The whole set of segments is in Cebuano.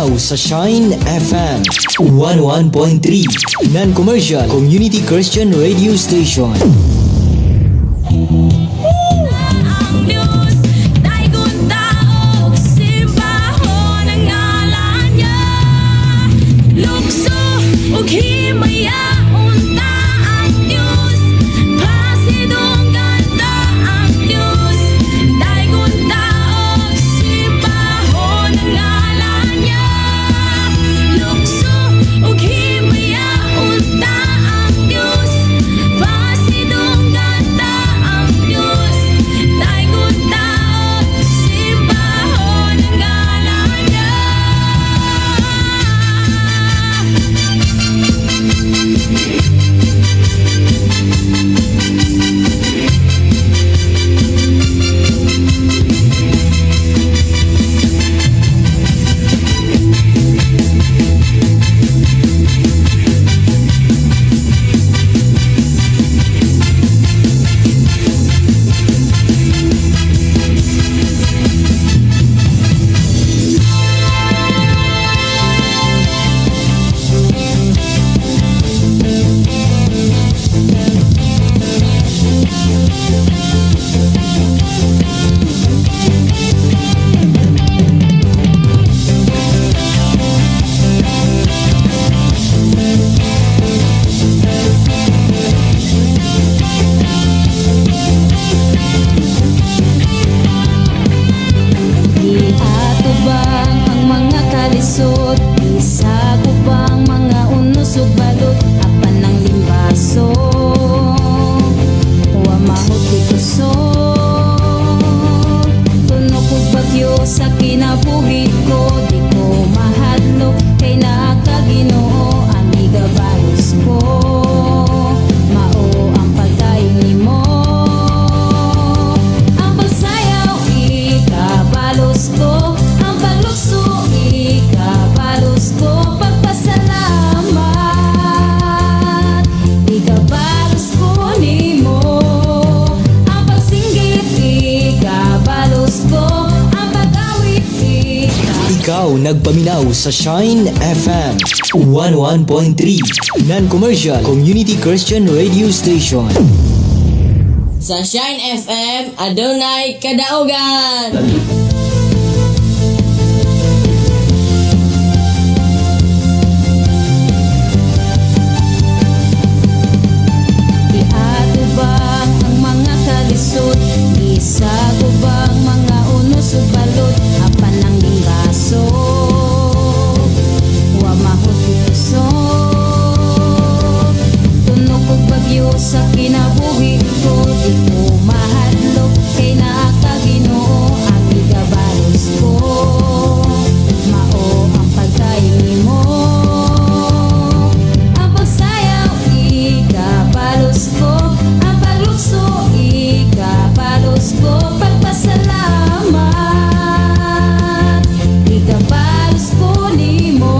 Nagpaminaw sa Shine FM 101.3, non-commercial community Christian radio station. Ang Diyos, daygon taog, simbahon ang ngalan niya. Lukso ug himaya unta ang Diyos, pasidunggan ta ang Diyos, daygon taog, simbahon ang ngalan niya. Lukso ug himaya unta ang Diyos, pasidunggan ta ang Diyos, daygon taog, simbahon ang ngalan niya. Giatubang ang mga kalisod, Isagubang mga unos ug balot, apan ang limbaso wa mahot kusog. Tunok og bagyo sa kinabuhi ko, di ko mahadlok kay naa ka, Ginoo, ang igabalos ko. Mao ang pagdayon nimo. Ang pagsayaw, ikabalos ko. Ang paglukso, ikabalos ko. Pagpasalamat, ikabalos ko nimo. Ang pagsinggit, ikabalos ko. Ang pag-awit, ikabalos. Ikaw nagpaminaw sa Shine FM 101.3, non-commercial community Christian radio station. Sa Shine FM, adunay kadaugan. Iatubang ang mga kalisod, Isagubang mga unos ug balot, apan ang limbaso wa mahot kusog. Tunok og bagyo sa kinabuhi ko, di ko mahadlok kay naa ka, Ginoo, ang igabalos ko. Mao ang pagdayon nimo. Ang pagsayaw, ikabalos ko. Ang paglukso, ikabalos ko. Pagpasalamat, ikabalos ko nimo.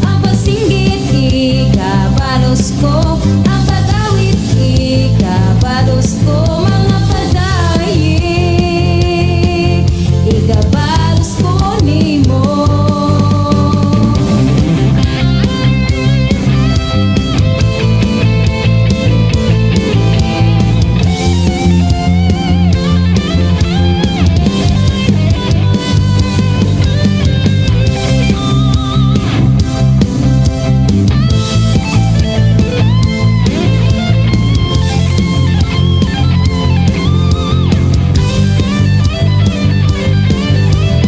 Ang pagsinggit, ikabalos ko. Ang pag-awit, ikabalos ko. Mga padayi, ikabalos ko nimo.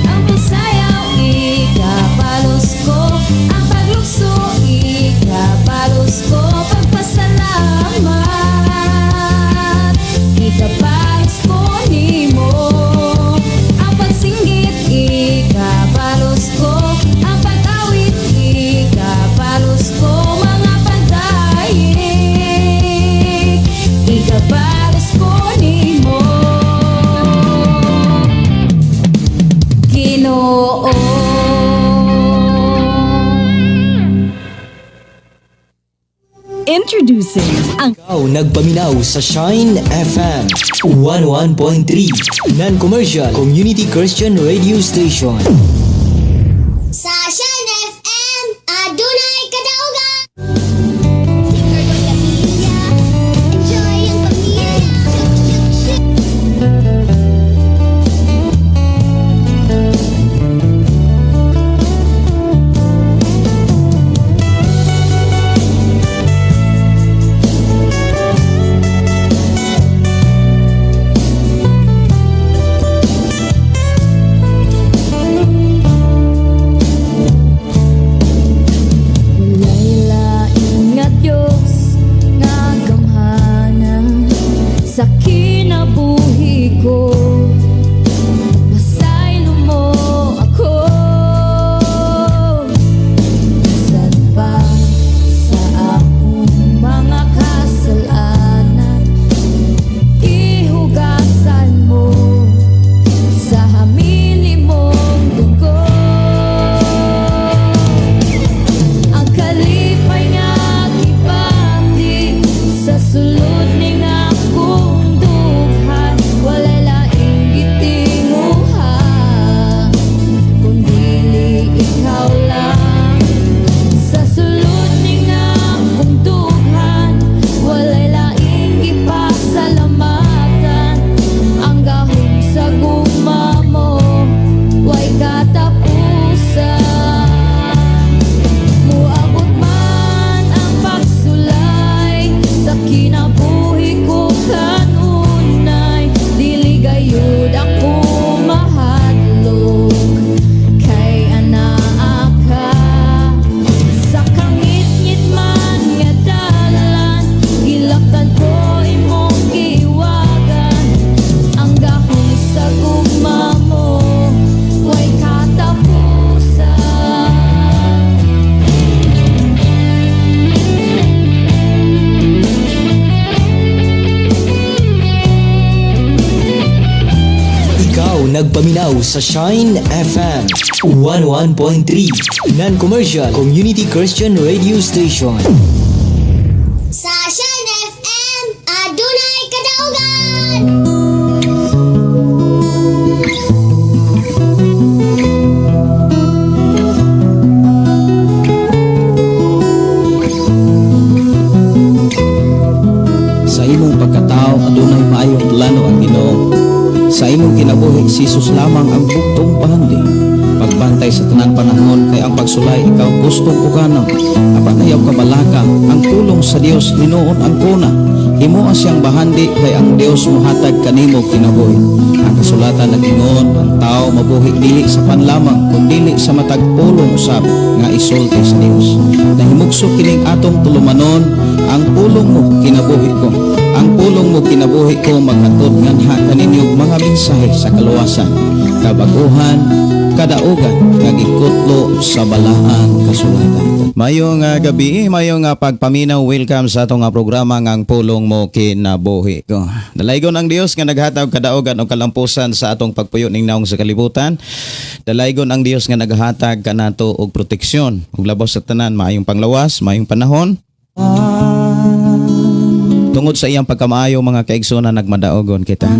Ang pagsayaw, ikabalos ko. Ang paglukso, ikabalos ko. Pagpasalamat, ikabalos ko nimo. Ang pagsinggit, ikabalos ko. Ang pag-awit, ikabalos ko. Mga pagdayi, ikabalos ko nimo, Ginoo. Introducing ang Ikaw nagpaminaw sa Shine FM 101.3, non-commercial community Christian radio station. Sa Nagpaminaw sa Shine FM 11.3 Non-commercial Community Christian Radio Station. Sa Shine FM, adunay kadaugan! Sa imong pagkatao adunay maayong plano ang Ginoo. Sa imong kinabuhi si Jesus lamang ang bugtong pahandi. Pagbantay sa tanang panahon kay ang pagsulay ikaw gustong ukana. Apan ayaw kabalaka ang pulong sa Dios hinuon ang kuna. Himoa siyang bahandi kay ang Dios mohatag kanimo kinabuhi. Ang kasulatan nag-ingon ang tao mabuhi dili sa panlamang kun dili sa matag pulong usab nga isulti sa Dios. Nahimugso kining atong tulumanon ang pulong mo kinabuhi ko. Ang pulong mo kinabuhi ko maghatod nganha kaninyo mga mensahe sa kaluwasan, kabaguhan, kadaugan nga gikutlo sa balaang kasulatan. Mayong gabi, mayong pagpaminaw, welcome sa atong programa nga ang pulong mo kinabuhi ko. Dalaygon ang Dios nga naghatag kadaugan o kalampusan sa atong pagpuyo ning naong sa kalibutan. Dalaygon ang Dios nga naghatag kanato og proteksyon ug labaw sa tanan maayong panglawas, maayong panahon. Tungod sa iyang pagkamaayo mga kaigsoon nagmadaogon kita.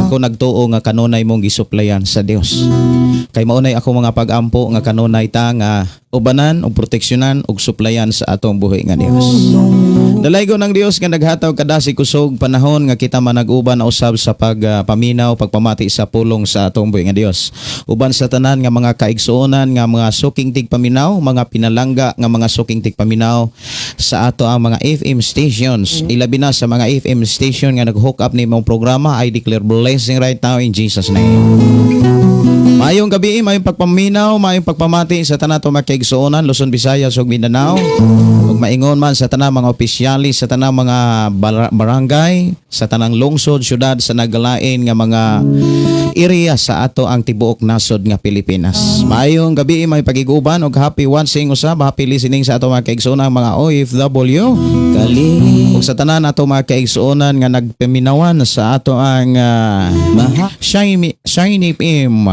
Ako nagtuo nga kanunay mong gisuplayan sa Dios. Kay maunay ako mga pag-ampo nga kanunay ta nga ubanan ug proteksyonan ug suplayan sa atong buhi nga Dios. Dalaygon ang Dios nga naghatag kadasi kusog panahon nga kita manag-uban na usab sa pagpaminaw, pagpamati sa pulong sa atong buhi nga Dios. Uban sa tanan nga mga kaigsuonan nga mga suking tigpaminaw, mga pinalangga nga mga suking tigpaminaw sa ato ang mga FM stations. Ilabi na sa mga FM station nga nag-hook up ni imong programa, I declare blessing right now in Jesus name. Maayong gabi, maayong pagpaminaw, maayong pagpamati sa tanan ato mga Luzon, Visayas ug Mindanao. Ug maingon man sa tanang mga opisyalis, sa tanang mga barangay, sa tanang lungsod, syudad, sa nagalain nga mga area sa ato ang tibuok nasod nga Pilipinas. Maayong gabi, may pagiguban ug happy watching usab, happy listening sa ato mga kaigsuonan mga OFW. Kali Ug sa tanan ato mga kaigsuonan nga nagpaminawan sa ato ang Shiny, Shiny FM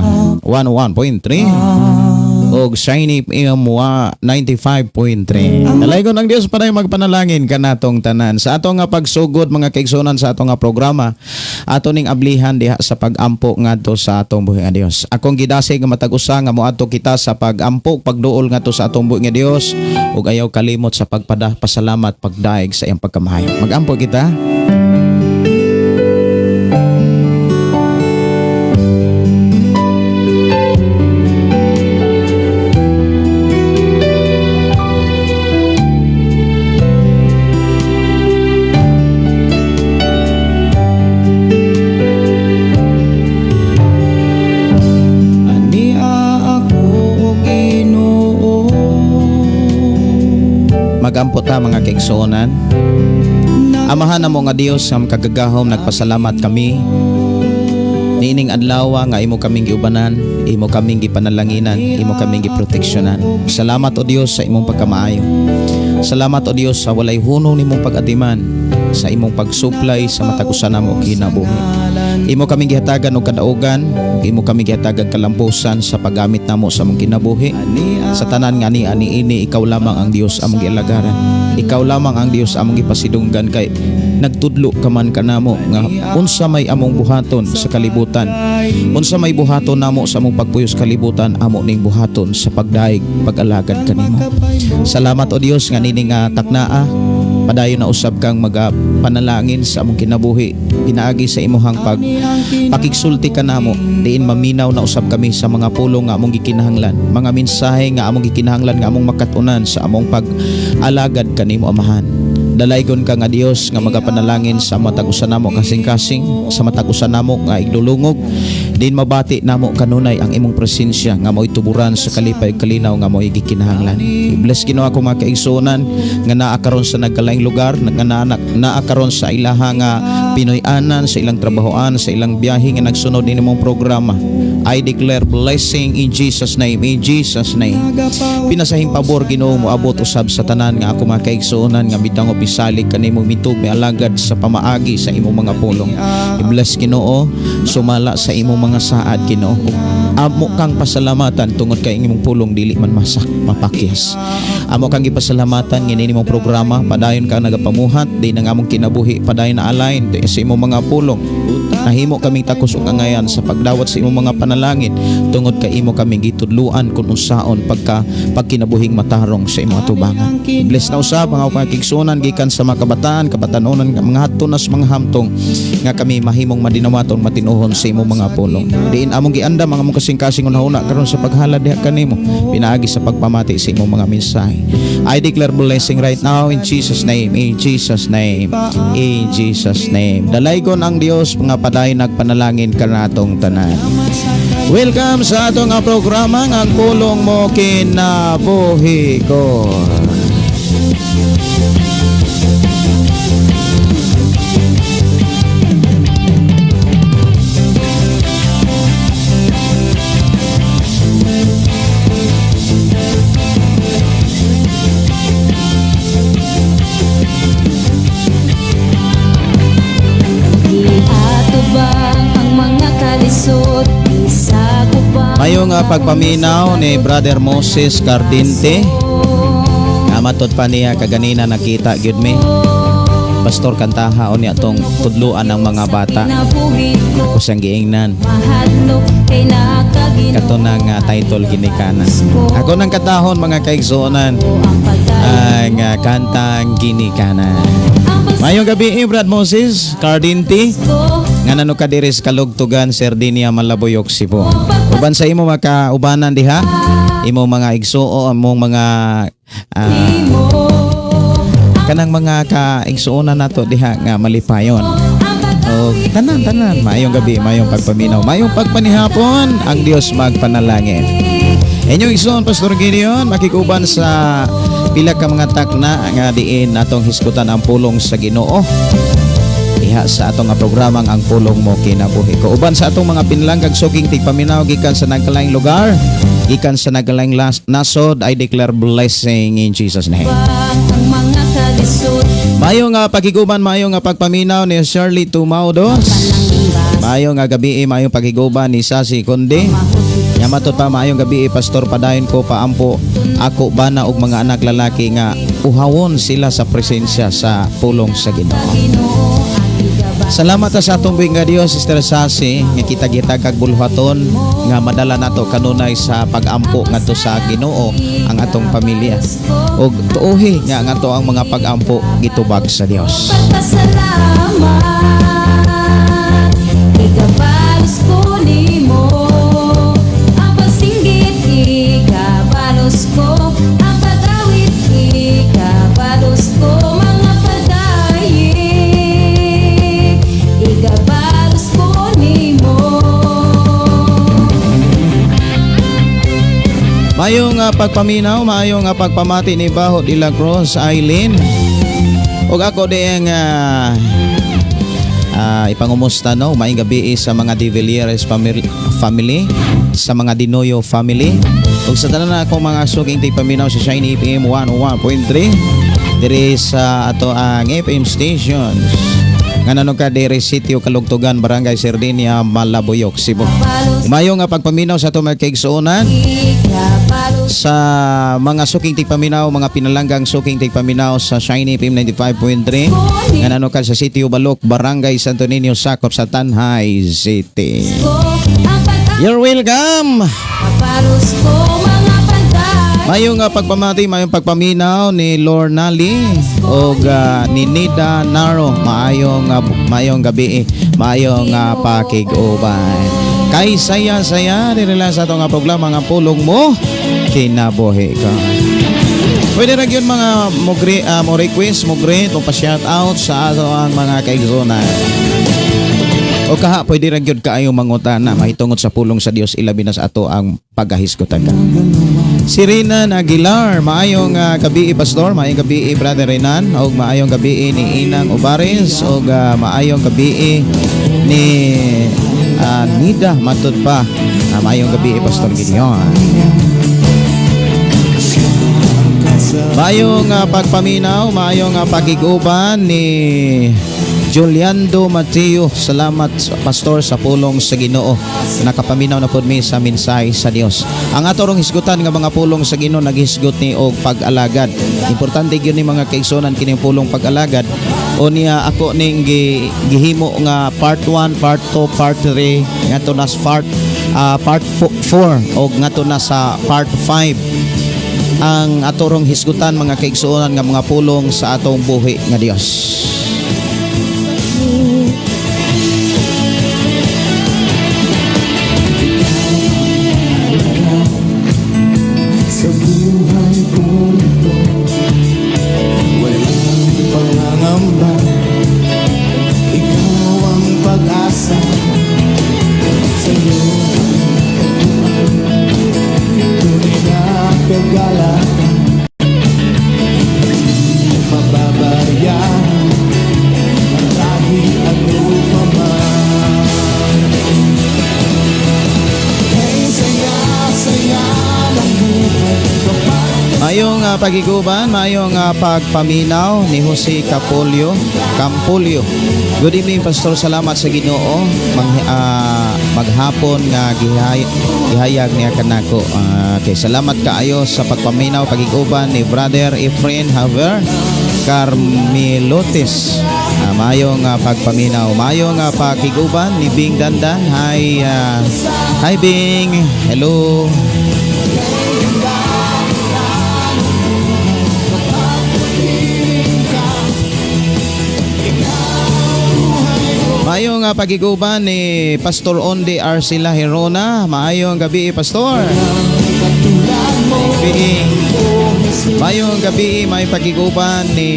101.3 og Shiny FM 95.3. Dalaygon ang Dios paday magpanalangin kanatong tanan. Sa ato nga pagsugod mga kaigsuonan sa ato nga programa, ato ning ablihan diha sa pagampo ngadto sa atong buhi nga Dios. Akong gidasig nga matag usa nga moadto kita sa pagampo, pagduol ngadto sa atong buhi nga Dios ug ayaw kalimot sa pagpada pasalamat pagdaig sa iyang pagkamahayo. Magampo kita. Ania ako og Ginoo. Magampo ta mga kaigsuonan. Amahan namo nga Dios nga makagagahom, nagpasalamat kami niining adlaw nga imo kaming giubanan, imo kaming gipanalanginan, imo kaming giproteksyonan. Salamat o Dios sa imong pagkamaayo. Salamat o Dios sa walay hunong nimong pag-atiman, sa imong pagsuplay sa matag usa namo kinabuhi. Imo kaming gihatagan og kadaugan, imo kaming gihatagan kalampusan sa paggamit namo sa among kinabuhi. Sa tanan nga ni ani ini ikaw lamang ang Dios among gialagaran. Ikaw lamang ang Dios among gipasidunggan kay nagtudlo ka man kanamo nga unsa may among buhaton sa kalibutan. Unsa may buhaton namo sa among pagpuyos kalibutan amo ning buhaton sa pagdaig pag-alagad kanimo. Salamat o Dios nga nining nga taknaa padayon na usab kang magapanalangin sa among kinabuhi pinaagi sa imuhang pag pakigsulti kanamo diin maminaw na usab kami sa mga pulong nga among gikinahanglan, mga mensahe nga among gikinahanglan nga among makatunan sa among pag-alagad kanimo Amahan. Dalaygon ka nga Dios nga magapanalangin sa matag usa namo kasing-kasing, sa matag usa namo nga igdulungog, din mabati namo kanunay ang imong presensya nga mo'y tuburan sa kalipay ug kalinaw nga mo'y gikinahanglan. I-bless Ginoo ako mga kaigsuonan nga naa karon sa nagkalaing lugar, nga naa karon sa ilaha nga Pinoy-anan, sa ilang trabahoan, sa ilang biyahe nga nagsunod ni imong programa. I declare blessing in Jesus' name, in Jesus' name. Pinasahing pabor, Ginoo, moabot usab sa tanan nga ako mga kaigsuonan nga midangop, misalig kanimo, mitug, mialagad sa pamaagi sa imong mga pulong. I-bless, Ginoo, sumala sa imong mga saad, Ginoo. Amo kang pasalamatan tungod kay imong pulong dili man masak mapakyas. Amo kang gipasalamatan nga nimong programa padayon ka nagapamuhat di nang among kinabuhi padayon na align sa imong mga pulong. Nahimo kaming takos ug angayan sa pagdawat sa imong mga panalangin tungod kay imo kaming gitudluan kung unsaon pagka pagkinabuhing matarong sa imong atubangan. Bless na usab mga pagkigsunan gikan sa mga kabataan, kabatanunan, mga hatto na sa mga hamtong nga kami mahimong madinawaton, matinuhon sa imong mga pulong. Diin among giandam ang among kasing-kasing hunahuna karon sa paghalad diha kanimo pinaagi sa pagpamati sa imong mga mensahe. I declare blessing right now in Jesus' name, in Jesus' name, in Jesus' name. Dalaygon ang Dios nga padayon nagpanalangin kanatong tanan. Welcome sa atong nga programa nga Ang Pulong Mo Kinabuhi Ko. Giatubang ang mga kalisod, isa ko pa. Mayo nga pagpaminaw ni Brother Moses Cardinte. Nga matod pa niya kaganina nakita gyud mi. Pastor, kantaha unya tong tudluan ng mga bata. Kinabuhi ko. Ako siyang giingnan. Mahadlok kay nakaginoo. Kato nang title ginikanan. Ako nang katahon, mga kaigsuonan, Ang pagdayon ang kantang Ginikanan. ang Mayong gabi, Brad Moses Cardinte. ko. Nga nano ka diri sa Kalugtugan, Sardinia, Malabuyoc, Cebu. Uban sa imo makaubanan diha, imo mga igsuo, among mga Mo kanang mga kaigsuonan nato diha nga malipayon. ang O tanan tanan, maayong gabi, maayong pagpaminaw, maayong pagpanihapon, ang Dios magpanalangin. Inyong igsoon, Pastor Gideon, makikuban sa pila ka mga takna nga diin atong hisgutan ang pulong sa Ginoo diha sa atong nga programang Ang Pulong Mo Kinabuhi Ko. Uban sa atong mga pinlangkag suking tigpaminaw gikan sa nagkalaing lugar, gikan sa nagkalaing nasod, I declare blessing in Jesus' name. Ang mga kalisod. Mayo nga paghiguban, mayo nga pagpaminaw ni Shirley Tumaudos. Mayo nga gabi, maayong paghiguban ni Sasi Conde. Yamatot pa, maayong gabi, Pastor, padayon ko paampo ako bana og mga anak lalaki nga uhawon sila sa presensya sa pulong sa Ginoo. Ginoo ang igabay. Salamat ta sa atong buhi nga Dios, Sister Sasi, nga kita-kita kag bulhaton nga madala nato kanunay sa pag-ampo ngadto sa Ginoo ang atong pamilya. Og tuohi nga ang ato ang mga pag-ampo gitubag sa Dios. Pagpasalamat, ikabalos ko nimo. Ang pagsinggit, ikabalos ko. Ang pag-awit, ikabalos ko. Mga pagdayeg, ikabalos ko nimo. Mayong pagpaminaw, maayong pagpamati ni Baho de la Cruz, Eileen. Og ako di ang ipangumusta, no, maayong gabi sa mga De Villieres family, sa mga Dinoyo family, ug sa tanan na akong mga suking tigpaminaw sa Shiny FM 101.3 diri sa ato ang FM stations. Nga nanog ka diri Sitio Kalugtugan, Barangay Sardinia, Malabuyoc, Cebu. Balos. Mayo nga pagpaminaw sa ato mga kaigsuonan Ikabalos. sa mga suking tigpaminaw, mga pinalanggang suking tigpaminaw sa Shiny FM 95.3. Nga nano ka sa Sitio Balok, Barangay Santo Niño, sakop sa Tanjay City. Ko ang pag You're welcome! Kabalos ko mga pagday. Mayong pagpamati, mayong pagpaminaw ni Lorna Lee o ni Nida Naro. Maayong gabi, maayong pakig-uban. Kay saya-saya, diri lang sa atong nga programa nga Pulong Mo, Kinabuhi Ko. Pwede ra gyud mga mo request, mo greet, o pa-shout out sa ato ang mga kaigsuonan. O kaha, pwede ra gyud kaayo mangutana mahitungod sa pulong sa Dios, ilabi na sa ato ang paghahisgotan ka. Si Renan Aguilar, maayong gabi, Pastor, maayong gabi, Brother Renan, og maayong gabi ni Inang Obares, og maayong gabi ni Nida matud pa. Maayong gabi, Pastor Gideon. Maayong pagpaminaw, maayong pagiguban ni Juliando Mateo. Salamat, Pastor, sa pulong sa Ginoo. Nakapaminaw na pud mi sa mensahe sa Dios. Ang ato rong hisgutan nga mga pulong sa Ginoo naghisgot ni og pag-alagad. Importante gyud ni, mga kaigsuonan, kining pulong pag-alagad. O niya ako ning gihimo nga part 1, part 2, part 3 ngadto na sa part 4 og ngadto na sa part 5 ang atorong hisgutan, mga kaigsuonan, nga mga pulong sa atong buhi nga Dios. Sa buhay kong ito, walang pangangamba. Ikaw ang pag-asa. Sa'yo tunay na kagalakan. Hindi mababayaan kahit ano pa man. Kay saya-saya ng buhay kapag Maayong pagiguban, maayong pagpaminaw ni Jose Capolio, Campolio. Good evening, Pastor, salamat sa Ginoo. Maghapon nga gihayag niya kanako. Okay, salamat kaayo sa pagpaminaw, pagiguban ni Brother Efrain Haver Carmelotes. Maayong pagpaminaw, maayong pagiguban ni Bing Dandan. Hi, Bing. Hello. Maayong pagiguban ni Pastor Onde Arcila Herona. Maayong gabi, Pastor. Gabi. Maayong gabi, may pagiguban ni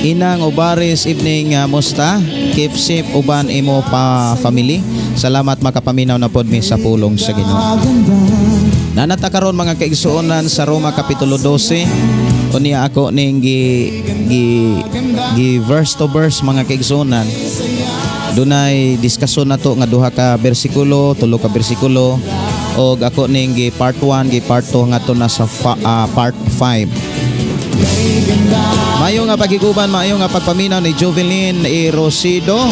Inang Obares evening, musta? Keep safe uban imo pa family. Salamat, makapaminaw na pod mi sa pulong sa Ginoo. Nanata karon, mga kaigsuonan, sa Roma kapitulo 12. Unya ako ning gi verse to verse, mga kaigsuonan. Dunay diskusyon nato nga duha ka bersikulo, tulo ka bersikulo og ako ning gi part 1, gi part 2 ngadto na sa part 5. Mayo nga pagiguban, maayo nga pagpaminaw ni Jovelyn E. Rosido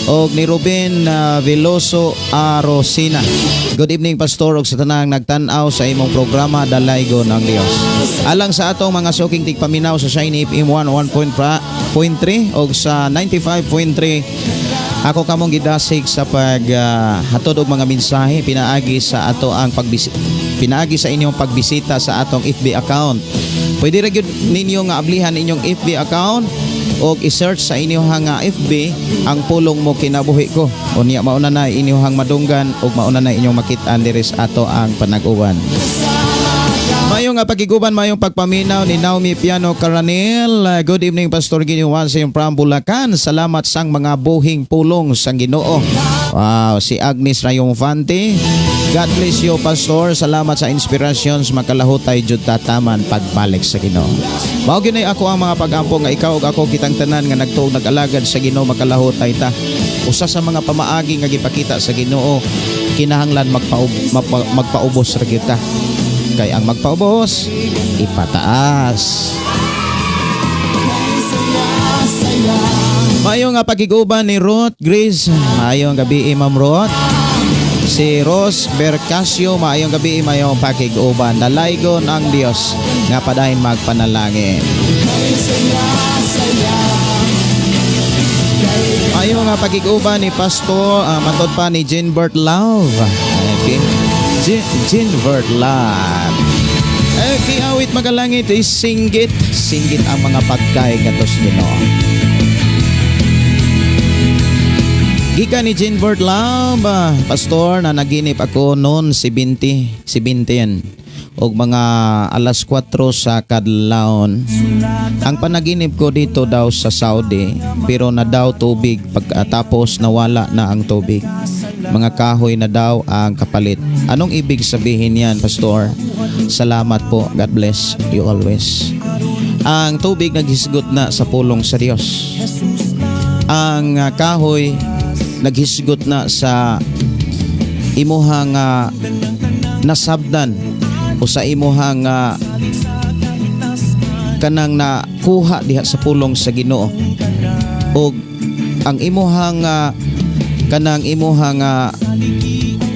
og ni Ruben Veloso Arosina. Good evening, Pastor, og sa tanang nagtan-aw sa imong programa, Dalaygon ang Dios. Alang sa atong mga suking tigpaminaw sa Shiny FM 101.3 og sa 95.3, ako kamong gidasig sa pag hatod og mga mensahe pinaagi sa inyong pagbisita sa atong FB account. Pwede ra gyud ninyo nga ablihan inyong FB account og i-search sa inyong nga FB ang Pulong Mo Kinabuhi Ko. Unya mauna na inyong madunggan ug mauna na inyong makit-an diri sa ato ang panag-uwan. Maayong nga pagiguban, mayong pagpaminaw ni Naomi Piano Caranel. Good evening, Pastor Gideon Wansin from Bulacan. Salamat sang mga buhing pulong sang Ginoo. Wow, si Agnes Rayong Fante. God bless you, Pastor. Salamat sa inspirations. Makalahutay jud tataman pagbalik sa Ginoo. Mao gyud ako ang mga pag-ampo nga ikaw ug ako, kitang tanan nga nagtuo, nag-alagad sa Ginoo, makalahutay ta. Usa sa mga pamaagi nga gipakita sa Ginoo, kinahanglan magpaubos ra gyud ta. Kay ang magpaubos, ipataas. Maayong nga pagiguban ni Ruth Grace. Maayong gabi, Ma'am Ruth. Si Rose Bercasio, maayong gabi, maayong pakiguban. Dalaygon ang Dios nga padayon magpanalangin. Maayong nga pagiguban ni Pastor, matod pa ni Jean Bert Love. Okay. Jean Bert Love. Okay, awit magalangit, isinggit. Singgit ang mga pagkay katos Ginoo. Gikan ni Jean Bert Love, Pastor, na naginip ako noon si Binti, si Bintin og mga alas 4 sa kadlawon. Ang panaginip ko dito daw sa Saudi, pero na daw tubig, pagkatapos nawala na ang tubig. Mga kahoy na daw ang kapalit. Anong ibig sabihin yan, Pastor? Salamat po. God bless you always. Ang tubig naghisgot na sa pulong sa Dios. Ang kahoy naghisgot na sa imuhang nasabdan o sa imuhang kanang nakuha diha sa pulong sa Ginoo, og ang imuhang kanang imuhang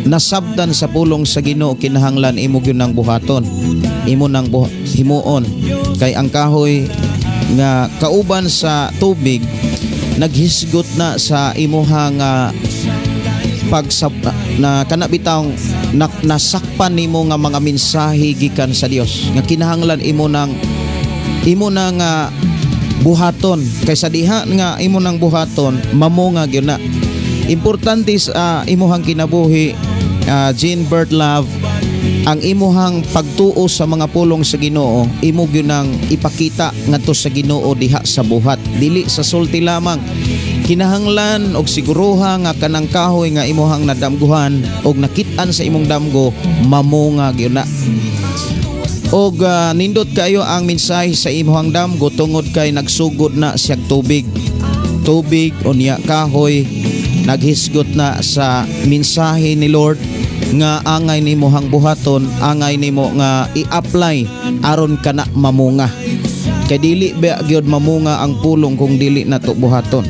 nasabdan sa pulong sa Ginoo, kinahanglan imo gyud nang buhaton, imo nang himuon, kay ang kahoy nga kauban sa tubig naghisgot na sa imuhang pagsab na kana bitawng nasakpan nimo nga mga mensahe gikan sa Dios nga kinahanglan imo nang buhaton, kay sa diha nga imo nang buhaton, mamunga gyud na. Importante sa imuhang kinabuhi, Jean Bert Love, ang imuhang pagtuo sa mga pulong sa Ginoo, imo gyud nang ipakita ngadto sa Ginoo diha sa buhat, dili sa sulti lamang. Kinahanglan og siguruha nga kanang kahoy nga imuhang nadamguhan og nakit-an sa imong damgo, mamunga gyud na. Og nindot kayo ang mensahe sa imuhang damgo tungod kay nagsugod na siyag tubig. Tubig unya kahoy naghisgot na sa mensahe ni Lord nga angay nimo hang buhaton, angay nimo nga i-apply aron kana mamunga. Kay dili ba gyud mamunga ang pulong kung dili nato buhaton.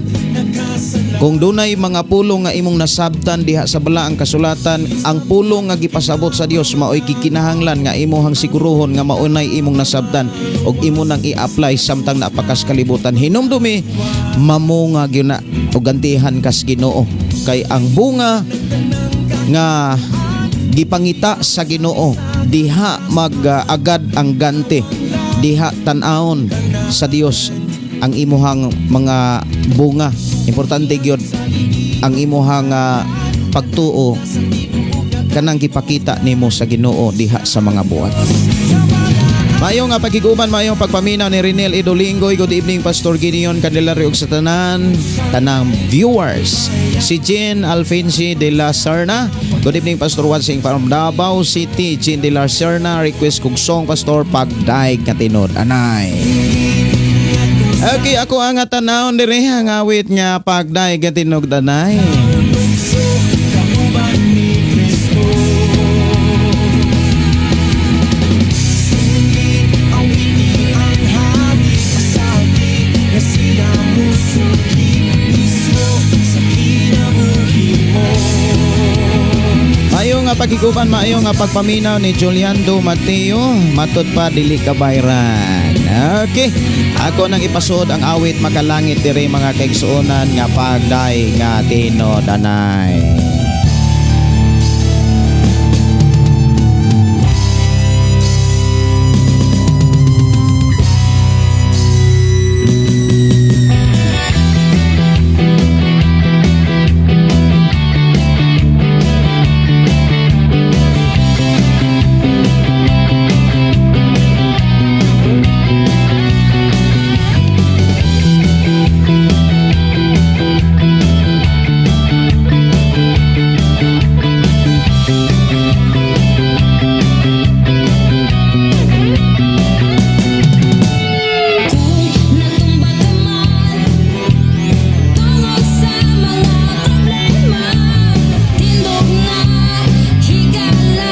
Kung dunay mga pulong nga imong nasabtan diha sa balaang kasulatan, ang pulong nga gipasabot sa Dios maoy kikinahanglan nga imuhang siguruhon nga maunay imong nasabtan ug imo nang i-apply samtang napakas kalibutan. Hinumdumi, mamunga gyud na ug gantihan kas Ginoo, kay ang bunga nga gipangita sa Ginoo, diha mag-agad ang ganti, diha tan-awon sa Dios ang imuhang mga bunga. Importante gyud ang imuhang pagtuo kanang gipakita nimo sa Ginoo diha sa mga buhat. Maayong nga pagkiguban, maayong pagpaminaw ni Renel Idolingoy. Good evening, Pastor Gideon Candelario ug sa tanan, tanang viewers. Si Jean Alfinci de la Serna. Good evening, Pastor Wansing from Davao City. Jean de la Serna, request kog song, Pastor, "Pagdaig nga Tinud Anay." Okay, ako ang tanawon dire ang awit nga "Pagdaig nga Tinud-anay." Kauban ni Kristo. Sulit ang wini ang hari pasabi nga sila musugi mismo sa kinabuhi mo. Maayo nga pagkiguban, maayo nga pagpaminaw ni Juliando Mateo, matud pa dili ka bayran. Okay. Ako nang ipasuod ang awit makalangit diri, mga kaigsuonan, nga "Pagdaig nga Tinud-anay." Kung natumba ka man tungod sa mga problema, tindog na, higala,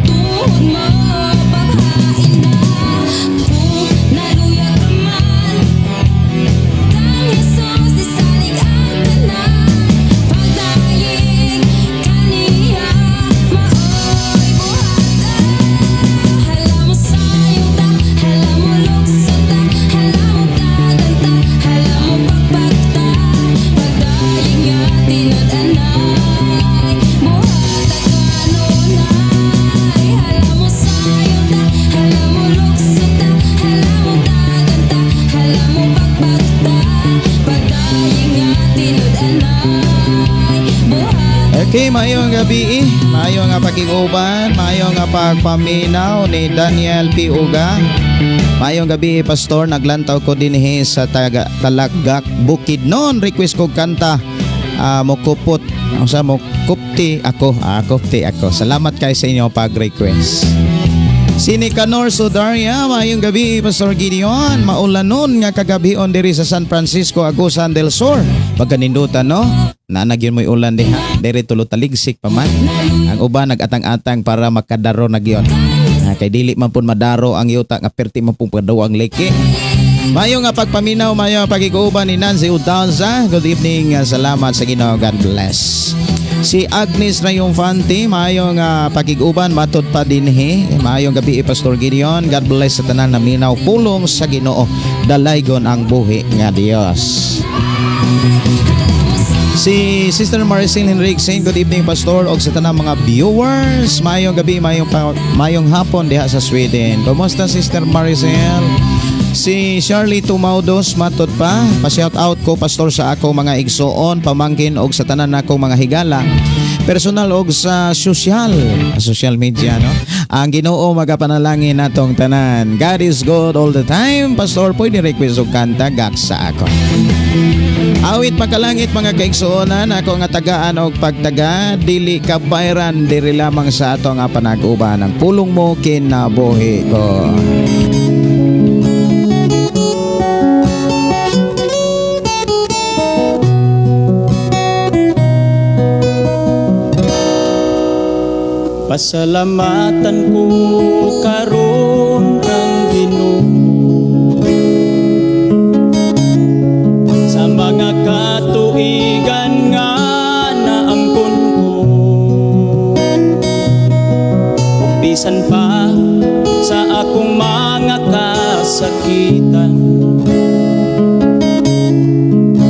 tuhod mo paghain na. Kung naluya ka man, kang Jesus isalig ang tanan. Pagdaig kaniya, maoy buhata. Hala mo sayo ta, hala mo lukso ta, hala mo dagan ta, hala mo pagpagta. Pagdaig nga tinud-anay, buhata kanunay. Hala mo sayo ta, hala mo lukso ta, hala mo dagan ta, hala mo pagpagta. Pagdaig nga tinud-anay, buhata. Okay, maayong gabi eh. Maayo nga pakiguban, maayo nga pagpaminaw ni Daniel P. Uga. Maayong gabi, Pastor, naglantaw ko dinhi sa taga Talakgak, Bukidnon. Request ko kanta, "Mokupot." Usa mo kupti ako, kupti ako. Salamat kay sa inyo pag-request. Si Nicanor Sudaria, maayong gabi, Pastor Gideon. Maulanon nga kagabion diri sa San Francisco, Agusan del Sur. Pagkanindutan, no? Nanagyon mo'y ulan diha. Diri tulo taligsik pa man. Ang uban nag-atang-atang para makadaro na gyon. Kay dili man pud madaro ang yuta nga perti man pud padaw ang leki. Mayo nga pagpaminaw, mayo nga pagkiguban ni Nancy Udanza. Good evening, salamat sa Ginoo. God bless. Si Agnes Rayonfante, mayo nga pakiguban, matod pa dinhi. Maayong gabi, Pastor Gideon. God bless sa tanan naminaw pulong sa Ginoo. Dalaygon ang buhi nga Dios. Si Sister Maricel Henriksen, good evening, Pastor, og sa tanang mga viewers. Maayong gabi, maayong hapon diha sa Sweden. Kumusta, Sister Maricel? Si Shirley Tumaudos, matod pa, pa-shout out ko, Pastor, sa ako mga igsoon, pamangkin og sa tanan nakong mga higala, personal og sa social social media, no? Ang Ginoo magapanalangin natong tanan. God is good all the time. Pastor, pwede request og kanta, Gaksa Ako. Awit pagkalangit, mga kaigsuonan, ako nga tagaan og pagtaga, dili kabayran, diri lamang sa ato nga panag-uban. Ang pulong mo kinabuhi ko. Pasalamatan ko karon ang Ginoo sa mga katuigan nga naangkon ko. Ug bisan pa sa akong mga kasakitan,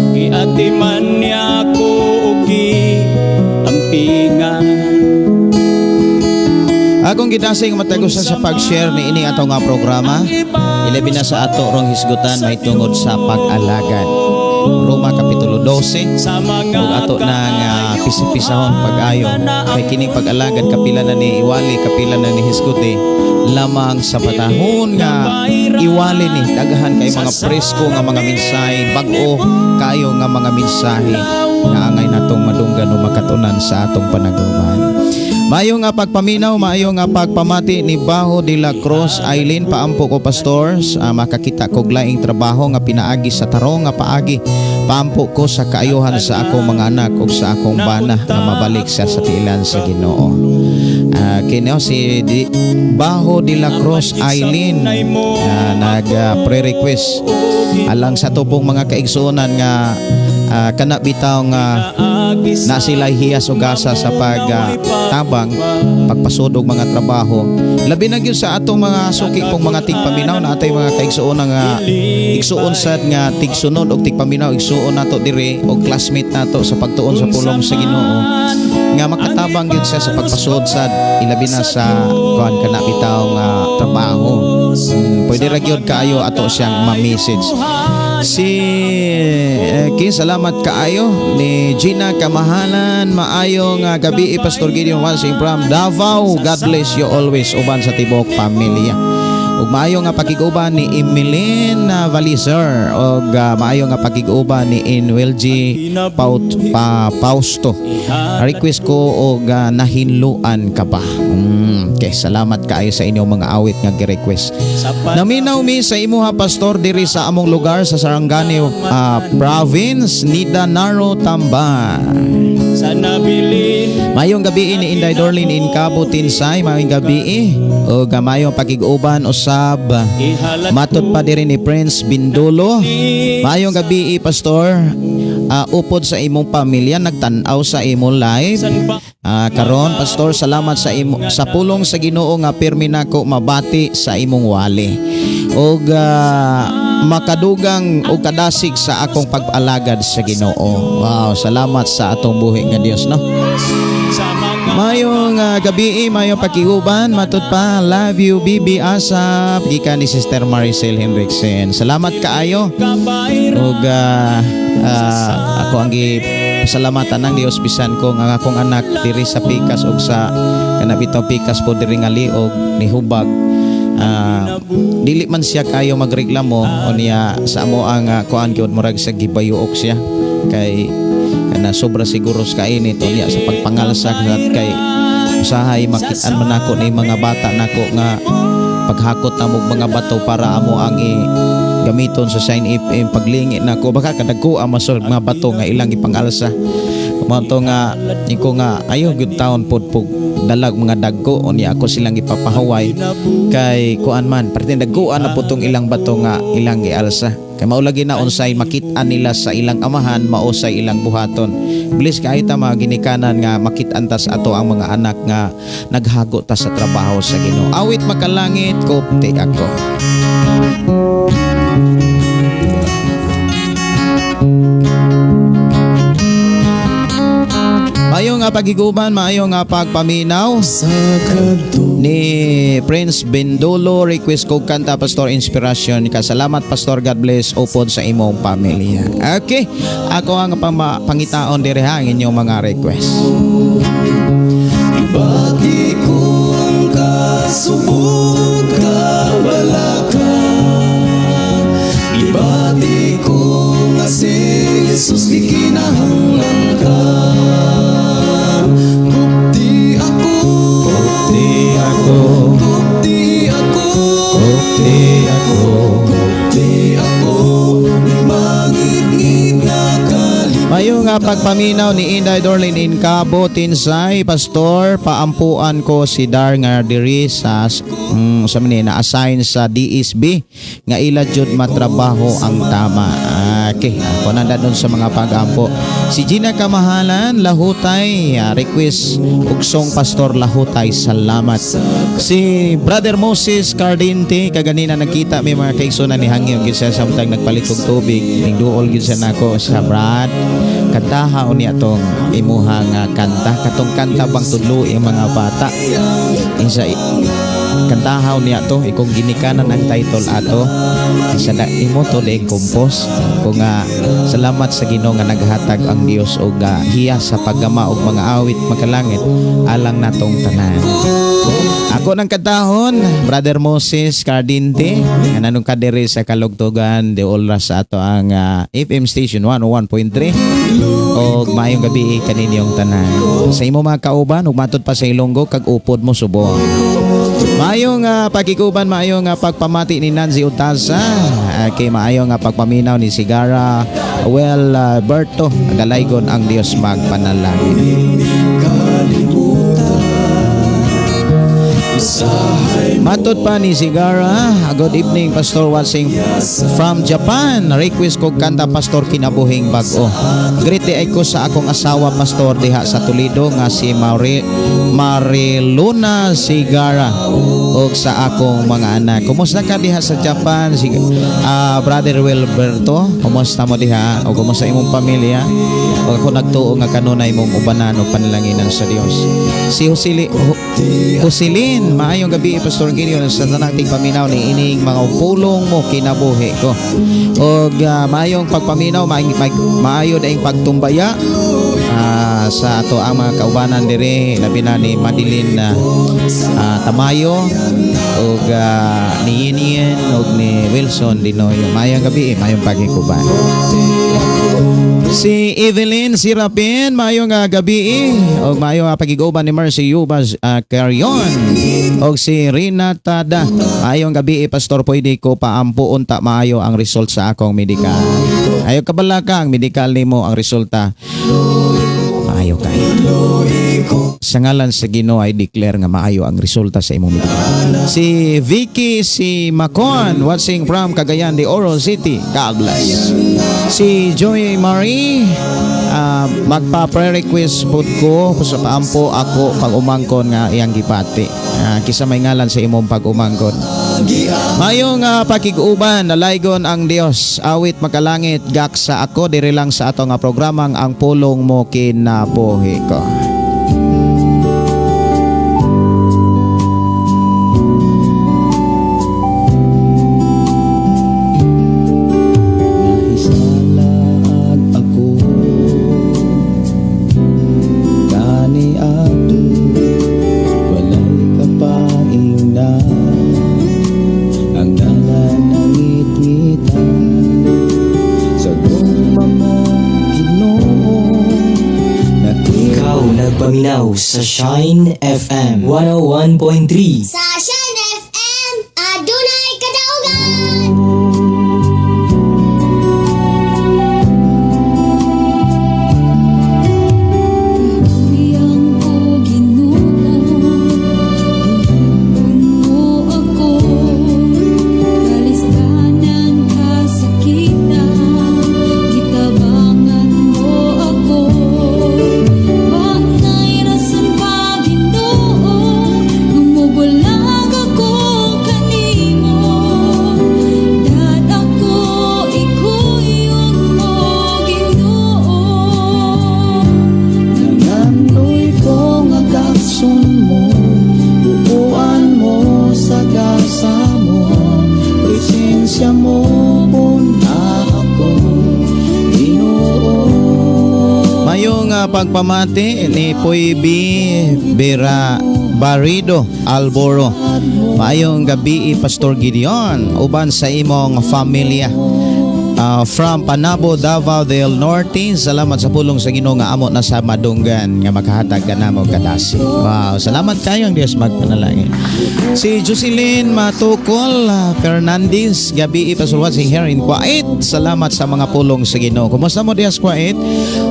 giatiman niya ako ug giampingan. Akong gidasig matag usa sa pag-share ni ini ato nga programa. Ilabi na sa ato rong hisgutan mahitungod sa pag-alagad. Roma Kapitulo 12 sa mga ug ato na nga pisi-pisahon pag-ayo kay kining pag-alagad kapila na ni iwali, kapila na ni hisguti lamang sa panahon nga iwali ni daghan kay mga presko nga mga mensahe, bag-o kayo nga mga mensahe nga angay natong madunggan o makatunan sa atong panaguban. Maayo nga pagpaminaw, maayo nga pagpamati ni Baho de la Cruz Aileen. Paampo ko, pastors, makakita kog laing trabaho nga pinaagi sa tarong nga paagi. Paampo ko sa kaayuhan sa akong mga anak ug sa akong bana nga mabalik siya sa tiilan sa Ginoo. Kini si Baho de la Cruz Aileen nag pre-request alang sa tubong mga kaigsuonan nga kana bitaw nga na sila hiyas o gasa sa pagtabang, pagpasudog mga trabaho, labi na gyud sa atong mga suki pong mga tigpaminaw na atay mga kaigsuonan nga igsuon sad nga tigsunod og tigpaminaw, igsuon nato diri og classmate nato sa pagtuon sa pulong sa Ginoo, nga makatabang gyud siya sa pagpasud sad, ilabi na sa kuan kana bitaw nga trabaho. Pwede ra gyud kaayo ato siyang ma-message. Si Ki, salamat kaayo ni Gina Kamahalan. Maayong gabi, Pastor Gideon Wansing from Davao. God bless you always uban sa tibok pamilya. Ug maayo nga pakig-uban ni Emeline Valiser og maayo nga pakig-uban ni Inwelji Paut pa Pausto. Request ko og Nahinluan Ka Ba. Okay, salamat kaayo sa inyong mga awit nga gi-request. Naminaw mi sa imuha, Pastor, diri sa among lugar sa Sarangani Province, Nida Naro Tamba. Sa nabilin. Mayong gabi ni Inday Dorlin in Cabo Tinsay, mayong gabi o maayong pakig-uban usab. Ihalat. Matod pa diri ni Prince Bindulo. Mayong gabi, Pastor. Upod sa imong pamilya nagtan-aw sa imong live. San pa. Karon, Pastor, salamat sa imo sa pulong sa Ginoo nga pirmi nako mabati sa imong wali. Og makadugang og kadasig sa akong pag-alagad sa Ginoo. Wow, salamat sa atong buhi nga Dios, no? Sa mga Mayong gabi, mayong pakiuban, matod pa, love you, Bibi Asap, gikan ni Sister Maricel Henriksen. Salamat kaayo. Kabayran. Ug ako ang gi pasalamatan ng Dios bisan ko nga akong anak diri sa pikas ug sa kanabitaw pikas po diri nga liog nihubag. Dili man siya kayo magreklamo o niya sa amo ang kuan gyud murag sa gibayuok siya kay kana sobra siguro sa kainit o niya sa pagpangalsak at kay usahay makitaan man nako ni mga bata nako nga Paghakot na mo mga bato para amo ang i gamiton sa Shine FM paglingi nako, baka kadagko ang masol mga bato nga ilang ipangalsa. Mao to nga iko nga ayo good taon pod pug dalag mga dagko, unya ako silang ipapahaway kay kuan man parte dagkoan na po tong ilang bato nga ilang gialsa, kay mao lagi na unsay makit-an nila sa ilang amahan, mao sa ilang buhaton. Bless kaayo ta, mga ginikanan, nga makit-an ta sa ato ang mga anak nga naghago ta sa trabaho sa Ginoo. Awit Makalangit, "Kupti Ako." Maayo nga pagiguban, maayo nga pagpaminaw ni Prince Bendolo. Request ko kanta, Pastor Inspiration. Kasalamat, Pastor. God bless upod sa imong pamilya. Okay, ako ang pangitaon dire ha ang inyong mga request. Ibati ko ang kasubog kabalaka. Ibati ko nga si Jesus gikinahanglan ka. Kupti ako. Kupti ako. Kupti ako. Kupti ako. Kupti ako. Mangit-ngit nga kalibutan. Mayo nga pagpaminaw ni Inday Dorlin in Cabo Tinsay. Pastor, paampuan ko si Dar nga diri sa mini na assign sa DSB nga ila jud matrabaho ang tama. Okay, ako nanda dun sa mga pag-ampo. Si Gina Kamahalan, "Lahutay," request ugsong, Pastor, "Lahutay." Salamat. Si Brother Moses Cardinte, kaganina nagkita may mga kaigsoon ni hangyo gyud siya samtang nagpalit og tubig. Ning duol gyud siya nako sa Brad. Kantaha unya tong imuha nga kanta, katong kanta bang tudlo ang mga bata. Isa kantahaw niya to, ikong ginikanan ang title ato, isa na imo to ning compose ko nga salamat sa Ginoo nga naghatag ang Dios og hiya sa paggama og mga awit makalangit alang natong tanan. Ako ng kantahon, Brother Moses Cardinte, nga nanong ka diri sa Kalugtugan, de oras sa ato ang FM station 101.3. Og maayong gabi kaninyong tanan. Sa imo mga kauban ug matud pa sa Ilonggo kag upod mo subong. Maayong pagkikuban, maayong pagpamati ni Nancy Utaza. Okay, maayong pagpaminaw ni Sigara. Well, Berto, dalaygon ang Dios magpanalangin. Kalibutan. Usahay. Matod pa ni Sigara, "Good evening, Pastor, watching from Japan. Request ko kanta, Pastor, 'Kinabuhing Bag-o.' Greet ay ko sa akong asawa, Pastor, diha sa Toledo nga si Mariluna Sigara ug sa akong mga anak." Kumusta ka diha sa Japan, si Brother Wilberto? Kumusta mo diha? O kumusta imong pamilya? O ako nagtuo nga kanunay mong ubanan o panalanginan sa Dios. Si Joselin, "Maayong gabi, Pastor Gideon, sa tanang tigpaminaw ni ining mga pulong mo kinabuhi ko." Og maayong pagpaminaw, maayo daing pagtumbaya sa ato ang mga kaubanan diri, labi na ni Madeline na Tamayo ug ni Yinian ug ni Wilson Dinoyo. Maayong gabi, maayong pagikuban. Si Evelyn Sirapin, maayong gabi og maayong pagiguban ni Mercy Yubas Carrion. Og si Rina Tada, "Maayong gabi, Pastor, pwede ko paampo unta maayo ang result sa akong medical." Ayo kabalaka ang medical nimo, ang resulta. Maayo kayo. Sa ngalan sa Ginoo ay declare nga maayo ang resulta sa imong medical. Si Vicky si Macon, watching from Cagayan de Oro City. God bless. Si Joy Marie, magpa-prayer request pud ko sa paampo ako pag umangkon nga iyang gipati. Kisa may ngalan sa imong pag-umangkon. Mayong pakig-uban, dalaygon ang Dios. Awit Makalangit, "Gaksa Ako," diri lang sa ato nga programang Ang Pulong Mo Kinabuhi Ko. Nahisalaag ako kani ato, walay kapaingna ang nananangit-ngitan sa gugma mo, Ginoo. Ikaw nagpaminaw sa Shine FM 101.3. Sa Shine FM, sa pagpamati ni Poybi Vera Barido Alboro. Maayong gabi, Pastor Gideon, uban sa imong familia. From Panabo, Davao del Norte, salamat sa pulong sa Ginoo nga amo na sa madunggan nga makahatag kanamo kadasi. Wow, salamat kayo, ang Dios magpanalangin. Si Jocelyn Matukol Fernandez, gabi, Pastor, watching here in Kuwait. Salamat sa mga pulong sa Ginoo. Kumusta mo diha sa Kuwait?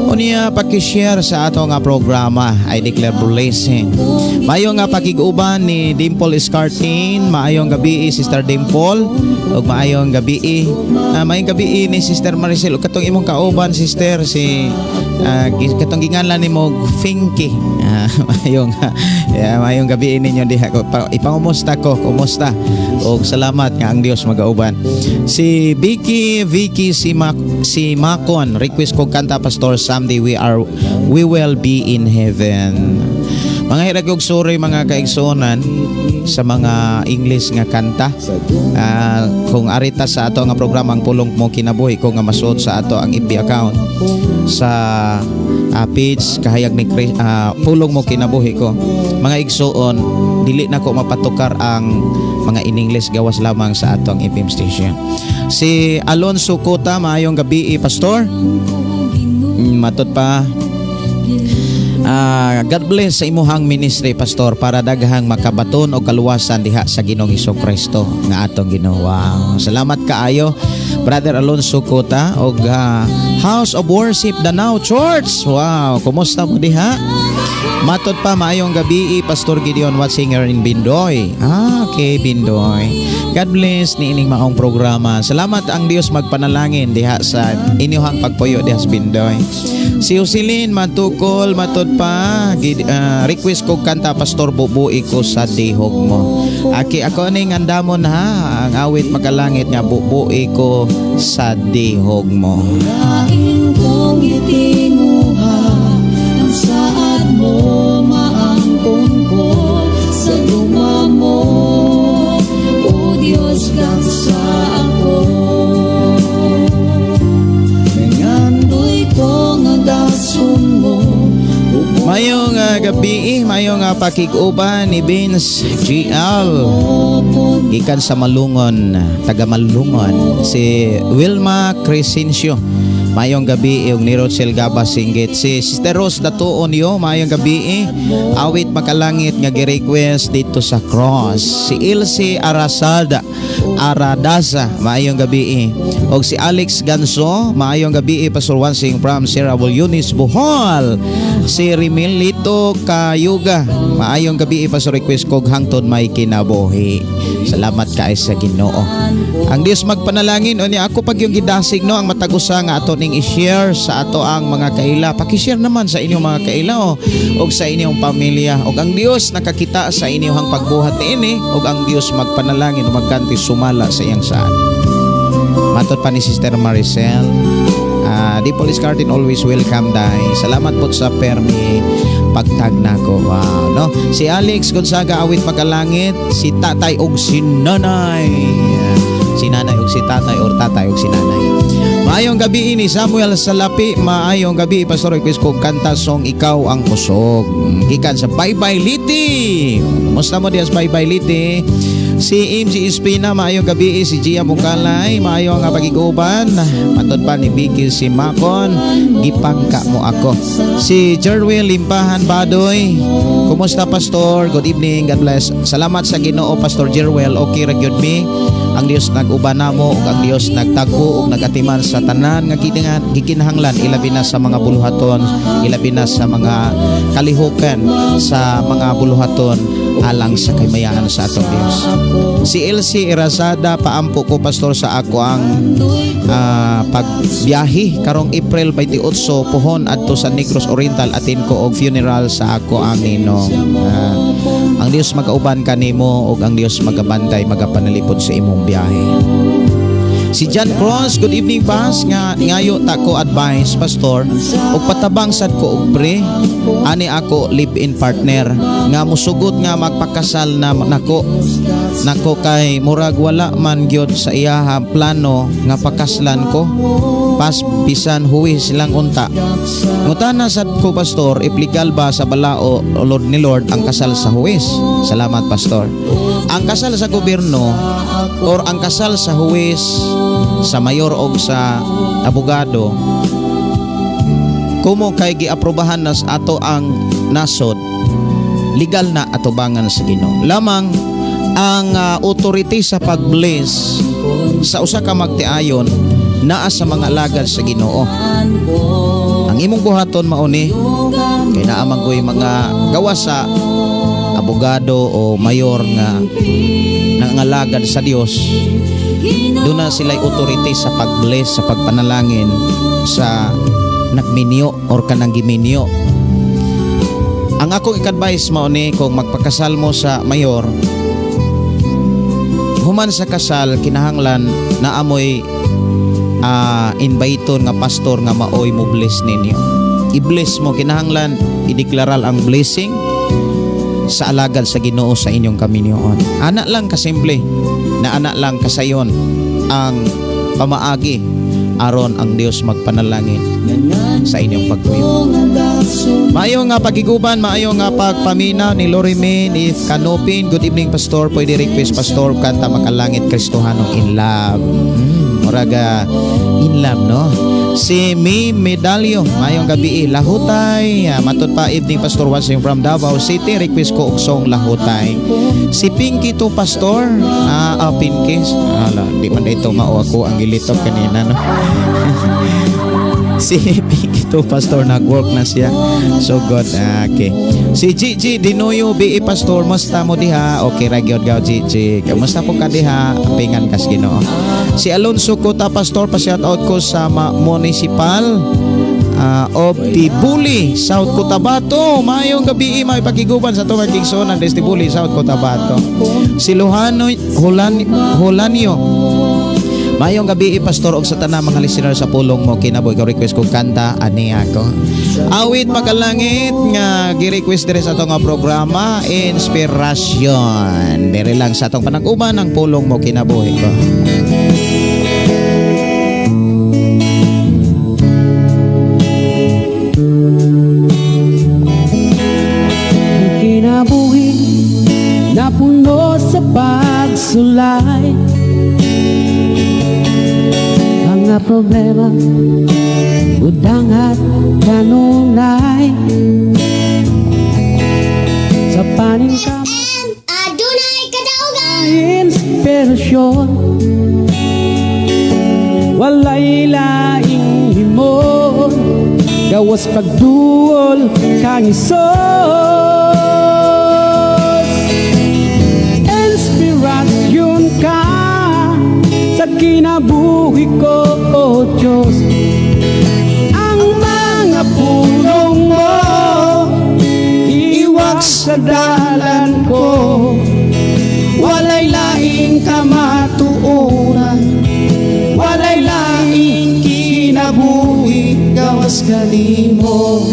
Unya paki-share sa ato nga programa. I declare blessing. Maayo nga pakig-uban ni Dimple Escartin. Maayong gabi, Sister Dimple. Ug maayong gabi. Maayong gabi ni Sister Maricel. Ug katong imong kauban, sister, si katong ginganlan nimo Finky. Yeah, maayong gabi ninyo diha. Ipangumusta ko, kumusta? Og salamat nga ang Dios magauban. Si Vicky Vicky si Macon, request ko kanta, Pastor, "Someday We Will Be in Heaven." Mga hirag og sorry, mga kaigsuonan, sa mga English nga kanta. Kung arita sa ato nga programa, ang Pulong Mo Kinabuhi ko nga masuod sa ato ang FB account sa page kahayag ni Pulong Mo Kinabuhi Ko. Mga igsuon, dili na ko mapatukar ang mga in English gawas lamang sa atong FM station. Si Alonso Cota, maayong gabi, Pastor. Matod pa, God bless sa imuhang ministry, Pastor, para daghang makabaton og kaluwasan diha sa Ginoong Kristo nga atong Ginoo. Wow. Salamat kaayo, Brother Alonso Cota og House of Worship Danao Church. Wow, kumusta mo diha? Matod pa, maayong gabi, Pastor Gideon, watching here in Bindoy. Ah, okay, Bindoy. God bless ni ining maong programa. Salamat, ang Dios magpanalangin diha sa inyuhang pagpuyo diha sa Bindoy. Si Jocelyn Matukol, matod pa, request ko kanta, Pastor, "Bubui Ko sa Dihog Mo." Aki ako ning andamon ha, ang awit makalangit nga "Bubui Ko sa Dihog Mo." Lain kong gitinguha ang saad mo maangkon ko sa gugma mo, O Diyos, kag sa ako. Nangandoy ko nga dason mo. Mayong gabi, mayong pakig-uban ni Vince GL. Gikan sa Malungon, taga Malungon, si Wilma Crescencio. Mayong gabi yung ni Rochelle Gaba Singgit. Si Sister Rose Datuon yo, mayong gabi. Awit makalangit nga gi-request, "Dito sa Cross." Si Ilse Arasada Aradasa, maayong gabi. Og si Alex Ganso, maayong gabi, Pastor Wansing from Sierra Yunis, Bohol. Si Remilito Kayuga, maayong gabi, Pastor, request kog "Hangtod May Kinabuhi." Salamat kay sa Ginoo. Ang Dios magpanalangin. Unya ako pag yung gidasig no ang matag usa nga ato ning i-share sa ato ang mga kaila. Paki-share naman sa inyong mga kaila o og sa inyong pamilya. Og ang Dios nakakita sa inyong pagbuhat niini og ang Dios magpanalangin ug magkanti sumala sa iyang saan. Matod pa ni Sister Maricel, di Police Cartin always welcome dai. Salamat po sa permi pagtag nako. Wow, no? Si Alex Gonzaga, awit makalangit, "Si Tatay og si Nanay." Si nanay og si tatay or tatay og si nanay. Maayong gabi ini Samuel Salapi, maayong gabi, Pastor, request ko kanta song "Ikaw ang Kusog." Gikan sa Bye Bye Liti. Kumusta mo diyan sa Bye Bye Liti? Si MG Espina, maayong gabi. Si Gia Mukalay, maayong nga pagiguban. Matod pa ni Vicky si Macon, "Gipangka Mo Ako." Si Jerwin Limpahan Badoy, kumusta, Pastor? Good evening, God bless. Salamat sa Ginoo, Pastor Jerwel. Okay ra gyud mi. Ang Dios nag-uban namo ug ang Dios nagtagbo ug nagatiman sa tanan nga gikinahanglan, ilabi na sa mga buluhaton, ilabi na sa mga kalihukan sa mga buluhaton alang sa kaymayaan sa atong Dios. Si Elsie Irazada, paampo ko, Pastor, sa ako ang pagbiyahe karong April 28 pohon adto sa Negros Oriental, atin ko og funeral sa ako ang ninong. Ang Dios magauban kanimo ug ang Dios magabantay, magapanalipod sa imong biyahe. Si John Cross, good evening, Pas. Nga ngayo ta ko advice, pastor, ug patabang sad ko og pre ani ako live-in partner nga musugot nga magpakasal na nako nako kay murag wala man gyud sa iyaha plano nga pakaslan ko, pas, bisan huwis lang unta. Ngutana sad ko, pastor, if legal ba sa balao Lord ni Lord ang kasal sa huwis? Salamat, pastor. Ang kasal sa gobyerno or ang kasal sa huwis, sa mayor og sa abogado, kumo kay giaprobahan na sa ato ang nasod, legal na atubangan sa Ginoo. Lamang ang authority sa pag-bless sa usa ka magtiayon naa sa mga alagad sa Ginoo. Ang imong buhaton mao ni kay naa man ko'y mga gawas sa abogado o mayor nga nangalagad sa Dios, doon na sila'y authority sa pag-bless, sa pagpanalangin sa nagminyo or kanang giminyo. Ang akong ik-advise mao ni kung magpakasal mo sa mayor, human sa kasal, kinahanglan na amoy inviteon nga pastor nga maoy mo bless ninyo. I-bless mo, kinahanglan ideklarar ang blessing sa alagad sa Ginoo sa inyong kaminyoon. Ana lang kasimple, na ana lang kasayon ang pamaagi aron ang Dios magpanalangin sa inyong pagtuyo. Maayo nga pagiguban, maayo nga pagpamina ni Lorimin if Kanupin. Good evening, pastor. Pwede request, pastor, kanta Makalangit Kristohanong in Love. Muraga in love, no? Si Mi Medalyo, maayong gabi, Lahutay. Matod pa, evening, pastor, watching from Davao City. Request ko og song Lahutay. Si Pinky to, pastor. Pinky. Ala, di man ito mao ako ang gilitok kanina, no? Si Pinky to, pastor, nag-work na siya. So good. Okay. Si Gigi Dinoyo BE, pastor, musta mo diha? Okay ra gyud gaw, Gigi. Kamusta po ka diha? Apingan kas Ginoo. Si Alonso Cota, pastor, pa shout out ko sa Municipal of Tibuli, South Cotabato. Maayong gabi, may pakiguban sa atong kigsuonan des Tibuli, South Cotabato. Si Luhano Hulan Hulanio. Maayong gabi, pastor, og sa tanang mga listener sa Pulong Mo Kinabuhi ko, request kong kanta ani ako. Awit Makalangit nga gi-request dire sa atong nga programa Inspirasyon. Dire lang sa atong panag-uban ng Pulong Mo Kinabuhi Ko. Ang kinabuhi napuno sa pagsulay, mga problema, budang at kanunay. Sa paningkamot FM, adunay kadaugan. Inspirasyon. Walay laing himon gawas pagduol kang Hesus. Inspirasyon ka sa kinabuhi ko, O Diyos. Ang mga pulong mo iwak sa dalan ko. Walay laing kamatuoran, walay laing kinabuhi gawas kanimo.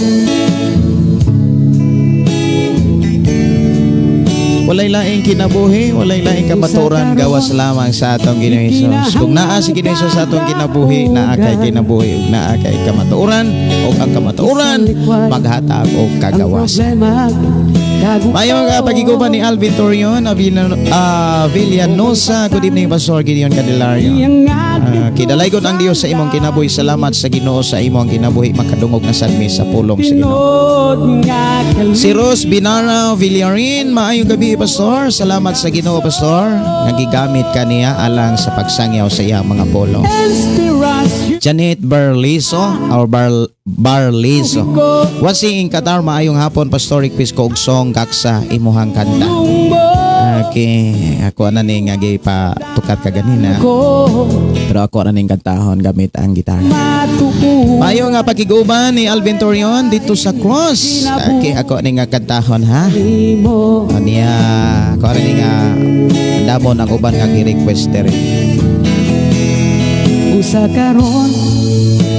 Walay laing kinabuhi, walay laing kamaturan gawas lamang sa atong Ginoong Hesus. Kung naa si Ginoong Hesus sa atong kinabuhi, naa kay kinabuhi ug naa kay kamatuoran, ug ang kamatuoran maghatag og Ang kagawasan. problema kag Maayong pagiguban ni Alvin Torion, Villanosa. Good evening, Pastor Gideon Candelario. Kidalaygon ang Dios sa imong kinabuhi. Salamat sa Ginoo sa imong kinabuhi. Makadungog na sad mi sa pulong sa Ginoo. Tinuod nga. Si Rose Binara Villarin, maayong gabi, Pastor. Salamat sa Ginoo, Pastor. Nga gigamit kaniya alang sa pagsangyaw sa iyang mga pulong. Inspirasyon Janet Barliso or Barliso. Watching in Qatar, maayong hapon, Pastor, request ko og song Gaksa imuhang kanta. mo. Okay, ako na ni nga pa tukat ka ganina. Ko Pero ako na ning kantahon gamit ang gitara. matuo. Maayo nga pakiguban ni Alvin Torion dito sa Cross. Okay, ako ni nga kantahon ha. Mo. Niya, ako ni nga damon ang uban nga gi-request dere. Sa karon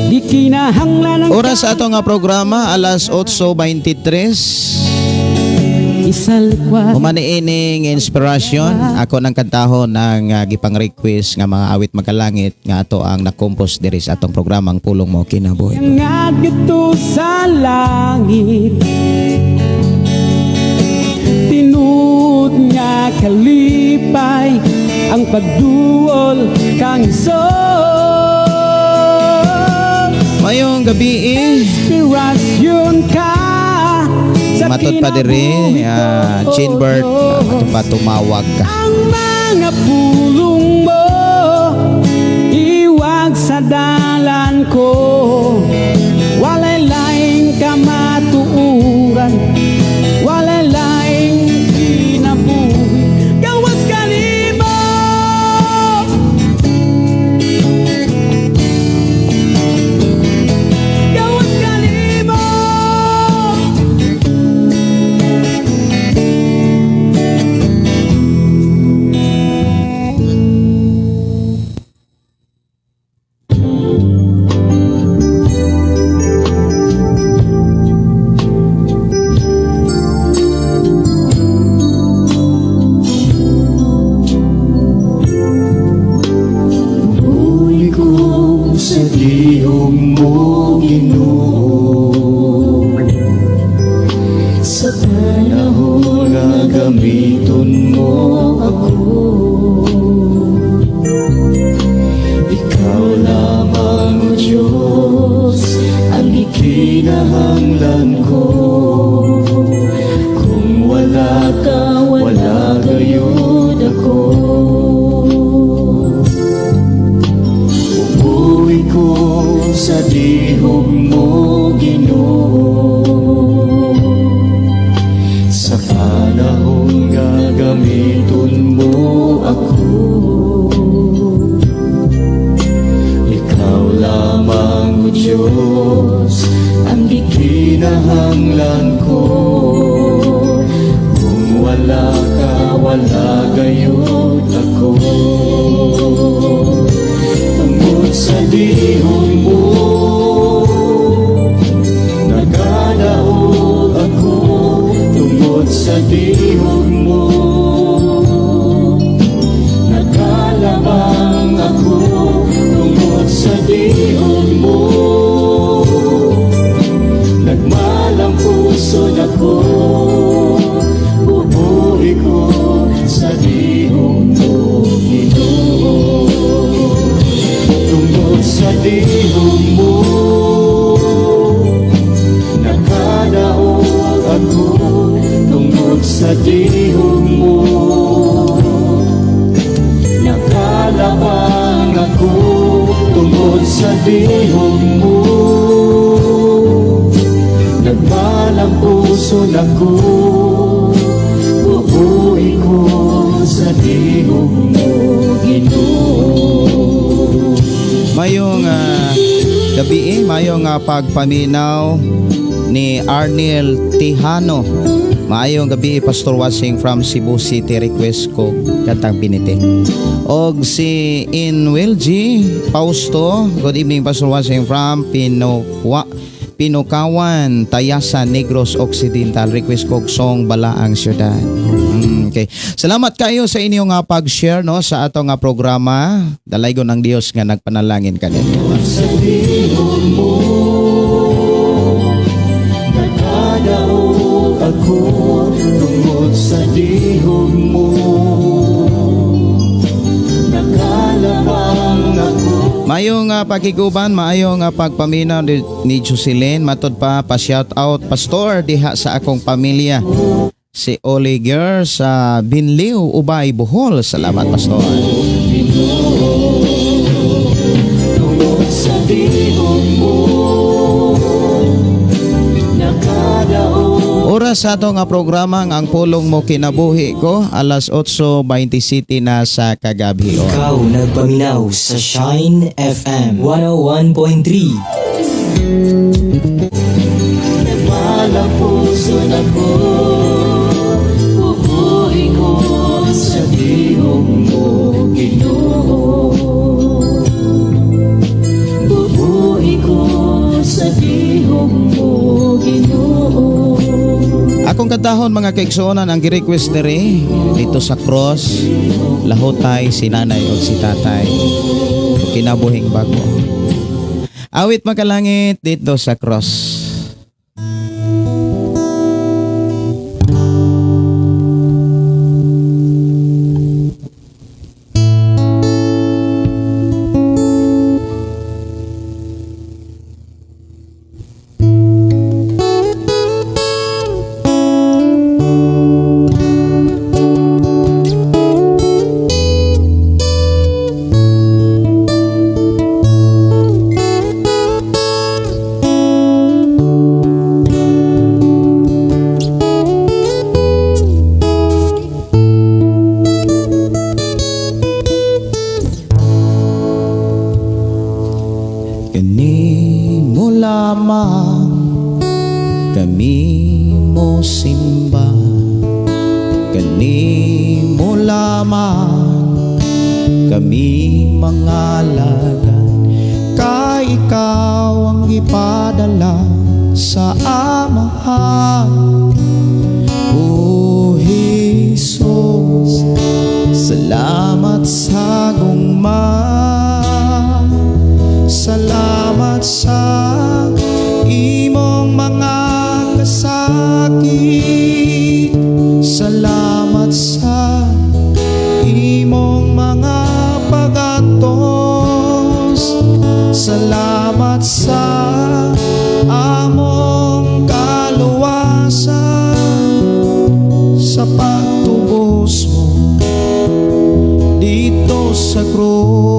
di kinahanglan ang Oras sa ato nga programa, alas 8:23. Isalwa. Human ining inspiration, ako nang kantahon ng gipang request nga mga awit makalangit nga ato ang nakompos diri sa atong programang Pulong Mo Kinabuhi. Nga dito sa langit, tinuod nga kalipay ang pagduol kang Hesus. Mayong gabi eh. Inspirasyon ka sa Matod pa diri, kinabuhi ko, Jean Bert, Diyos. Matod pa tumawag ka. Ang mga pulong mo, iwag sa dalan ko. Walay laing kamatuuran, walay laing kinabuhi gawas kanimo. Gawas kanimo. Uli ko sa dihog mo, Ginoo, sa panahon nga gamiton mo ako. Ikaw lamang, O Diyos, ang ikinahanglan ko. Kung wala ka, wala gayud ako. Uwi ko sa dihog mo, Ginoo, sa panahon nga gamiton mo ako. Ikaw lamang, O Diyos, ang gikinahanglan ko. Kung wala ka, wala gayud ako. Tungod sa dihon mo, nagadaog ako. Tungod sa dihon mo, nakalabang ako. Tungod sa dihon mo, nagmalang pusod ako. Bubuhi ko sa dihon mo, Ginoo. Tungod sa dihon mo, nakadaog ako. Tungod sa dihon mo, nakalabang ako. Tungod sa dihon mo, nagbalang puso ako. Bubuhi ko sa dihon mo, Ginoo. Mayong gabi eh, mayong pagpaminaw ni Arnel Tijano. Maayong gabi eh, Pastor Wasing from Cebu City, request ko kantang Binite. Og si Inwil G Fausto, good evening Pastor Wasing from Pinokwa Pinukawan, Tayasan, Negros Occidental, request ko song Balaang Syudad. Okay. Salamat kayo sa inyong pag-share no sa ato nga programa. Dalaygon ang Dios nga nagpanalangin kaninyo. Sa dihon mo, nakadaog ako. Tungod sa dihon mo, nakalabang ako. Mayong pakiguban, maayong pagpaminaw ni Jocelyn, matod pa pa shout out pastor diha sa akong pamilya. Si Oli Ger sa Binliw, Ubay, Bohol. Salamat, pastor. Tungod sa dihon mo, nakadaog. Oras sa ato nga programa nga Ang Pulong Mo Kinabuhi Ko, alas 8:27 na sa kagabi. Ikaw nagpaminaw sa Shine FM 101.3. Nagmalang puso na ko, bubuhi ko sa dihog mo, Ginoo. kantahon, mga kaigsuonan, ang gi-request diri dito sa cross, lahutay si nanay o si tatay. Kinabuhing bago. Awit Makalangit, "Dito sa Cross." Kanimo lamang kami mo simba, kanimo lamang kami mangalagan, kay ikaw ang gipadala sa Amahan. O Jesus, salamat sa gugma. Salamat sa imong mga kasakit. Salamat sa imong mga pagantos. Salamat sa among kaluwasan, sa pagtubos mo dito sa krus.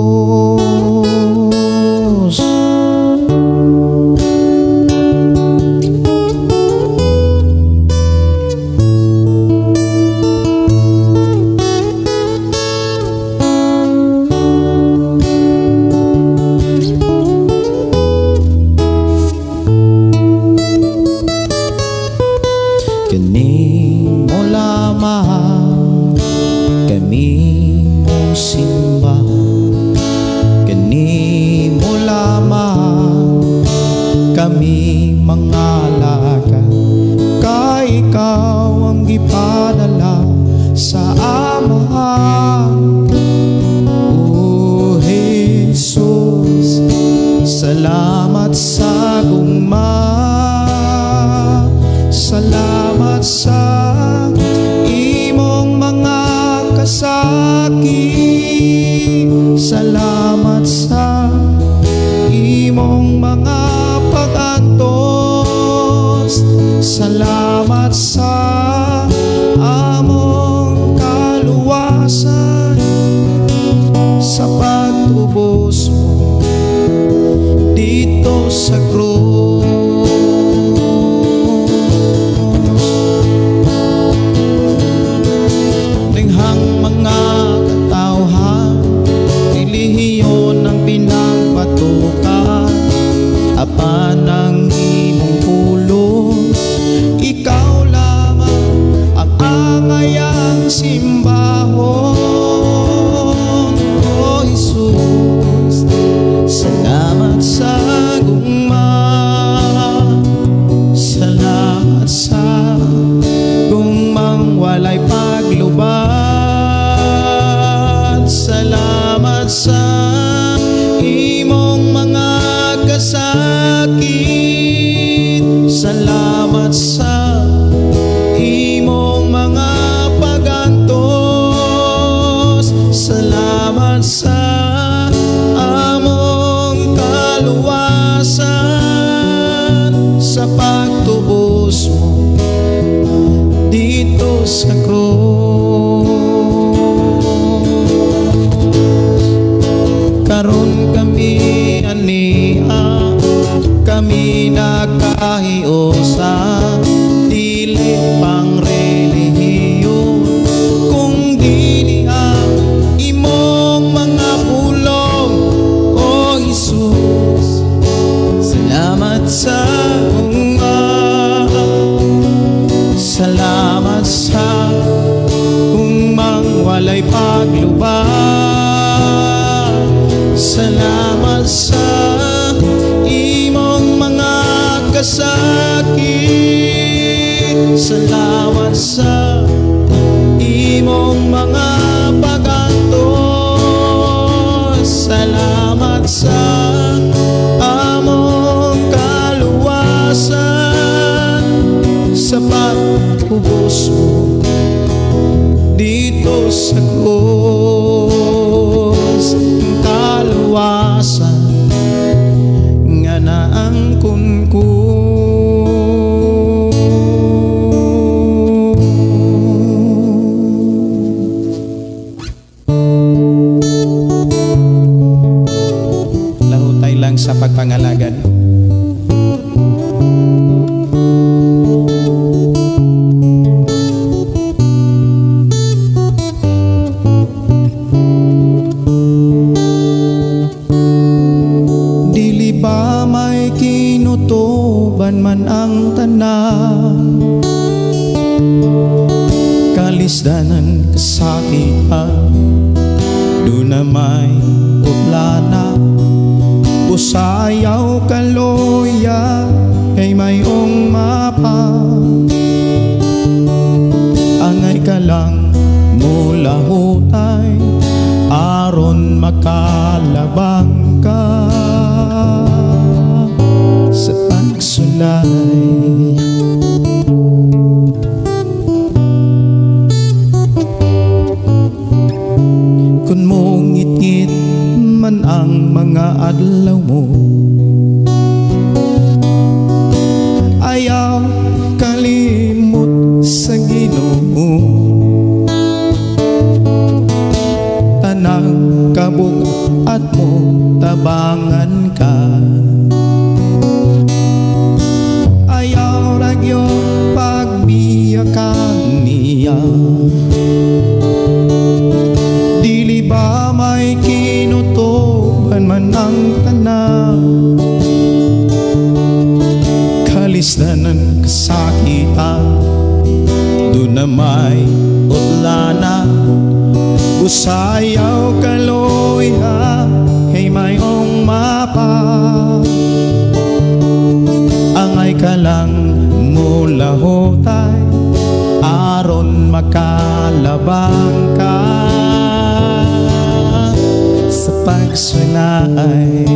Kanimo lamang kami mo simba, kanimo lamang kami mangalaga, kay ikaw ang gipadala sa Amahan. O Jesus, salamat sa gugma. Salamat sa imong mga kasakit. Salamat sa imong mga pagantos. Salamat sa among kaluwasan, sa pagtubos mo dito sa krus. Tinghang mga katawhan, relihiyon ang pinagbatukan, apan ang imong pulong, ikaw lamang ang angayang simbahon. O Jesus, salamat sa gugma. Salamat sa gugmang walay paglubat. Salamat sa imong mga kasakit. Salamat sa imong mga pagantos. Salamat sa among kaluwasan, sa pagtubos mo dito sa krus. Karon kami ania, kami nakahiusa. Dili pang relihiyon, kung dili ang imong mga pulong. O Jesus, salamat sa gugma. Salamat sa gugmang walay paglubat. Salamat sa imong mga kasakit. Salamat sa imong mga pagantos. Salamat sa among kaluwasan, sa pagtubos mo dito sa krus, kaluwasan nga naangkon ko. Lahutay lang sa pagpangalagad. Dili ba may kinutuban man ang tanan, kalisdanan, kasakitan, duna may utlana? Busayaw, kaloya, kay mayong mapa. Angay ka lang mulahutay aron makalabang ka sa pagsulay. Kung mongit-ngit man ang mga adlaw mo, ayaw kalimot sa Ginoo. Tanang kabug-at mo, tabangan ka. Ayaw ragyo pagbiya ka niya. Dili ba may kinutuban man ang tanan, kalisdanan, kasakitan, duna may utlana? Busayaw, kaloya, kay mayong mapa. Angay ka lang mulahutay aron makalabang ka sa pagsulay.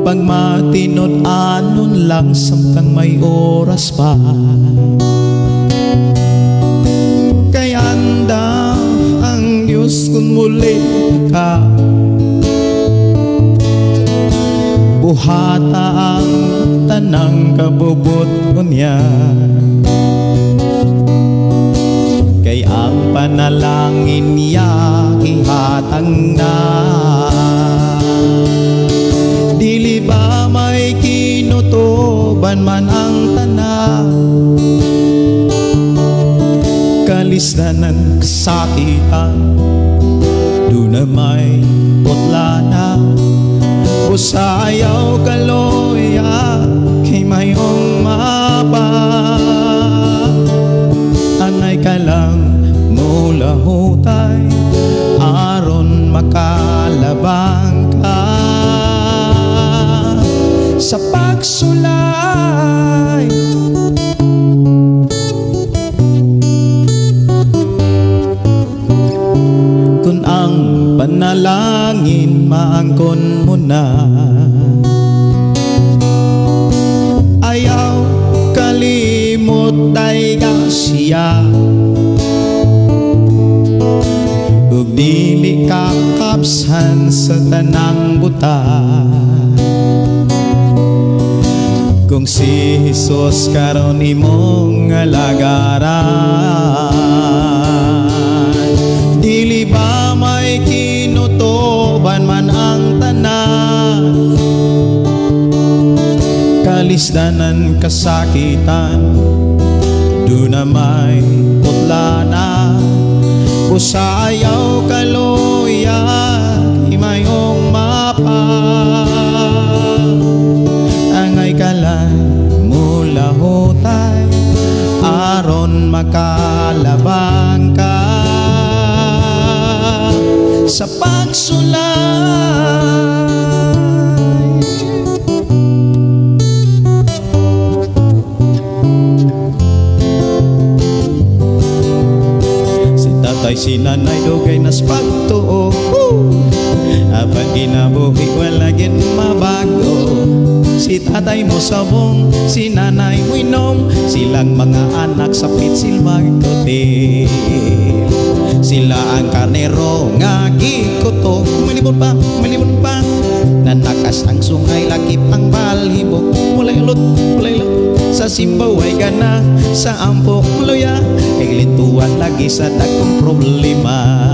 Pagmatinud-anon lang samtang may oras pa, kay anda ang Diyos kung muli ka. Buhata ang tanang kabubot niya, kay ang panalangin niya ihatang na. Dili ba may kinutuban man ang tanan, kalisdanan, kasakitan, duna may putlana? Usayaw, kaloya, kay mayong mapa. Angay ka lang mulahutay aron makalabang ka sa pagsulay. Kung ang panalangin maangkon mo na, ayaw kalimot ay siya, ug dili kakapsan sa tanang buta. Kung si Jesus karon imong alagaran, dili ba may kinutuban man ang tanan, kalisdanan, kasakitan, duna may putlana? Usayaw, kaloya, mayong mapa. Angay ka lang mulahutay aron makalabang ka sa pagsulay. si nanay dugay nas pagtuo. Woo! Apan kinabuhi wala gid mabago. Si tatay mo sabong, si nanay mo inom, silang mga anak sa pitsil magkutil. Sila ang karnero nga gikuto. Malibot pa, malibot pa. Nanakas ang sungay, lakip ang balhibok. Walay ulot, walay ulot. Sa simbaway gana, sa ampo muluya. Kay lintuan lagi sa dagkong problema.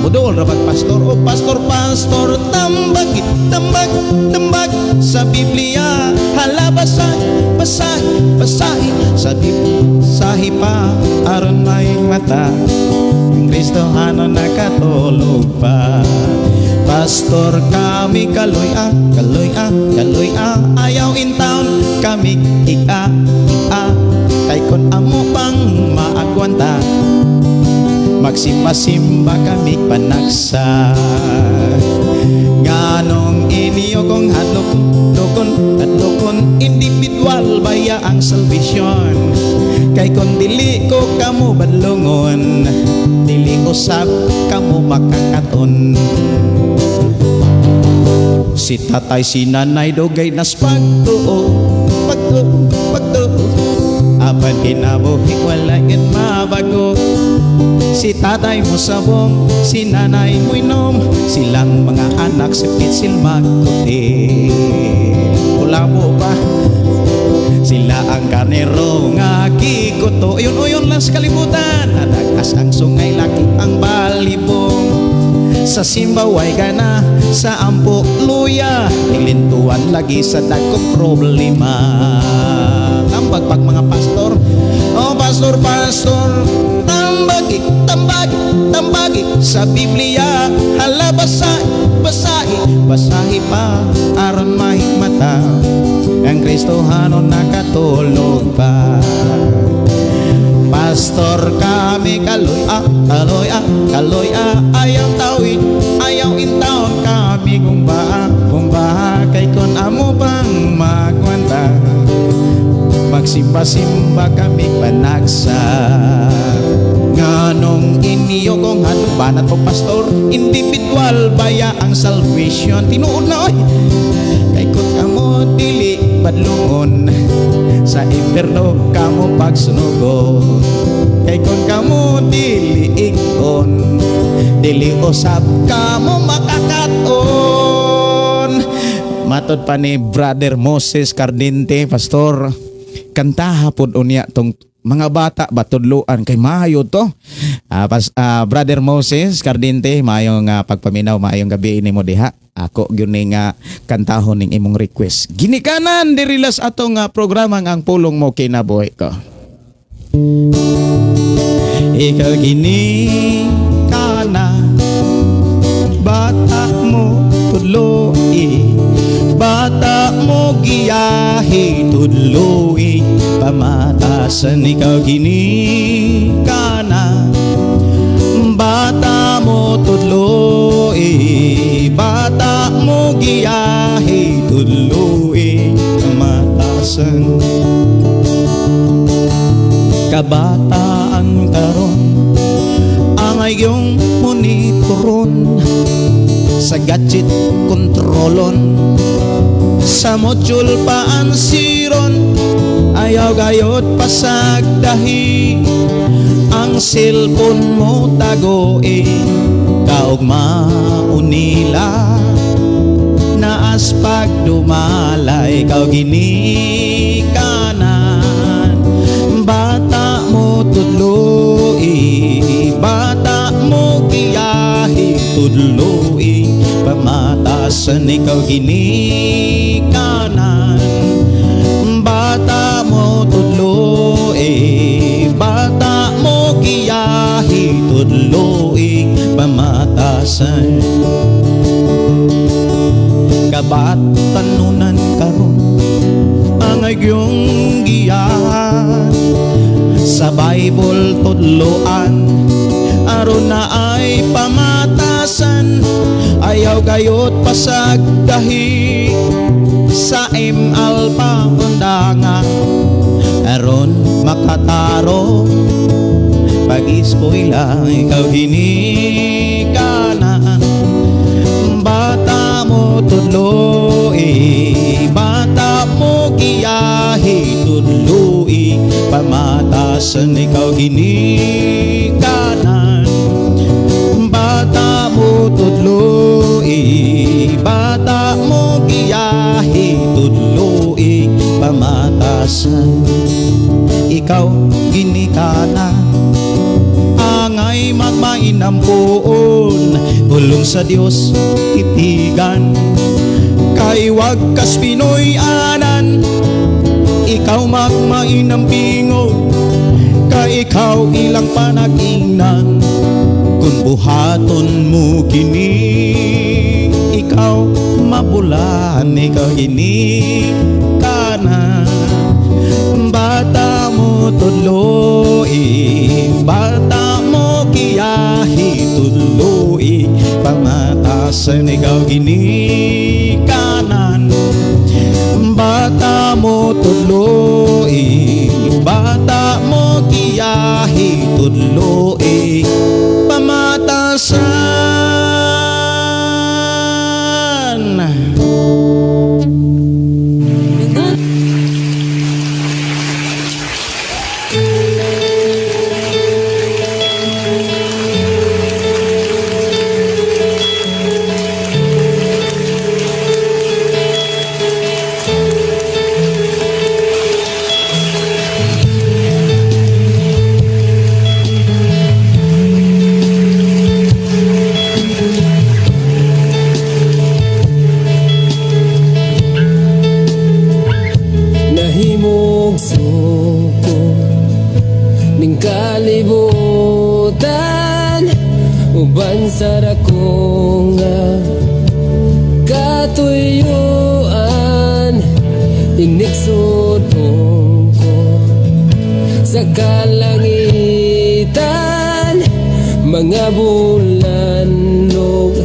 Mudol ra bag pastor, oh pastor, pastor, tambag, tambag, tambag sa Biblia. Hala, basahi, basahi, basahi sa Biblia. Sahi pa, aron may mata. Ang Kristohano nakatulog pa. Pastor kami kaloy ah, kaloy ah, kaloy ah. Ayaw in town kami ika, ika. Kay kon amo pang maagwanta, magsimba-simba kami panagsa. Nganong inyo kong hadlok, lokon, hadlokon? Individual baya ang salvation? Kay kon dili ko kamo badlongon, dili usab kamo makakaton. Si tatay, si nanay dugay nas pagtuo, pagtuo, pagtuo. Apan kinabuhi wala gid mabago. Si tatay mo sabong, si nanay mo inom, silang mga anak si pitsil magkuti. Kulabo pa. Sila ang karnero nga gikuto. Uyon-uyon lang sa kalibutan. Nadagas ang sungay, laki ang balibong. Sa simbaway gana, sa ampo luya. Tilintuan lagi sa dagkong problema. Tambag pag mga pastor. Oh pastor, pastor, tambagi, tambagi, tambagi sa Biblia. Hala, basahi, basahi, basahi pa aron mahigmata. Ang Kristohano nakatulog pa. Pastor kami kaloy ah, kaloy ah, kaloy ah. Ayaw tawid, ayaw in town kami gumba, gumba. Kay kon amo pang magwanta, magsimba-simba kami panagsa. Nganong inyo kong banat po pastor? Individual baya ang salvation? Tinuod na oy. Kay kung kamo dili badlungon, sa impierno kamo pagsunugon. Kay kung kamo dili igton, dili usab kamo makakaton. Matod pa ni Brother Moses Cardente, "Pastor, kantaha pod unya tong mga bata ba, tudluan kay maayo to." Brother Moses Cardente, maayong pagpaminaw, maayong gabi nimo diha. Ako gyud ni nga kantahon ning imong request. Ginikanan diri las atong programa nga Ang Pulong Mo Kinabuhi Ko. Ikaw gini kana, bata mo tudloi, bata mo giyahi, tudloi pamatasan. Ikaw gini kana, bata mo tudloi, bata mo giyahi, tudloi pamatasan. Kabataan karon ang iyong monitoron, sa gadget kontrolon, sa module paansiron. Ayaw gayot pasagdahi ang cellphone mo, tagoi kaugma unila naas pagdumalay. Ikaw ginikanan, bata mo tudloi, bata mo giyahi, tudloi pamatasan. Ikaw ginikanan, bata mo tudloi, bata mo giyahi, tudloi pamatasan. Kabatanunan karon ang iyong giyahan, sa Bible tudloan aron na ay pamatasan. Ayaw gayot pasagdahi sa ML pa undanga aron makatarong. Pag-eskwela ikaw ginikanan. Bata mo tudloi, bata mo giyahi tudloi, pamatasan ikaw ginikanan. Bata mo tudloi, bata mo giyahi tudloi, pamatasan ikaw ginikanan. Angay magmainampuon, pulong sa Dios tipigan, kay wag kas Pinoy anan. Ikaw magmainam bingog, kay ikaw ilang panag-ingnan. Kung buhaton mo kini, ikaw mabulan, ikaw ginikanan. Bata mo tudloi, bata mo giyahi tudloi, pamatasan ikaw ginikanan. Bata mo tudloi, bata mo giyahi tudloi, pamatasan. Nahimugso ko ning kalibutan, uban sa dako nga katuyuan, inigsudong ko sa kalangitan, mga bulan ug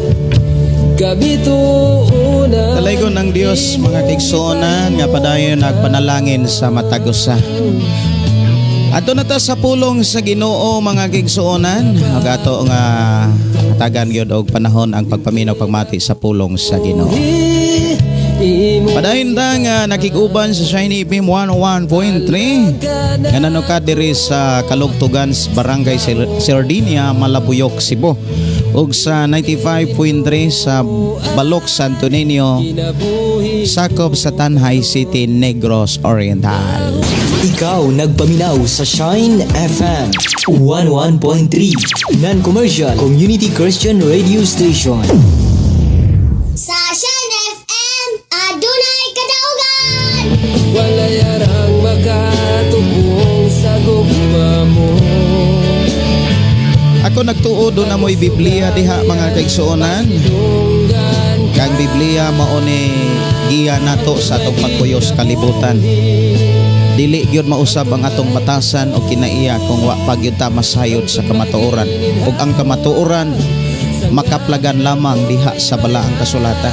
kabituonan. Dalaygon ng Dios, mga kaigsuonan, nga padayon nagpanalangin sa matag usa. Adto na ta sa pulong sa Ginoo, mga kaigsuonan. Ug ato nga hatagan gyud og panahon ang pagpaminaw, pagmati sa pulong sa Ginoo. Padayon ta nga nakig-uban sa Shiny FM 101.3 nga nanuka diri sa Kalugtugan, Barangay Sardinia, Malabuyok, Cebu, ug sa 95.3 sa Balok, Santo Niño, sakop sa Tanjay City, Negros Oriental. Ikaw nagpaminaw sa Shine FM 101.3 Non-commercial Community Christian Radio Station. Sa Shine FM, adunay kadaugan! Walay arang makatubong sa gugma mo. Ako nagtuo doon na mo'y Biblia diha, mga kaigsuonan. Dunggan. Kang Biblia mao ni giya nato sa atong pagpuyos kalibutan. Dili gyud mausab ang atong batasan o kinaiya kung wa pa gyud ta masayod sa kamatuoran. Ug ang kamatuoran makaplagan lamang diha sa balaang kasulatan.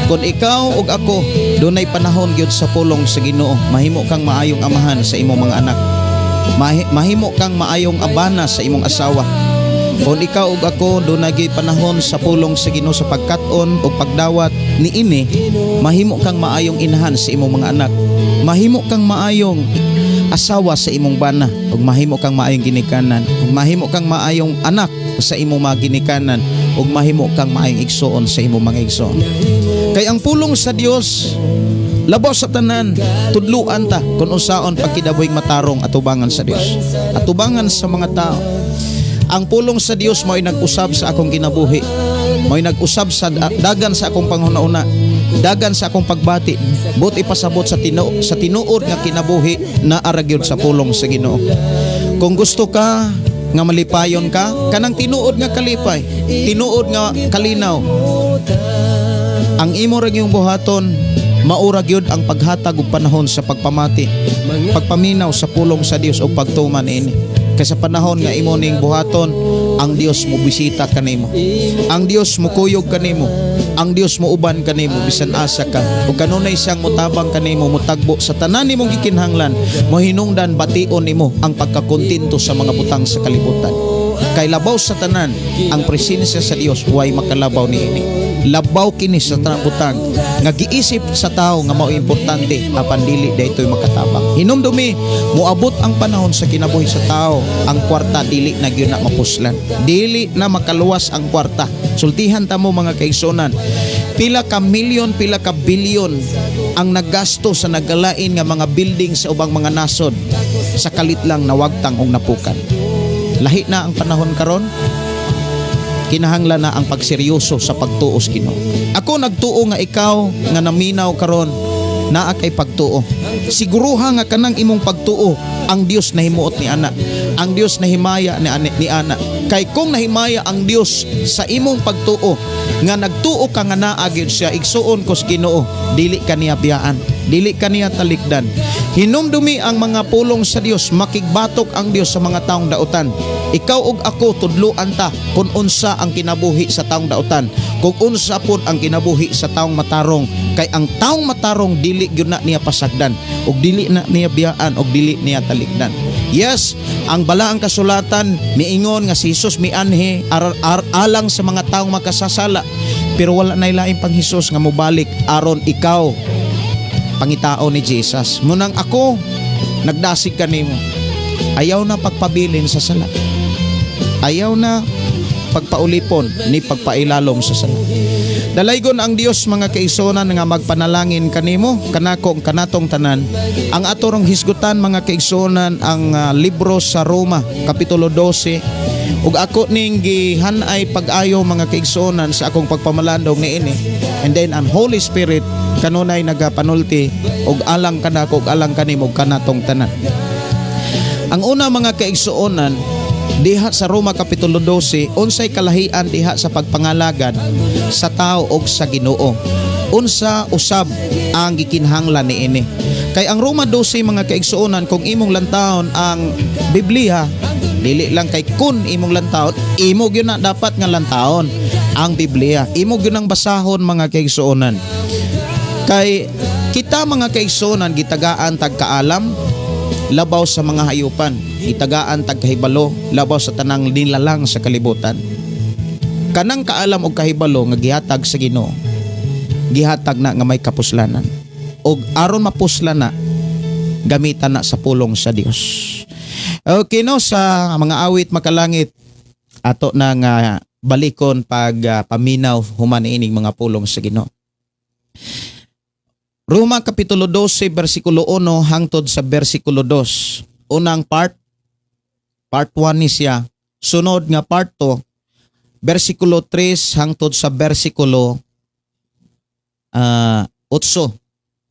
Kung ikaw ug ako dunay panahon gyud sa pulong sa Ginoo, mahimo kang maayong amahan sa imong mga anak. Mahimo kang maayong abana sa imong asawa. Kung ikaw ug ako dunay gyud panahon sa pulong sa Ginoo sa pagkat-on o pagdawat niini, mahimo kang maayong inahan sa imong mga anak. Mahimo kang maayong asawa sa imong bana ug mahimo kang maayong ginikanan, ug mahimo kang maayong anak sa imong mga ginikanan, ug mahimo kang maayong igsuon sa imong mga igsuon. Kay ang pulong sa Dios labaw sa tanan, tudluan ta kung unsaon pagkinabuhing matarong atubangan sa Dios, atubangan sa mga tao. Ang pulong sa Dios mao'y nag-usab sa akong kinabuhi, mao'y nag-usab sa dagan sa akong panghuna-una, dagan sa akong pagbati, but ipasabot sa tinuod nga kinabuhi na ara gyud sa pulong sa Ginoo. Kung gusto ka nga malipayon ka, kanang tinuod nga kalipay, tinuod nga kalinaw, ang imo ra gyung buhaton maura gyud ang paghatag og panahon sa pagpamati, pagpaminaw sa pulong sa Dios o pagtuman niini. Kay sa panahon nga imo ning buhaton, ang Dios mo bisita kanimo, ang Dios mo kuyog kanimo. Ang Dios muuban kanimo bisan asa ka. Ug kanunay siyang mutabang kanimo, mutagbo sa tanan nimong gikinahanglan, mohinungdan bation nimo ang pagkakontento sa mga butang sa kalibutan. Kay labaw sa tanan, ang presensya sa Dios way makalabaw niini. Labaw kini sa tanang butang nga giisip sa tao nga mao importante, apan dili daytoy makatabang. Hinumdumi, moabot ang panahon sa kinabuhi sa tao, ang kwarta dili na gyud na mapuslan. Dili na makaluwas ang kwarta. Sultihan ta mo, mga kaigsuonan. Pila ka milyon, pila ka bilyon ang naggasto sa nagalain nga mga building sa ubang mga nasod, sa kalit lang nawagtang og napukan. Lahi na ang panahon karon, kinahanglan na ang pagseryoso sa pagtuo sa Ginoo. Ako nagtuo nga ikaw nga naminaw karon naa kay pagtuo. Siguruha nga kanang imong pagtuo, ang Dios nahimuot ni ana. Ang Dios nahimaya ni ana. Kay kung nahimaya ang Dios sa imong pagtuo nga nagtuo ka nga naa gyud siya, igsuon ko sa Ginoo, dili ka niya biyaan, dili ka niya talikdan. Hinumdumi ang mga pulong sa Dios, makigbatok ang Dios sa mga taong dautan. Ikaw ug ako, tudluan ta kung unsa ang kinabuhi sa taong dautan, kung unsa pod ang kinabuhi sa taong matarong. Kay ang taong matarong dili gyud na niya pasagdan, ug dili na niya biyaan, ug dili niya talikdan. Yes, ang balaang kasulatan miingon nga si Jesus mianhi alang sa mga taong makasasala. Pero wala na lain pang Hesus nga mobalik aron ikaw pangitao ni Jesus. Munang ako nagdasig kanimo. Ayaw na pagpabilin sa sala. Ayaw na pagpaulipon ni pagpailalom sa sala. Dalaygon ang Dios, mga kaigsuonan, nga magpanalangin kanimo, kanako, kanatong tanan. Ang atorong hisgutan, mga kaigsuonan, ang libro sa Roma kapitulo 12, ug ako ning gihanay pag-ayo, mga kaigsuonan, sa akong pagpamalandong niini. And then ang Holy Spirit kanunay nagapanulti og alang kanako ug alang kanimo ug kanatong tanan. Ang una, mga kaigsuonan, diha sa Roma kapitulo 12, unsay kalahian diha sa pagpangalagad sa tao og sa Ginoo? Unsa usab ang gikinahanglan niini? Kay ang Roma 12, mga kaigsuonan, kung imong lantawon ang Biblia, dili lang kay kun imong lantawon, imo gyud na dapat nga lantawon ang Biblia. Imo gyud ang basahon, mga kaigsuonan. Kay kita, mga kaigsuonan, gitagaan tag kaalam labaw sa mga hayupan. Gitagaan tag kahibalo labaw sa tanang nilalang sa kalibutan. Kanang kaalam og kahibalo nga gihatag sa Ginoo, gihatag na nga may kapuslanan. Og aron mapuslan na, gamitan na sa pulong sa Dios. Okay no, sa mga awit makalangit, ato na nga balikon pag paminaw human ining mga pulong sa Ginoo. Roma Kapitulo 12 versikulo 1 hangtod sa versikulo 2. Unang part, part 1 ni siya. Sunod nga part 2, versikulo 3 hangtod sa versikulo 8.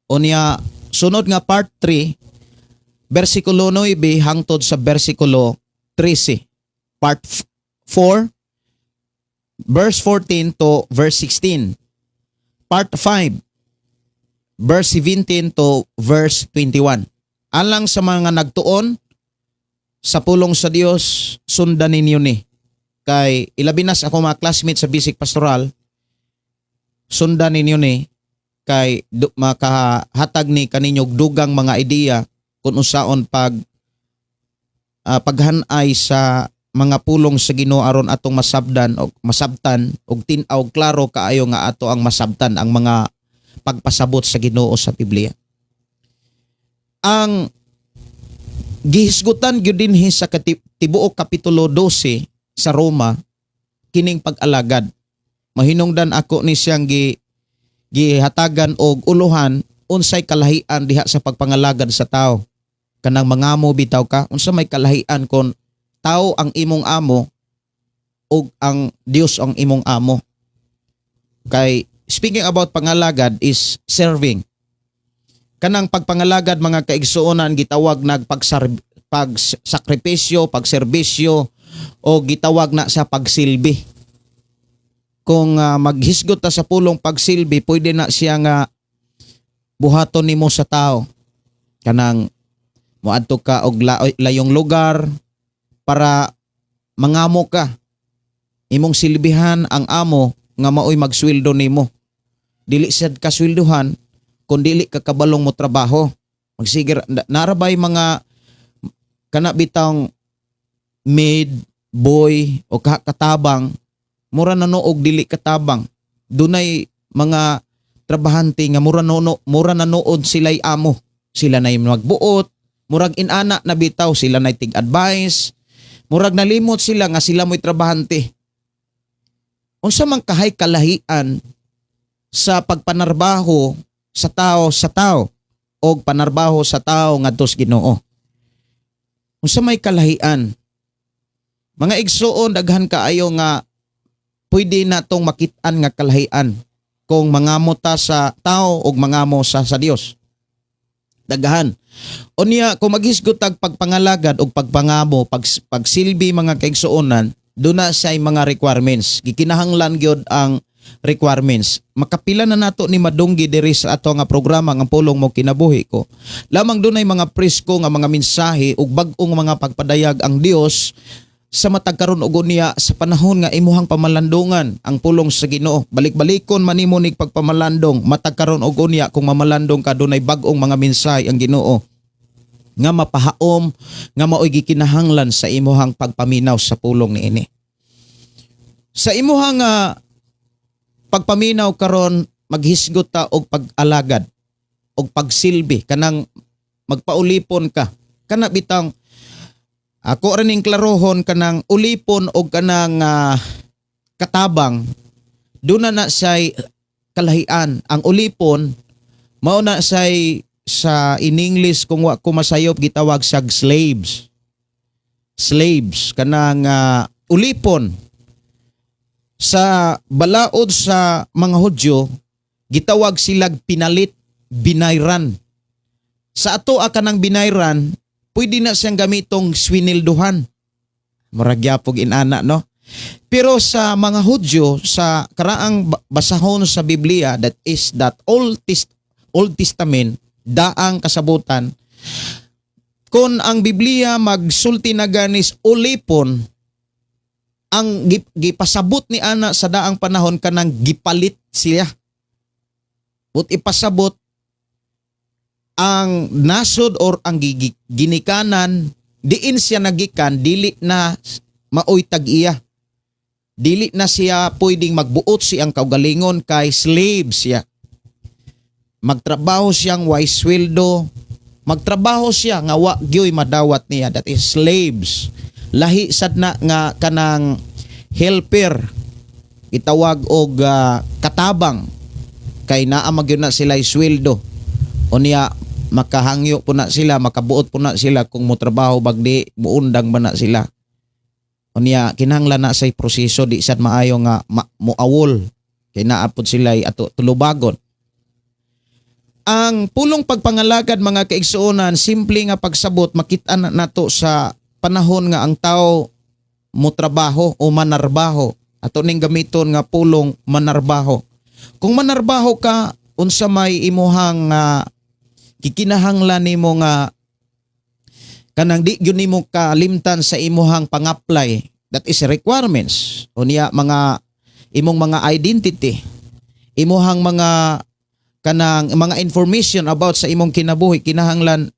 Unya sunod nga part 3, versikulo 9 hangtod sa versikulo 13. Part 4, verse 14 to verse 16. Part 5, verse 17 to verse 21. Alang sa mga nagtuon sa pulong sa Dios, sundan ninyo ni. Kay ilabi na sa ako mga classmates sa Basic Pastoral, sundan ninyo ni kay makahatag ni kaninyo og dugang mga ideya kung unsaon paghanay sa mga pulong sa Ginoo aron atong masabdan og masabtan og tin-aw klaro kaayo nga ato ang masabtan ang mga pagpasabot sa Ginoo sa Biblia. Ang gihisgutan gyud dinhi sa tibuok kapitulo 12 sa Roma kining pag-alagad. Mahinungdan ako ni siyang gihatagan og uluhan, unsay kalahian diha sa pagpangalagad sa tao. Kanang mangamo bitaw ka, unsa may kalahian kon tao ang imong amo ug ang Dios ang imong amo? Kay speaking about pangalagad is serving. Kanang pagpangalagad, mga kaigsuonan, gitawag nag pagsakripisyo, pagserbisyo o gitawag na sa pagsilbi. Kung maghisgot ta sa pulong pagsilbi, pwede na siya nga buhaton nimo sa tao. Kanang moadto ka og layong lugar para mangamo ka. Imong silbihan ang amo nga maoy magsweldo nimo. Dili sad ka sweldohan kung dili ka kabalong mo trabaho. Magsigir narabay mga kana bitang maid, boy o katabang, mura na no og dili katabang. Dunay mga trabahante nga mura no, mura na nood sila'y amo. Sila na magbuot, murag inana na bitaw, sila na tig-advice, murag nalimot sila nga sila mo'y trabahante. Unsa man kahay kalahian sa pagpanarbaho sa tao o panarbaho sa tao ngadto sa Ginoo? Unsa may kalahian? Mga igsuon, daghan kaayo nga pwede natong makit-an nga kalahian kung mangamo ta sa tao o mangamo sa Dios. Daghan. Unya, kung maghisgot tag pagpangalagad o pagpangamo, pagsilbi, mga kaigsuonan, duna siya mga requirements. Gikinahanglan gyud ang requirements. Makapila na nato ni madunggi diri sa ato nga programa nga Pulong Mo Kinabuhi Ko. Lamang dunay mga presko nga mga mensahe ug bag-ong mga pagpadayag ang Dios sa matag karon ug unya sa panahon nga imuhang pamalandungan ang pulong sa Ginoo. Balik-balikon man nimo nig pagpamalandong matag karon ug unya. Kung mamalandong ka, dunay bag-ong mga mensahe ang Ginoo nga mapahaom nga maoy gikinahanglan sa imuhang pagpaminaw sa pulong niini. Sa imuhang pagpaminaw karon, maghisgot ta og pag-alagad og pagsilbi, kanang magpaulipon ka. Kana bitang ako ra ning klarohon, kanang ulipon og kanang katabang, duna na siya'y kalahian. Ang ulipon mao na siya'y, sa in English, kung wa ko masayop, gitawag siyag slaves. Slaves, kanang ulipon. Sa balaod sa mga Hudyo, gitawag silag pinalit, binayran. Sa ato kanang binayran, pwede na siyang gamitong swinilduhan. Murag gyapog inana, no? Pero sa mga Hudyo, sa karaang basahon sa Biblia, that is that Old Testament, daang kasabutan, kung ang Biblia magsulti na ganis ulipon, ang gipasabot ni ana sa daang panahon, kanang gipalit siya. But ipasabot ang nasod or ang ginikanan diin siya nagikan, dili na maoy tag-iya. Dili na siya pwedeng magbuot siyang kaugalingon kay slave siya. Magtrabaho siyang way sweldo, magtrabaho siya nga wa gyoy madawat niya, that is slaves. Lahi sad na nga kanang helper, gitawag og katabang, kay naa magyud na sila sweldo. Unya makahangyo po na sila, makabuot po na sila kung motrabaho bagdi muundang ba na sila. Unya kinahanglan na say proseso, di sad maayo nga moawol kay naa pod sila ato tulubagon. Ang pulong pagpangalagad, mga kaigsuonan, simple nga pagsabot, makita na nato sa panahon nga ang tao motrabaho o manarbaho. Ato ning gamiton nga pulong manarbaho. Kung manarbaho ka, unsa may imuhang gikinahanglan nimo nga kanang di gyud nimo kalimtan sa imuhang pang-apply? That is requirements. Unya mga imong mga identity, imuhang mga kanang mga information about sa imong kinabuhi, kinahanglan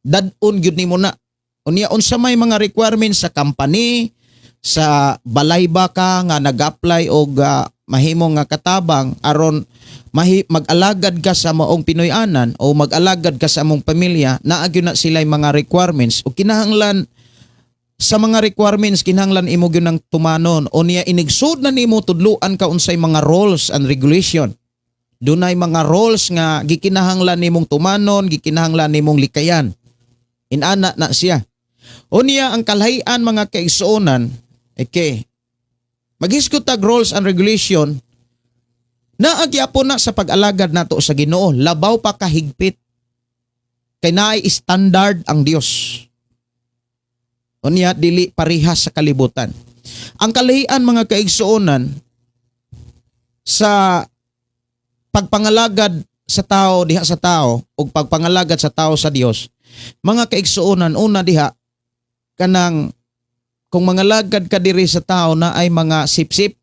dad-on gyud nimo na. Unya unsa may mga requirements sa company, sa balay ba ka nga nag-apply og mahimo nga katabang aron mag-alagad ka sa maong Pinoy-anan o mag-alagad ka sa among pamilya, naa gyud na sila mga requirements o kinahanglan. Sa mga requirements, kinahanglan imo gyud nang tumanon. O niya inigsud na nimo, tudluan ka unsay mga rules and regulation. Dunay mga roles nga gikinahanglan nimong tumanon, gikinahanglan nimong likayan. Inana na siya. Unya ang kalahian, mga kaigsuonan, okay, maghisgot tag rules and regulation, naa gyapon na sa pag-alagad nato sa Ginoo, labaw pa kahigpit. Kay naay standard ang Dios. Unya dili parihas sa kalibutan. Ang kalahian, mga kaigsuonan, sa pagpangalagad sa tao diha sa tao ug pagpangalagad sa tao sa Dios, mga kaigsuonan, una diha kanang kung mangalagad ka diri sa tao na ay mga sipsip.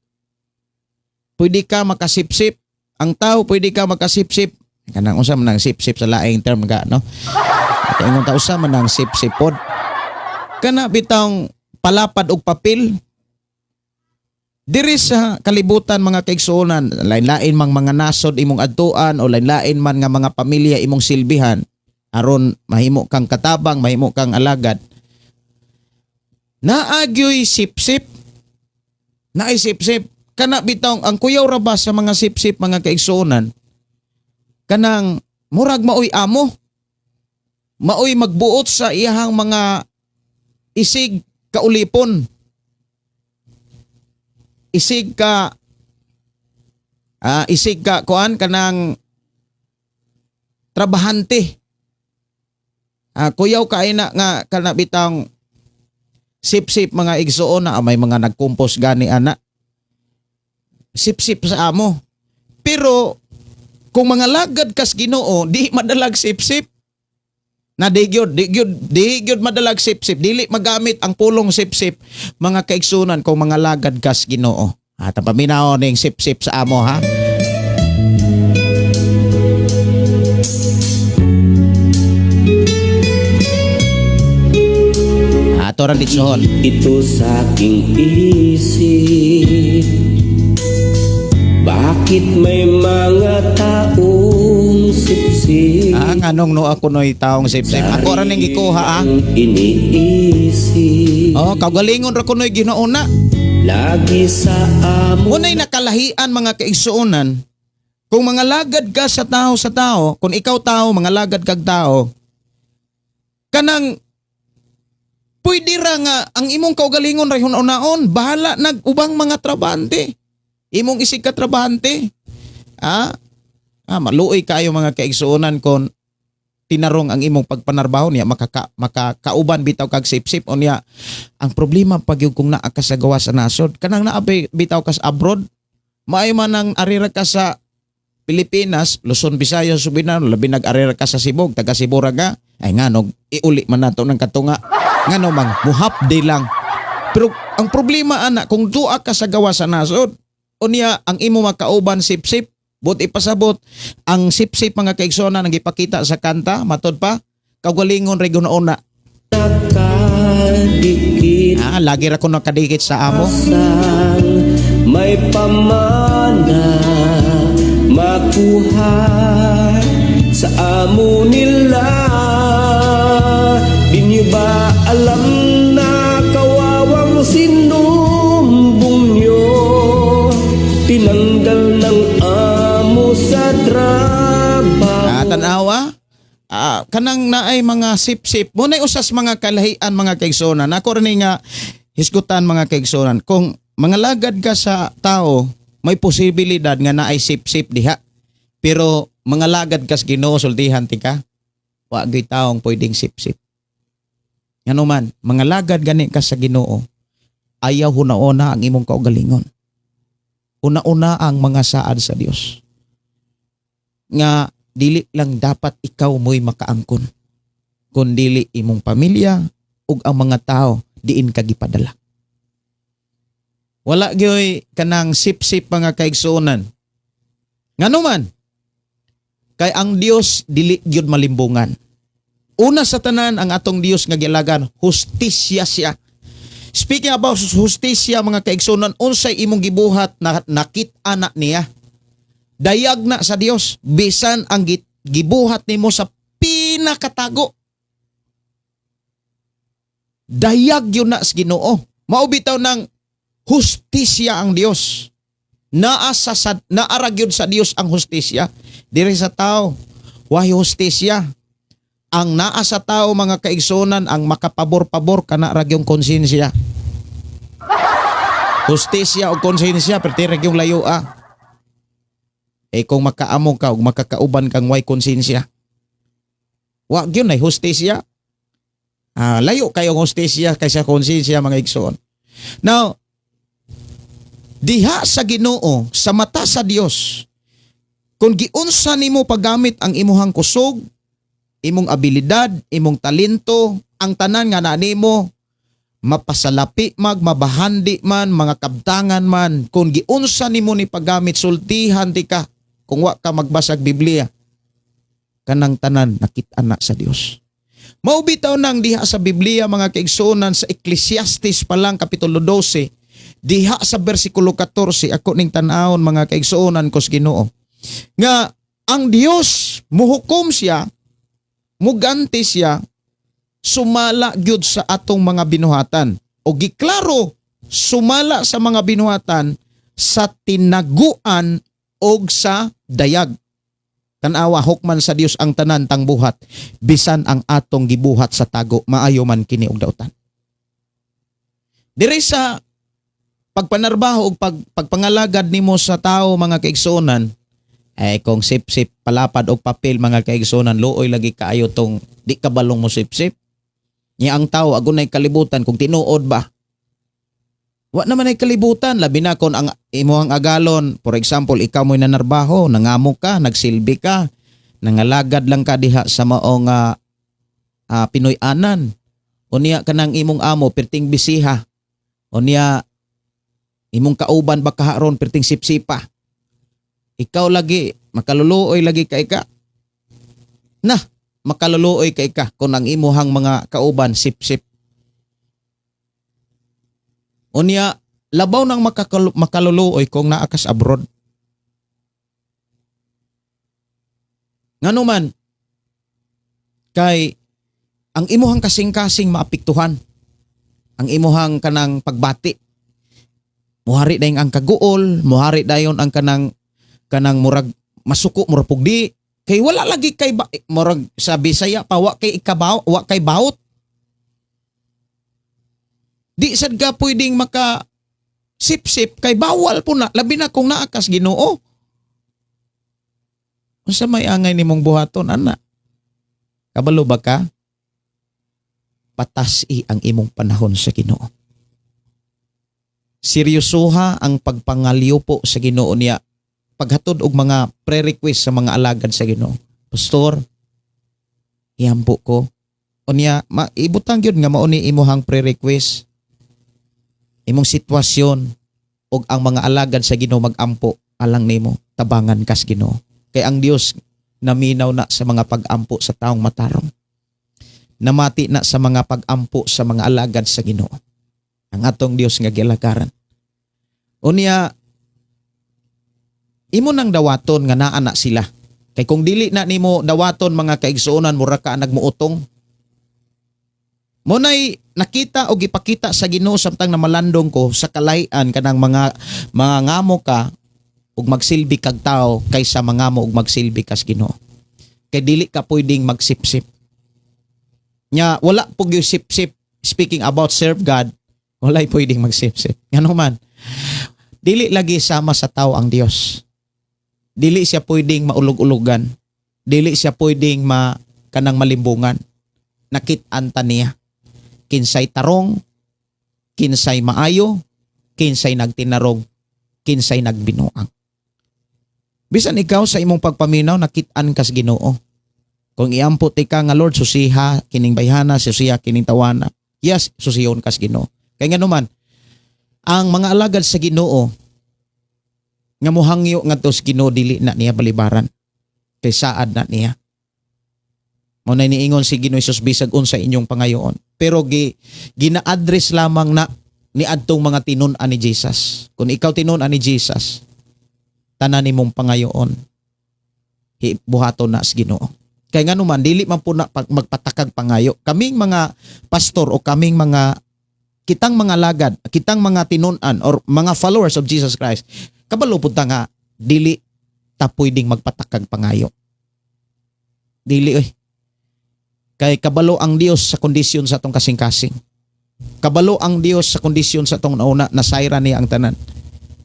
pwede ka makasipsip. Ang tao pwede ka makasipsip. Kanang unsa man ang sipsip sa laing term ka, no? At ingon ta, usa man ang sipsip pod. Kana bitawng palapad og papel. Diri sa kalibutan, mga kaigsuonan, lain-lain mang mga nasod imong adtuan o lain-lain man nga mga pamilya imong silbihan aron mahimo kang katabang, mahimo kang alagad. Naa gyoy sipsip. Naay sipsip. Kana bitawng ang kuyaw ra ba sa mga sipsip, mga kaigsuonan, kanang murag maoy amo. Maoy magbuot sa iyahang mga isig kaulipon. Isig ka kuan, kanang trabahante. Kuyaw kay na nga kana bitang sip-sip, mga igsuon, na may mga nagkumpos gani ana. Sip-sip sa amo. Pero kung mga lagad kas Ginoo, di madalag sip-sip. Na di gyud, di gyud, di gyud madalag sip-sip. Dili magamit ang pulong sip-sip, mga kaigsunan, kung mga lagad kas Ginoo. At ang paminaw ning sip-sip sa amo, ha. Ato ra ditsohon. Ito sa aking isip. Bakit may mga taong sipsip? Ah, nganong no ako noy taong sip-sip? Ako ra ning gikuha, ah. Ang iniisip. Oh, kaugalingon ra kunoy Ginoo na. Lagi sa amo. Muna'y nakalahian, mga kaigsuonan, kung mga lagad ka sa tao, kung ikaw tao, mga lagad kag tao, kanang pwede ra nga ang imong kaugalingon ra hunaon, bahala nag ubang mga trabahante. Imong isig ka trabahante. Ah, maluoy kayo, mga kaigsuonan, kon tinarong ang imong pagpanarbaho niya makakauban bitaw kag sip-sip unya. Ang problema pag yung kung naa ka sa gawas sa nasod, kanang naa bitaw ka sa abroad, maayo man ang arira ka sa Pilipinas, Luzon, Visayas, Mindanao, labi nag arira ka sa Cebu, taga Cebu ra ka, ay ngano iuli man nato ng katunga, ngano mang muhap day lang. Pero ang problema ana kung duha ka sa gawas sa nasod, unya ang imo makauban sip-sip, but ipasabot ang sip-sip, mga kaigsoona, ang gipakita sa kanta, matod pa kaugalingon ra una. Nakadikit. Ah, lagi ra ko nakadikit sa amo. Sang may pamana makuha sa amo nila. Di niyo ba alam na kawawang sinumbong nyo? Tinanggal ng amo sa trabaho. Ah, tanawa. Kanang naay mga sip-sip. Muna'y usas mga kalahian, mga kaigsunan. Ako rin nga hisgutan, mga kaigsunan. Kung mga lagad ka sa tao, may posibilidad nga naay sip-sip diha. Pero mga lagad kas Ginoo, sultihan tika. Wa gyud taong pwedeng sip-sip. Ngano man, mga lagad gani ka sa Ginoo, ayaw hunaona ang imong kaugalingon. Una-una ang mga saad sa Dios. Nga dili lang dapat ikaw mo'y makaangkon, kun dili imong pamilya ug ang mga tao diin ka gipadala. Wala gyoy kanang sip-sip, mga kaigsuonan. Ngano man, kay ang Dios dili gyud malimbungan. Una sa tanan, ang atong Dios nga gialagan, hustisya siya. Speaking about hustisya, mga kaigsuonan, unsay imong gibuhat na nakit-a na niya. Dayag na sa Dios bisan ang gibuhat nimo sa pinakatago. Dayag yun na sa Ginoo. Mao bitaw ng hustisya ang Dios. Naa ra gyud sa Dios ang hustisya. Diri sa tao, way hustisya. Ang naa sa tao, mga kaigsunan, ang makapabor-pabor kana ra gyung konsensya. Hustisya o konsensya perti ra gyung layo, ah. Eh kung makaamo ka ug makakauban kang way konsensya, wa gyud nay hustisya. Layo kayong hustisya kaysa konsensya, mga igsoon. Now, diha sa Ginoo, sa mata sa Dios, kung giunsa nimo paggamit ang imuhang kusog, imong abilidad, imong talento, ang tanan nga naa nimo, Mapasalapi mag mabahandi man, mga kabtangan man, kung giunsa nimo ni paggamit, sultihan ti ka kung wa ka magbasag Biblia, kanang tanan nakit-an na sa Dios. Mao bitaw nang diha sa Biblia, mga kaigsuonan, sa Ecclesiastes pa lang kapitulo 12 diha sa bersikulo 14, ako ning tan-awon, mga kaigsuonan ko sa Ginoo, nga ang Dios muhukom siya, muganti siya sumala gyud sa atong mga binuhatan, o giklaro sumala sa mga binuhatan sa tinaguan og sa dayag. Tanawa, hukman sa Dios ang tanan tang buhat, bisan ang atong gibuhat sa tago, maayo man kini og dautan. Diri sa pagpanarbaho og pagpangalagad nimo sa tao, mga kaigsuonan, eh kung sip-sip palapad og papel, mga kaigsuonan, luoy lagi kaayo tong di kabalong mo sip-sip. Nya ang tao agunay kalibutan kung tinuod ba. Wa naman ay kalibutan, labi na kung ang imuhang agalon, for example, ikaw mo'y nanarbaho, nangamo ka, nagsilbi ka, nangalagad lang ka diha sa maong Pinoy-anan. Unya kanang imong amo perting bisiha. Unya imong kauban ba kaharon perting sipsipa. Ikaw lagi makaluluoy lagi kay ka. Na, makaluluoy kay ka kung ang imuhang mga kauban sipsip. Unya, labaw nang makaluluoy kung naa kas abroad. Ngano man, kay ang imuhang kasing-kasing maapektuhan. Ang imuhang kanang pagbati. Muhari dayon ang kaguol, muhari dayon ang kanang murag masuko, murag pugdi. Kay wala lagi kay ba, murag sa Bisaya pa wa kay ikabaw, wa kay baot. Di sad ka pwedeng maka sip-sip kay bawal po na, labi na kung naa kas Ginoo. Unsa may angay nimong buhaton ana? Kabalo ba ka? Patas-i ang imong panahon sa Ginoo. Seryosoha ang pagpangalyupo sa Ginoo niya. Paghatod og mga pre-request sa mga alagad sa Ginoo. Pastor, iampo ko. Unya, ibutang gyud nga mao ni imuhang pre-request. Imong sitwasyon og ang mga alagad sa Ginoo magampo alang nimo, tabangan kas Ginoo. Kay ang Dios naminaw na sa mga pag-ampo sa taong matarong. Namati na sa mga pag-ampo sa mga alagad sa Ginoo. Ang atong Dios nga gilakaran. Unya, imo nang dawaton nga naa na sila. Kay kung dili na nimo dawaton, mga kaigsuonan, mura ka nagmuutong. Munay nakita o gipakita sa Ginoo samtang namalandong ko sa kalayan kanang mga ngamo ka ug magsilbi kag tao kaysa mangamo ug magsilbi kas Ginoo. Kay dili ka pwedeng magsipsip. Nya wala po gyud sip-sip, speaking about serve God, walay pwedeng magsipsip. Ngano man, dili lagi sama sa tao ang Dios. Dili siya pwedeng maulog-ulogan. Dili siya pwedeng ma kanang malimbungan. Nakit-an ta niya. Kinsay tarong, kinsay maayo, kinsay nagtinarong, kinsay nagbinuang. Bisan ikaw sa imong pagpaminaw, nakit-an kas Ginoo. Kung iampo ti ka nga, "Lord, susiha kining bayhana, susiha kining tawana." Yes, susiyon kas Ginoo. Kay ngano man, ang mga alagad sa Ginoo nga mohangyo ngadto sa Ginoo, dili na niya balibaran. Kay saad na niya. Mao na niingon si Ginoo Hesus, "Bisag unsa inyong pangayoon." Pero gina-address lamang na ni adtong mga tinun-an ni Jesus. Kung ikaw tinun-an ni Jesus, tanan nimong pangayoon, buhaton na sa Ginoo. Kay ngano man, dili man po na magpatakag pangayo. Kaming mga pastor o kaming mga kitang mga lagad, kitang mga tinun-an or mga followers of Jesus Christ, kabalo pud ta nga dili ta pwedeng magpatakag pangayo. Dili oy. Kay kabalo ang Dios sa kondisyon sa atong kasing-kasing. Kabalo ang Dios sa kondisyon sa atong nauna, nasayra niya ang tanan.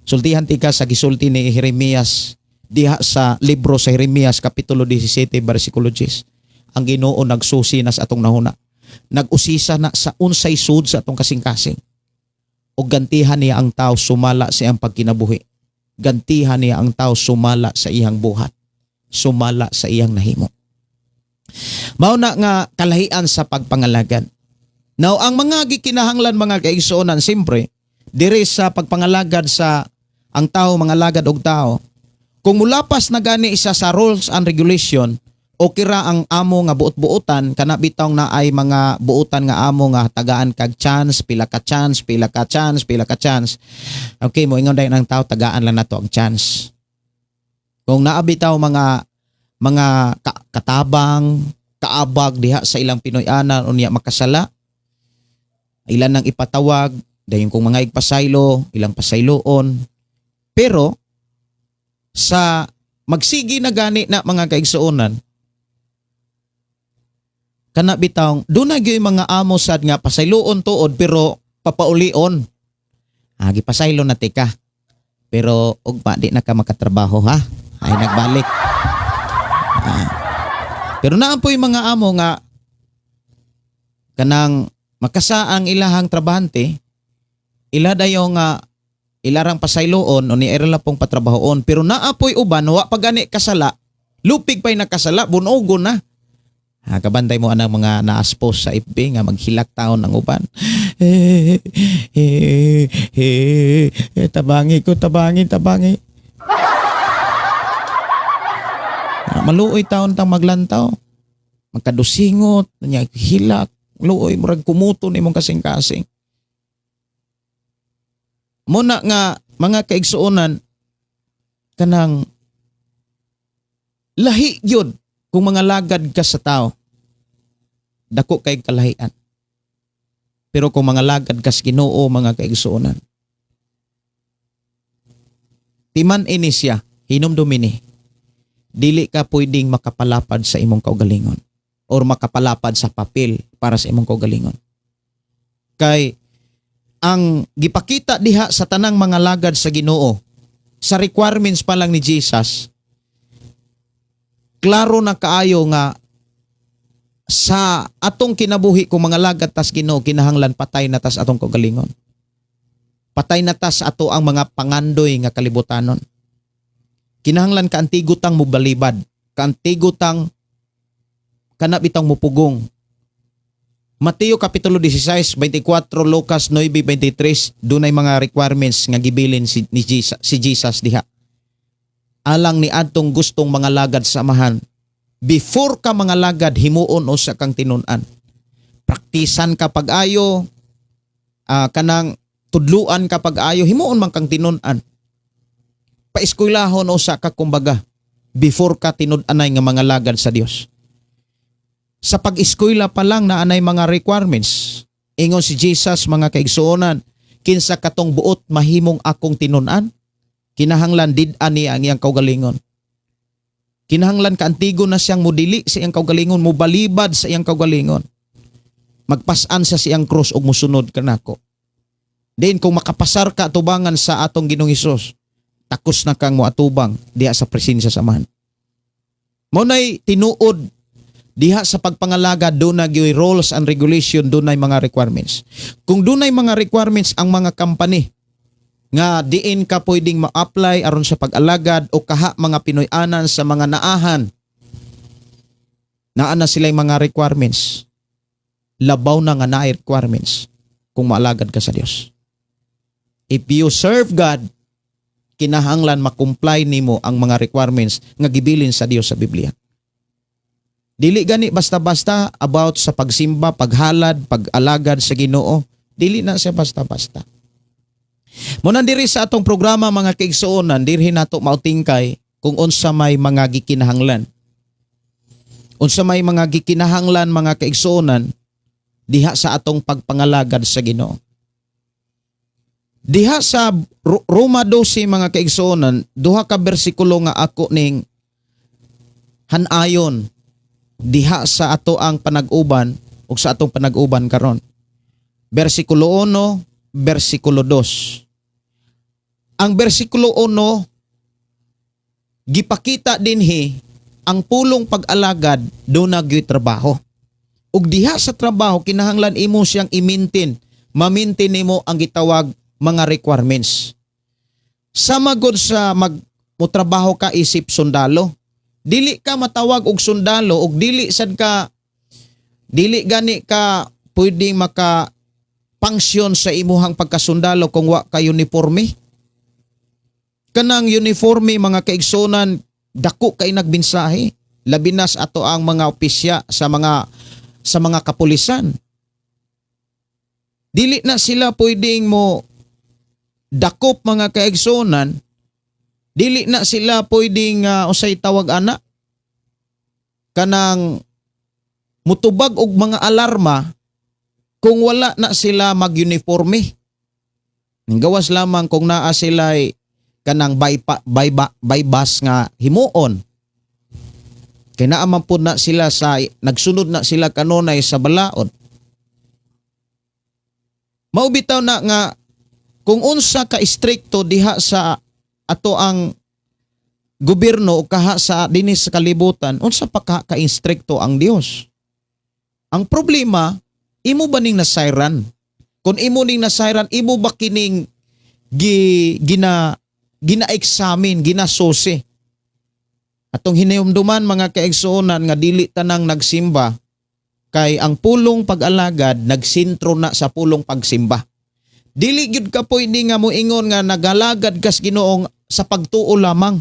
Sultihan tika sa gisulti ni Jeremias diha sa libro sa Jeremias kapitulo 17 bersikulo 10. Ang Ginoo nagsusi na sa atong nahuna. Nag-usisa na sa unsay sud sa atong kasing-kasing. O gantihan niya ang tao sumala sa iyang pagkinabuhi. Gantihan niya ang tao sumala sa iyang buhat. Sumala sa iyang nahimo. Mao na nga kalahian sa pagpangalagad. Now, ang mga gikinahanglan, mga kaigsuonan, simpre, diri sa pagpangalagad sa ang tao mangalagad og tao, kung mulapas na gani isa sa rules and regulation, o kira ang amo nga buot-buotan, kana bitawng na ay mga buotan nga amo nga tagaan kag chance, pila ka chance, pila ka chance, pila ka chance. Okay, mo ingon dayon ang tao, tagaan lang nato ang chance. Kung naa bitaw mga katabang, kaabag diha sa ilang Pinoy-anan, unya makasala, ilan nang ipatawag, dayon kung mga igpasaylo, ilang pasayloon. Pero sa magsigi na gani na, mga kaigsuonan, kana bitawng doon na gyud mga amo sad nga pasayloon tuod pero papaulion. Ah, gipasaylo na tika. Pero ugma di na ka makatrabaho ha. Ay nagbalik. Ah. Pero naa po'y mga amo nga kanang makasa ang ilahang trabahante, ila dayo nga ilarang pasayloon o ni ira pong patrabahoon, pero naa po'y uban wa pa gani kasala, lupig pa'y nakasala, bunogon na. Ha, kabantay mo anang mga na-expose sa FB nga maghilak taon ang uban. Eh, eh, eh, eh, tabangi ko, tabangi, tabangi. Ah, maluoy taon tang maglantaw. Magkadusingot, nya hilak, luoy, murag kumuto nimong kasing-kasing. Muna nga mga kaigsuonan, kanang lahi gyud kung mangalagad ka sa tao, dako kay kalahian. Pero kung mangalagad ka sa Ginoo, mga kaigsuonan, timan ini siya, hinumdumi ni, dili ka pwedeng makapalapad sa imong kaugalingon or makapalapad sa papel para sa imong kaugalingon. Kay ang gipakita diha sa tanang mga lagad sa Ginoo, sa requirements pa lang ni Jesus, klaro na kaayo nga sa atong kinabuhi kung mangalagad tas Ginoo, kinahanglan patay na tas atong kaugalingon. Patay na tas ato ang mga pangandoy nga kalibutanon. Kinahanglan kaantigutang mubalibad, kaantigutang kana bitang mupugong. Mateo Kapitulo 16, 24, Lucas 9:23, dunay mga requirements nga gibilin si, ni Jesus, si Jesus diha. Alang ni adtong gustong mangalagad sa Amahan. Before ka mangalagad, himuon usa kang tinun-an. Praktisan ka pag-ayo, kanang tudluan ka pag-ayo, himuon man kang tinun-an. Paeskwelahon usa ka kumbaga before ka tinud-anay nga mangalagad sa Dios. Sa pag-eskwela pa lang na anay mga requirements. Ingon si Jesus, mga kaigsuonan, kinsa katong buot mahimong akong tinun-an, kinahanglan did-an niya ang iyang kaugalingon. Kinahanglan kaantigo na siyang mudili sa iyang kaugalingon, mubalibad sa iyang kaugalingon. Magpasan sa siyang krus ug musunod kanako. Din kung makapasar ka atubangan sa atong Ginoong Hesus, takos na kang moatubang diha sa presensya sa Amahan. Mao nay tinuod diha sa pagpangalaga, doon na rules and regulation, dunay mga requirements. Kung dunay mga requirements ang mga company nga diin ka pwedeng ma-apply aron sa pag-alagad o kaha mga Pinoy-anan sa mga naahan, naa na sila mga requirements. Labaw na nga naay requirements kung maalagad ka sa Dios. If you serve God, kinahanglan ma-comply nimo ang mga requirements nga gibilin sa Dios sa Biblia. Dili gani basta-basta about sa pagsimba, paghalad, pag-alagad sa Ginoo. Dili na siya basta-basta. Muna diri sa atong programa, mga kaigsuonan, dirhi nato mautingkay kung unsa may mga gikinahanglan. Unsa may mga gikinahanglan, mga kaigsuonan, diha sa atong pagpangalagad sa Ginoo. Diha sa Roma 12, mga kaigsuonan, duha ka bersikulo nga ako ning hanayon diha sa ato ang panag-uban ug sa atong panag-uban karon. Bersikulo 1, bersikulo 2. Ang bersikulo 1, gipakita dinhi ang pulong pag-alagad, duna gyud trabaho. Ug diha sa trabaho kinahanglan imo siyang i-maintain, ma-maintain nimo ang gitawag mga requirements. Sama gud sa mag motrabaho ka isip sundalo. Dili ka matawag og sundalo ug dili sad ka, dili gani ka pwedeng maka pangsyon sa imuhang pagkasundalo kung wa ka uniforme. Kanang uniforme, mga kaigsunan, dako kay nagmensahe, labi na sa ato ang mga opisya sa mga kapulisan. Dili na sila pwedeng mo dakop, mga kaigsunan, dili na sila pwedeng usay tawag ana, kanang mutubag og mga alarma kung wala na sila mag-uniforme. Gawas lamang kung naa sila kanang bypass nga himuon. Kay naa man pud na sila sa nagsunod na sila kanunay sa balaod. Mao bitaw na nga kung unsa ka istrikto diha sa ato ang gobyerno o kaha sa dinhi sa kalibutan, unsa pa ka ka-istrikto ang Dios. Ang problema, imo ba ning nasayran? Kung imo ning nasayran, imo ba kining gi, gina gina-examine, ginasusi? Atong hinumduman, mga kaigsuonan, nga dili tanang nagsimba, kay ang pulong pag-alagad nagsintro na sa pulong pagsimba. Dili gyud ka pwede nga moingon nga nagalagad kas Ginoo sa pagtuo lamang.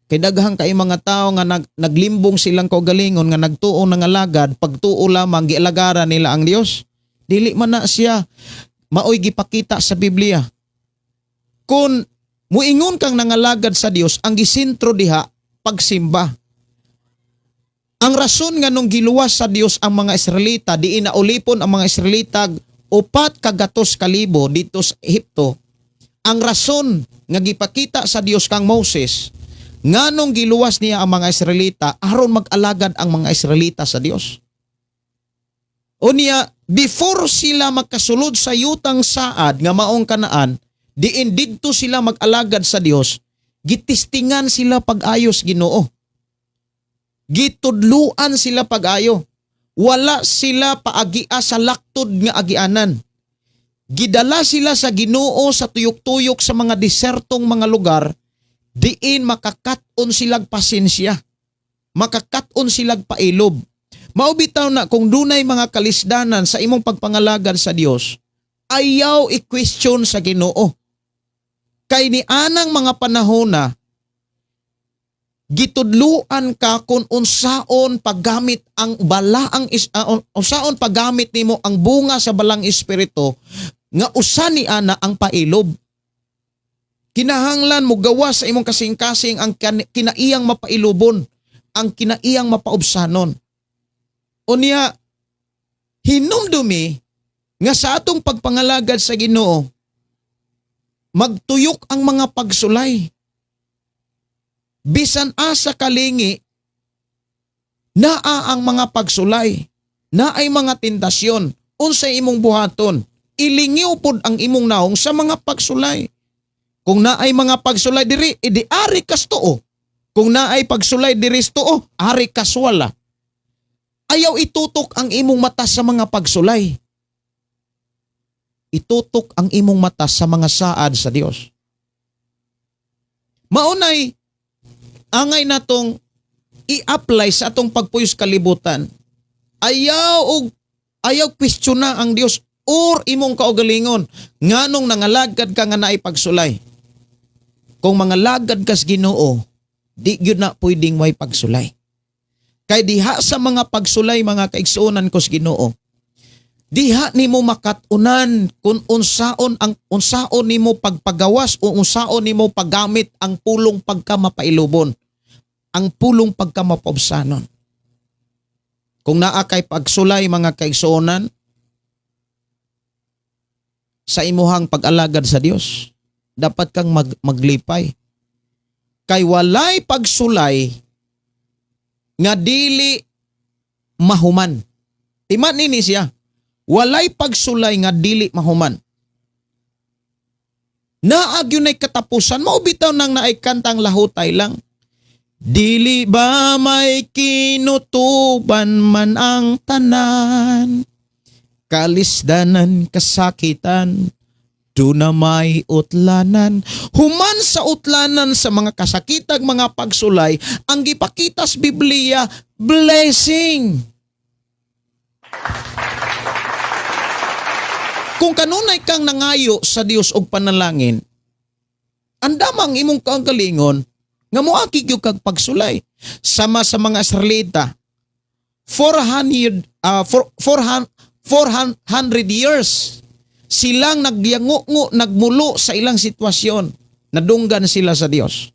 Kay daghang kay mga tao nga naglimbong silang kaugalingon nga nagtuo ng alagad, pagtuo lamang gialagaran nila ang Dios. Dili man na siya maoy gipakita sa Biblia. Kung muingon kang nangalagad sa Dios, ang gisentro diha pagsimba. Ang rason nga nung giluwas sa Dios ang mga Israelita, diin naulipon ang mga Israelita 400,000 dito sa Ehipto. Ang rason nga gipakita sa Dios kang Moses, nganong giluwas niya ang mga Israelita, aron mag-alagad ang mga Israelita sa Dios. Unya, before sila makasulod sa yutang saad nga maong Kanaan, diin didto sila mag-alagad sa Dios, gitistingan sila pag-ayos Ginoo. Gitudluan sila pag-ayo. Wala sila paagia sa laktod nga agianan. Gidala sila sa Ginoo sa tuyok-tuyok sa mga disertong mga lugar diin makakat-on silag pasensya. Makakat-on silag pailob. Mao bitaw na kung dunay mga kalisdanan sa imong pagpangalagad sa Dios, ayaw i-question sa Ginoo. Kay ni anang mga panahon na gitudluan ka kung unsaon paggamit ang balaang is, unsaon paggamit nimo ang bunga sa Balaang Espiritu nga usa ni ana ang pailob. Kinahanglan mo gawas sa imong kasing-kasing ang kinaiyang mapailobon, ang kinaiyang mapaubsanon. Unya, hinumdumi nga sa atong pagpangalagad sa Ginoo, magtuyok ang mga pagsulay. Bisan asa kalingi, naa ang mga pagsulay, naay mga tentasyon, unsay imong buhaton, ilingiw pod ang imong naong sa mga pagsulay. Kung naay mga pagsulay diri, idi ari kas tuo. Kung naay pagsulay diri sa tuo, ari kas wala. Ayaw itutok ang imong mata sa mga pagsulay. Itutok ang imong mata sa mga saad sa Dios. Maunay angay natong i-apply sa atong pagpuyos kalibutan. Ayaw og ayaw kwestiyon ang Dios or imong kaugalingon nganong nangalagad ka nga naay pagsulay. Kung mangalagad kas Ginoo, di gyud na pwedeng way pagsulay. Kay diha sa mga pagsulay, mga kaigsuonan ko sa Ginoo, diha nimo makat-unan kung unsaon nimo pagpagawas o unsaon nimo paggamit ang pulong pagkamapailubon, ang pulong pagkamapaubsanon. Kung naa kay pagsulay, mga kaigsuonan, sa imuhang pag-alagad sa Dios, dapat kang maglipay. Kay walay pagsulay nga dili mahuman. Timan nini siya. Walay pagsulay nga dili mahuman. Naa gyud katapusan, mao bitaw nang naay kantang "Lahutay Lang." Dili ba may kinutuban man ang tanan? Kalisdanan, kasakitan, duna may utlanan. Human sa utlanan sa mga kasakitag mga pagsulay, ang gipakita sa Biblia, blessing. Kung kanunay kang nangayo sa Dios og panalangin, andamang imong kaugalingon nga moaki gyud kag pagsulay. Sama sa mga Israelita, 400 400 years silang nagyangungo, nagmulo sa ilang sitwasyon. Nadunggan sila sa Dios.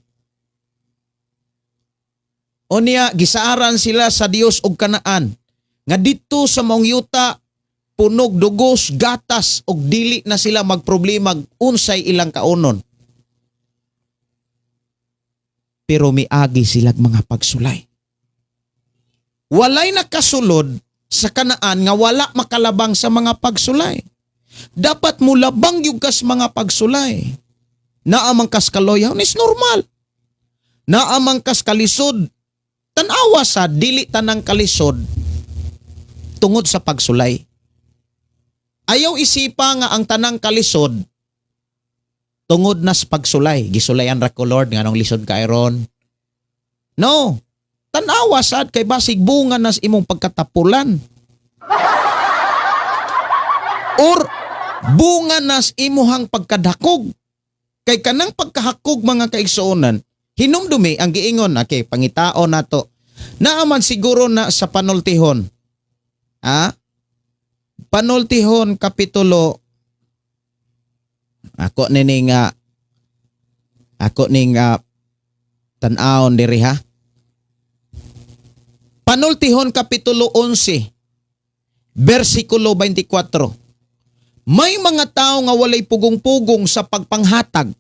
Unya gisaaran sila sa Dios og Kanaan nga didto sa maong yuta punog dugos, gatas, og dili na sila magproblema unsay ilang kaunon. Pero miagi silag mga pagsulay. Walay nakasulod sa Kanaan nga wala makalabang sa mga pagsulay. Dapat mo labang gyud kas mga pagsulay. Naa man kas kaloyaw is normal. Naa man kas kalisod. Tan-awa sa dili tanang kalisod tungod sa pagsulay. Ayaw isipa nga ang tanang kalisod tungod na sa pagsulay. Gisulayan ra ko, Lord, nganong lisod ka ron. No. Tan-awa sad kay basig bunga nas imong pagkatapulan. Or bunga nas imuhang pagkadakog. Kay kanang pagkahakog, mga kaigsuonan, hinumdumi ang giingon, okay, pangitao nato. Naaman siguro na sa Panultihon. Ah? Panultihon kapitulo, ako ning tan-awon diri ha. Panultihon kapitulo 11 bersikulo 24. May mga tao nga walay pugong-pugong sa pagpanghatag,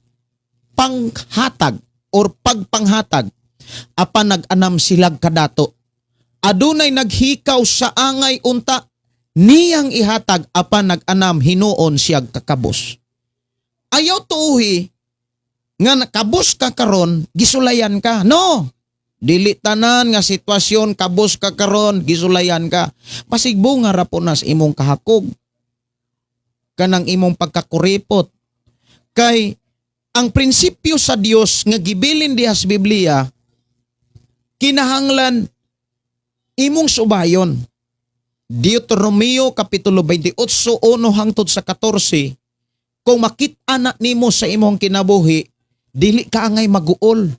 panghatag or pagpanghatag, apan nag-anam silag kadato. Adunay naghikaw sa angay unta niyang ihatag, apan nag-anam hinuon siyag kakabos. Ayaw tuuhi nga nakabos ka karon, gisulayan ka. No. Dili tanan nga sitwasyon kabos ka karon, gisulayan ka. Basig bunga ra po nas imong kahakog. Kanang imong pagkakuripot. Kay ang prinsipyo sa Dios nga gibilin diha sa Biblia, kinahanglan imong subayon. Deuteronomio kapitulo 28, 1 hangtod sa 14, kung makit-a na nimo sa imong kinabuhi, dili ka angay maguol.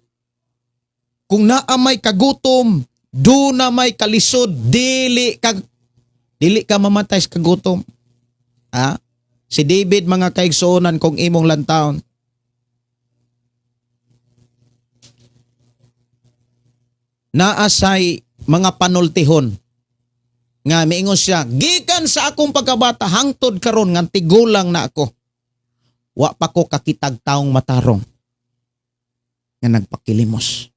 Kung naa may kagutom, do na may kalisod, dili ka mamatay sa kagutom. Ha? Si David, mga kaigsuonan, kung imong lantawon, naa say mga panultihon nga miingon siya, "Gikan sa akong pagkabata hangtod karon nga tigulang na ako, wa pa ko kakitag taong matarong nga nagpakilimos.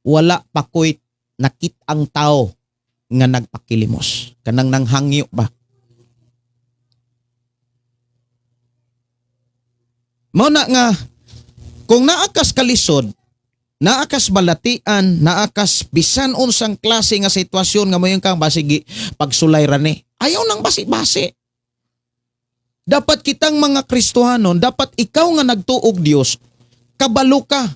Wala pa ko'y nakit-ang tao nga nagpakilimos," kanang nanghangyo ba. Mao na nga kung naa kas kalisod, naa kas balatian, naa kas bisan unsang klase nga sitwasyon nga moingon kang basig pagsulay ra ni. Ayaw nang basi-basi. Dapat kitang mga Kristohanon, dapat ikaw nga nagtuog Dios, kabalo ka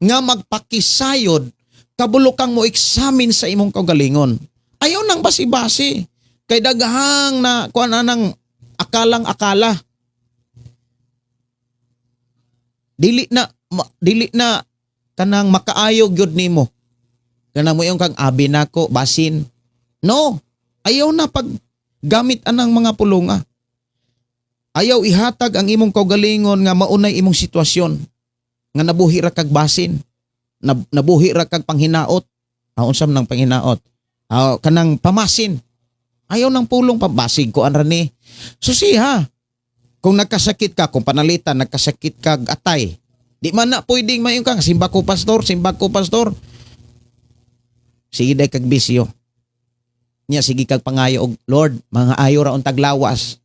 nga magpakisayod, kabalo kang mo examine sa imong kaugalingon. Ayaw nang basi-basi. Kay daghang na kuan anang akalang akala. Dili na kanang makaayo gyud nimo. Kanang moingon kang abi nako basin. No, ayaw na pag gamit anang mga pulunga. Ayaw ihatag ang imong kaugalingon nga maunay imong sitwasyon nga nabuhi ra kag basin. Nabuhi ra kag panghinaot. Ah, unsa man ang panghinaot? Ah, kanang pamasin. Ayaw ng pulong pabasig ko ra ni. So siya, kung nagkasakit ka, kung panalitan, nagkasakit ka atay, di man na pwedeng moingon kang, "Simba ko, pastor, simba ko, pastor." Sige day kag bisyo. Nya sige kag pangayo og, "Lord, mga ayo ra untag lawas."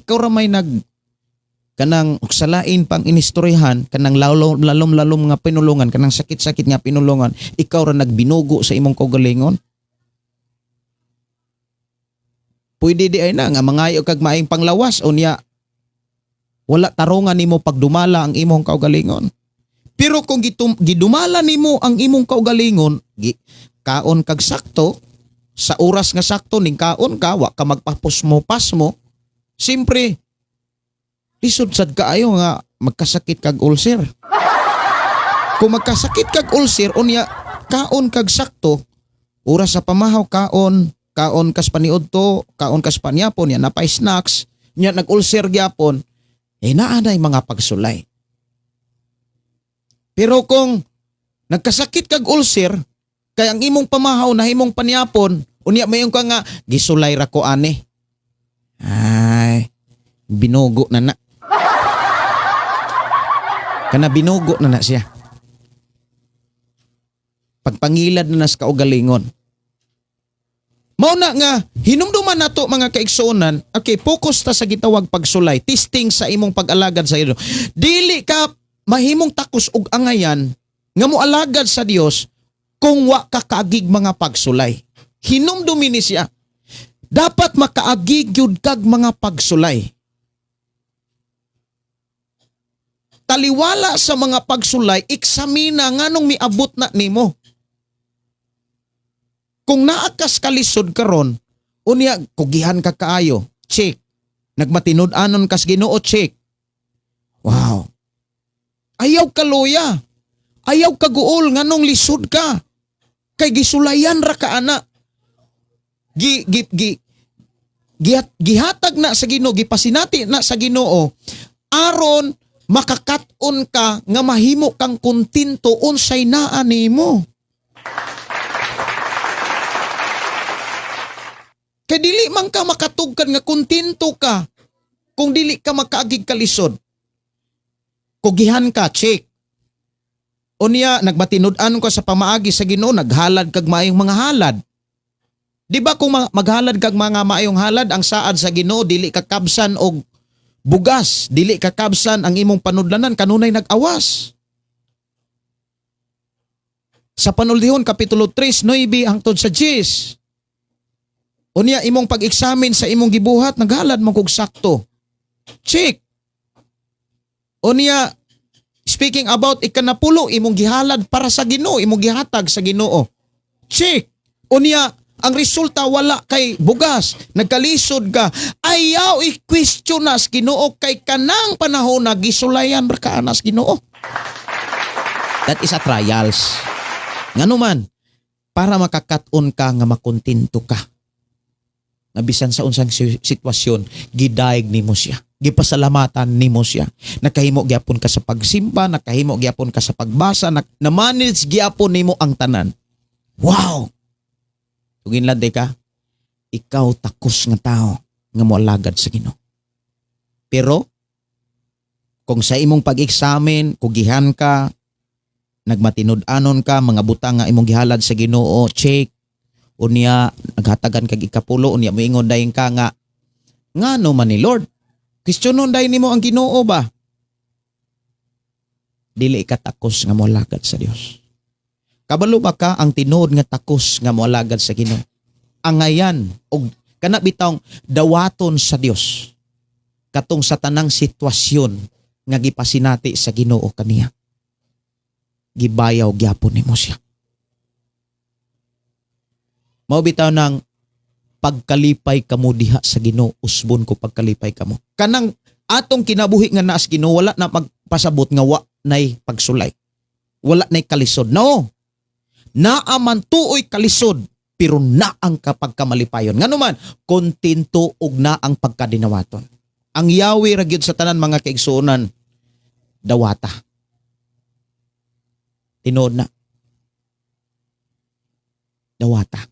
Ikaw ra may nag kanang uksalain pang inistoryahan, kanang lalom lalom lalom nga pinulungan, kanang sakit-sakit nga pinulungan, ikaw ra nagbinugo sa imong kaugalingon. Pwede di ay na nga mangayo kag maayong panglawas, unya wala tarungan nimo pagdumala ang imong kaugalingon. Pero kung gidumala nimo ang imong kaugalingon, kaon kag sakto, Sa oras nga sakto ning kaon ka, wa ka magpapusmo-pasmo. Siyempre, lisod sad kaayo nga magkasakit kag ulcer. Kung magkasakit kag ulcer, unya kaon kag sakto, oras sa pamahaw kaon, kaon kas paniudto, kaon kas panyapon, nya napay snacks, nya nag-ulcer gyapon, eh naa nay mga pagsulay. Pero kung nagkasakit kag ulcer, kay ang imong pamahaw na imong panyapon, unya mayon ka nga gisulay ra ko ani. Ay, binugo na na. Kana binugo na na siya. Pagpangilad na nas kaugalingon. Mao na nga hinumduman nato, mga kaigsuonan, okay, focus ta sa gitawag pagsulay, testing sa imong pag-alagad sa Ginoo. Dili ka mahimong takos og angayan nga moalagad sa Dios kung wa ka kaagig mga pagsulay. Hinumdumi ni siya. Dapat makaagig gyud kag mga pagsulay. Taliwala sa mga pagsulay, eksamina nganong miabot na nimo. Kung naa kas kalisod karon, unya kugihan ka kaayo, check. Nagmatinud-anon kas Ginoo, check. Wow. Ayaw kaluya. Ayaw kaguol nganong lisod ka. Kay gisulayan ra ka ana. Gi gi gi gihatag na sa Ginoo, gipasinati na sa Ginoo aron makakat-on ka nga mahimo kang kontento unsay naa nimo. Kay dili man ka makatugkad nga kontento ka kung dili ka makaagig kalisod. Kugihan ka, check. Unya, nagmatinud-an ka sa pamaagi sa Ginoo, naghalad kag maayong mga halad. Di ba kung maghalad kag mga maayong halad, ang saad sa Ginoo dili ka kabsan og bugas, dili ka kabsan ang imong panudlanan kanunay nag-awas. Sa Panultihon kapitulo 3, 9 hangtod sa 10. Unya imong pag-examine sa imong gibuhat, naghalad mo kog sakto. Check. Unya speaking about ikanapulo, imong gihalad para sa Ginoo, imong gihatag sa Ginoo. Check. Unya ang resulta wala kay bugas, nagkalisod ka. Ayaw i-question na sa Ginoo kay kanang panahon na gisulayan ra ka ana sa Ginoo. That is a trials. Ngano man, para makakat-on ka nga makontento ka. Nga bisan sa unsang sitwasyon, gidayeg nimo siya. Gipasalamatan nimo siya. Nakahimo gyapon ka sa pagsimba, nakahimo gyapon ka sa pagbasa, na-manage gyapon nimo ang tanan. Wow! Tugin lang ka, ikaw takos nga tao nga moalagad sa Ginoo. Pero kung sa imong pag-examine, kugihan ka, nagmatinud-anon ka, mga butang nga imong gihalad sa Ginoo, check. Unya naghatagan kag ikapulo, unya moingon dayon ka nga ngano man ni Lord? Questionon dayon nimo ang Ginoo ba? Dili ka takos nga moalagad sa Dios. Kabalo ba ka ang tinuod nga takos nga moalagad sa Ginoo? Angayan og kana bitawng dawaton sa Dios katong sa tanang sitwasyon nga gipasinati sa Ginoo kaniya. Gibayaw gyapon nimo siya. Mao bitaw nang pagkalipay kamo diha sa Ginoo, usbon ko pagkalipay kamo. Kanang atong kinabuhi nga naa sa Ginoo, wala na magpasabot nga wa nay pagsulay. Wala nay kalisod. No. Naa man tuoy kalisod pero naang kapag kamalipayon. Ngano man, kontento og naang pagkadinawaton. Ang yawi ra gyud sa tanan, mga kaigsuonan, dawata. Tinuod na. Dawata.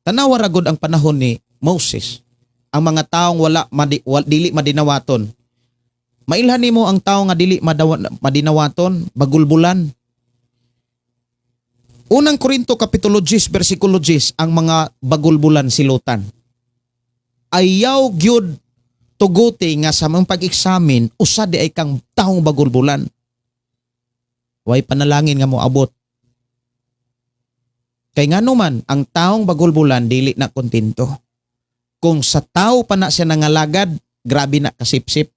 Tanawa ra gud ang panahon ni Moses. Ang mga taong wala dili madinawaton. Mailhan nimo ang tao nga dili madinawaton, bagulbulan. Unang Korinto kapitulo 10 bersikulo 10, ang mga bagulbulan silutan. Ayaw gyud tuguti nga sa mga pag-examine usa di ay kang taong bagulbulan. Way panalangin nga moabot. Kay ngano man ang taong bagulbulan dili na kontento. Kung sa tao pa na siya nangalagad, grabe na kasipsip.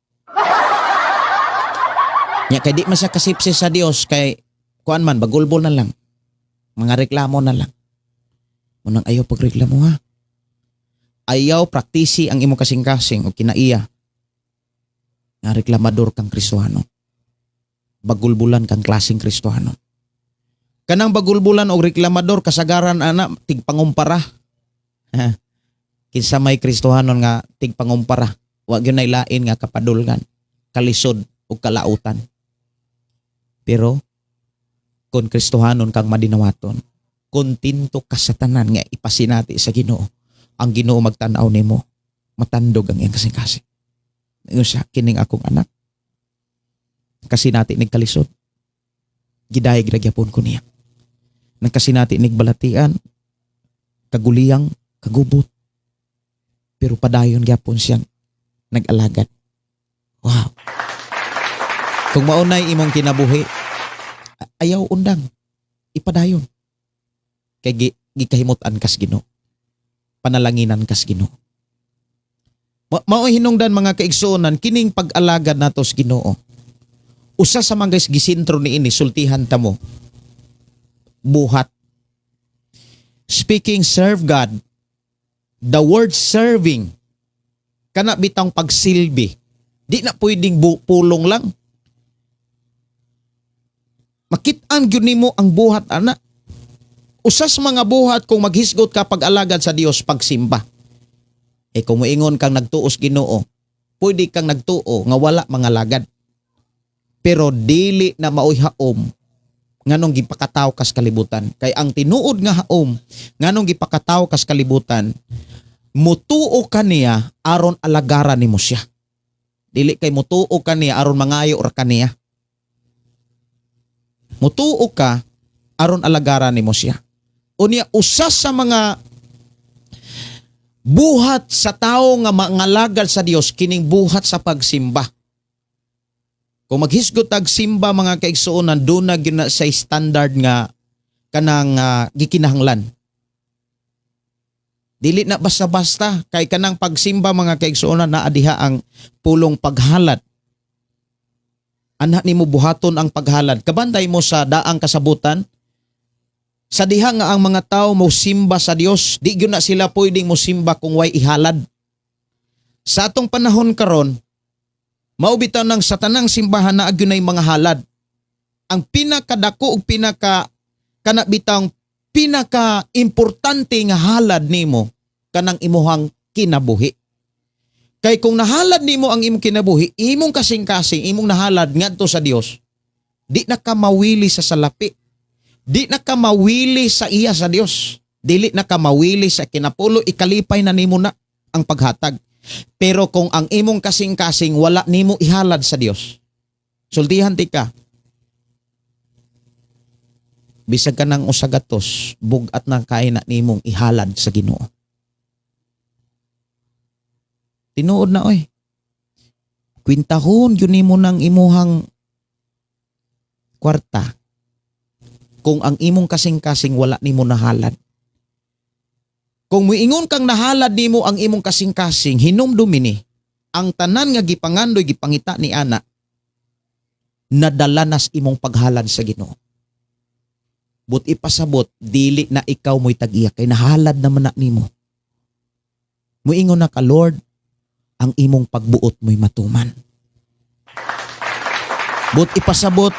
Nya kay di man siya kasipsip sa Dios kay kuan man, bagulbol na lang. Mga reklamo na lang. Mao nang ayaw pagreklamo, ha. Ayaw praktisi ang imong kasing-kasing o kinaiya nga reklamador kang Kristohano. Bagulbulan kang klaseng Kristohano. Kanang bagulbulan og reklamador, kasagaran ana tigpangumpara. Kinsa may Kristohanon nga tigpangumpara? Wa gyud nay lain nga kapadulngan, kalisod ug kalautan. Pero kung Kristohanon kang madinawaton, kontento ka sa tanan nga ipasinati sa Ginoo. Ang Ginoo magtan-aw nimo, matandog ang iyang kasing-kasing. Ingon siya, "Kining akong anak, kasinati nig kalisod. Gidayeg ra gyapon ko niya. Nagkasinati nig balatian, kaguliyang, kagubot. Pero padayon gyapon siyang nag-alagad." Wow. Kung maunay imong kinabuhi, ayaw undang. Ipadayon. Kay gikahimut-an kas Ginoo. Panalanginan kas Ginoo. Mao hinungdan, mga kaigsuonan, kining pag-alagad nato sa Ginoo. Usa sa mga gisintro niini, sultihan ta mo, buhat. Speaking serve God, the word serving, kana bitang pagsilbi. Di na pwedeng pulong lang. Makit-an gyud nimo ang buhat ana. Usa sa mga buhat kung maghisgot ka pag-alagad sa Dios, pagsimba. Eh kung moingon kang nagtuos Ginoo, pwede kang nagtuo nga wala mga lagad. Pero dili na maoy haom nganong gipakataw kas kalibutan. Kay ang tinuod nga haom nganong gipakataw kas kalibutan, mutuo ka niya aron alagaran nimo siya. Dili kay mutuo ka niya aron mangayo ra kaniya. Mutuo ka aron alagaran nimo siya. Unya, usa sa mga buhat sa tao nga mangalagad sa Dios, kining buhat sa pagsimba. Kung maghisgot tag simba, mga kaigsuonan, duna gyud na sa standard nga kanang gikinahanglan. Dili na basta-basta kay kanang pagsimba, mga kaigsuonan, naa diha ang pulong paghalad. Anha nimo buhaton ang paghalad. Kabantay mo sa daang kasabutan, sa diha nga ang mga tao mo simba sa Dios, di gyud na sila pwedeng mo simba kung way ihalad. Sa atong panahon karon, mao bitaw nang sa tanang simbahan naa gyud nay mga halad. Ang pinakadako ug pinaka kana bitang pinaka importante nga halad nimo, kanang imuhang kinabuhi. Kay kung nahalad nimo ang imong kinabuhi, imong kasing-kasing, imong nahalad ngadto sa Dios, di na ka mawili sa salapi. Di na ka mawili sa iya sa Dios. Dili na ka mawili sa kinapulo, ikalipay na nimo na ang paghatag. Pero kung ang imong kasing-kasing wala nimo ihalad sa Dios, sultihan ti ka, bisag ka ng 100, bugat na kay na nimong ihalad sa Ginoo. Tinuod na, oy. Kwintahon yun nimo ng imuhang kwarta kung ang imong kasing-kasing wala nimo nahalad. Kung muingon kang nahalad nimo ang imong kasing-kasing, hinumdumi ni, ang tanan nga gipangandoy, gipangita ni ana, nadala nas imong paghalad sa Ginoo. But ipasabot, dili na ikaw mo'y tag-iya kay nahalad naman na nimo. Muingon na ka, "Lord, ang imong pagbuot mo'y matuman." But ipasabot,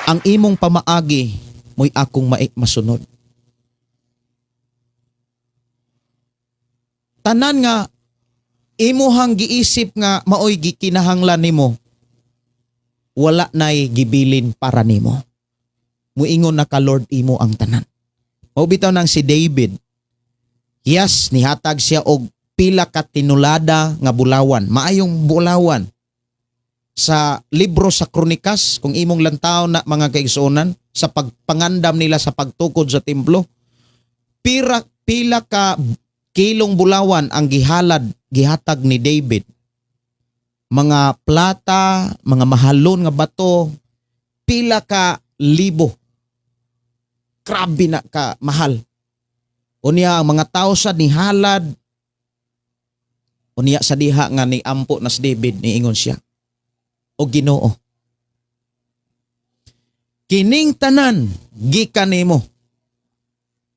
ang imong pamaagi mo'y akong masunod. Tanan nga imuhang giisip nga maoy gikinahanglan nimo, wala nay gibilin para nimo. Muingon na ka, "Lord, imo ang tanan." Mao bitaw nang si David, yes, nihatag siya og pila ka tinulada nga bulawan, maayong bulawan. Sa libro sa Kronikas, kung imong lantaw na, mga kaigsuonan, sa pagpangandam nila sa pagtukod sa templo, pira pila ka kilong bulawan ang gihalad, gihatag ni David. Mga plata, mga mahalon nga bato, pila ka libo. Grabe na ka mahal. Unya ang mga tao sa nihalad. Unya sa diha nga ni ampo na si David, niingon siya, "O Ginoo, kining tanan gikan nimo."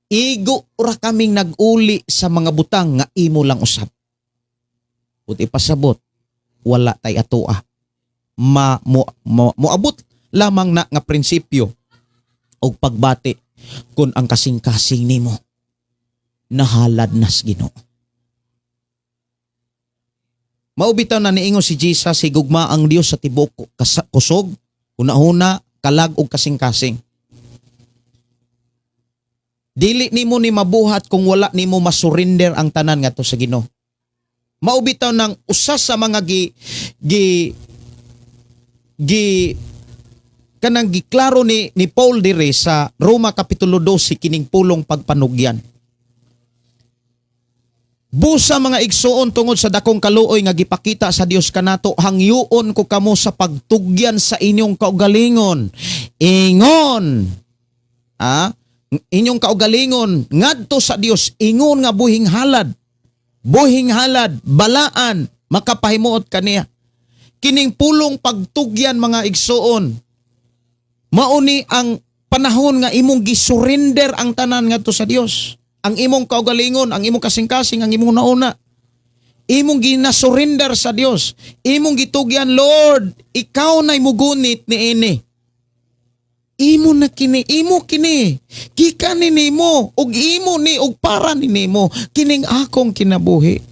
Igo ra kaming nag-uli sa mga butang nga imo lang usab. Ut ipasabot, wala tay atoa. Ma mo, mo moabot lamang na nga prinsipyo og pagbati kung ang kasing-kasing nimo nahalad nas Ginoo. Mao bitaw na niingon si Jesus, higugma ang Dios sa tibuok kusog, hunahuna, kalag ug kasing-kasing. Dili nimo ni mabuhat kung wala nimo masurrender ang tanan ngadto sa Ginoo. Mao bitaw nang usa sa mga gi gi gi kanang giklaro ni Paul dire sa Roma kapitulo 12 kining pulong pagpanugyan. Busa, mga igsuon, tungod sa dakong kaluoy nga gipakita sa Dios kanato, hangyoon ko kamo sa pagtugyan sa inyong kaugalingon. Ingon, inyong kaugalingon ngadto sa Dios ingon nga buhing halad. Buhing halad, balaan, makapahimuot kaniya. Kining pulong pagtugyan, mga igsuon, mauni ang panahon nga imong gisurrender ang tanan ngadto sa Dios. Ang imong kaugalingon, ang imong kasing-kasing, ang imong nauna. Imong ginasurrender sa Dios. Imong gitugyan, "Lord, ikaw na'y mugunit niini. Imo na kini, imo kini. Gikan ni nimo ug imo ni ug para ni nimo kining akong kinabuhi."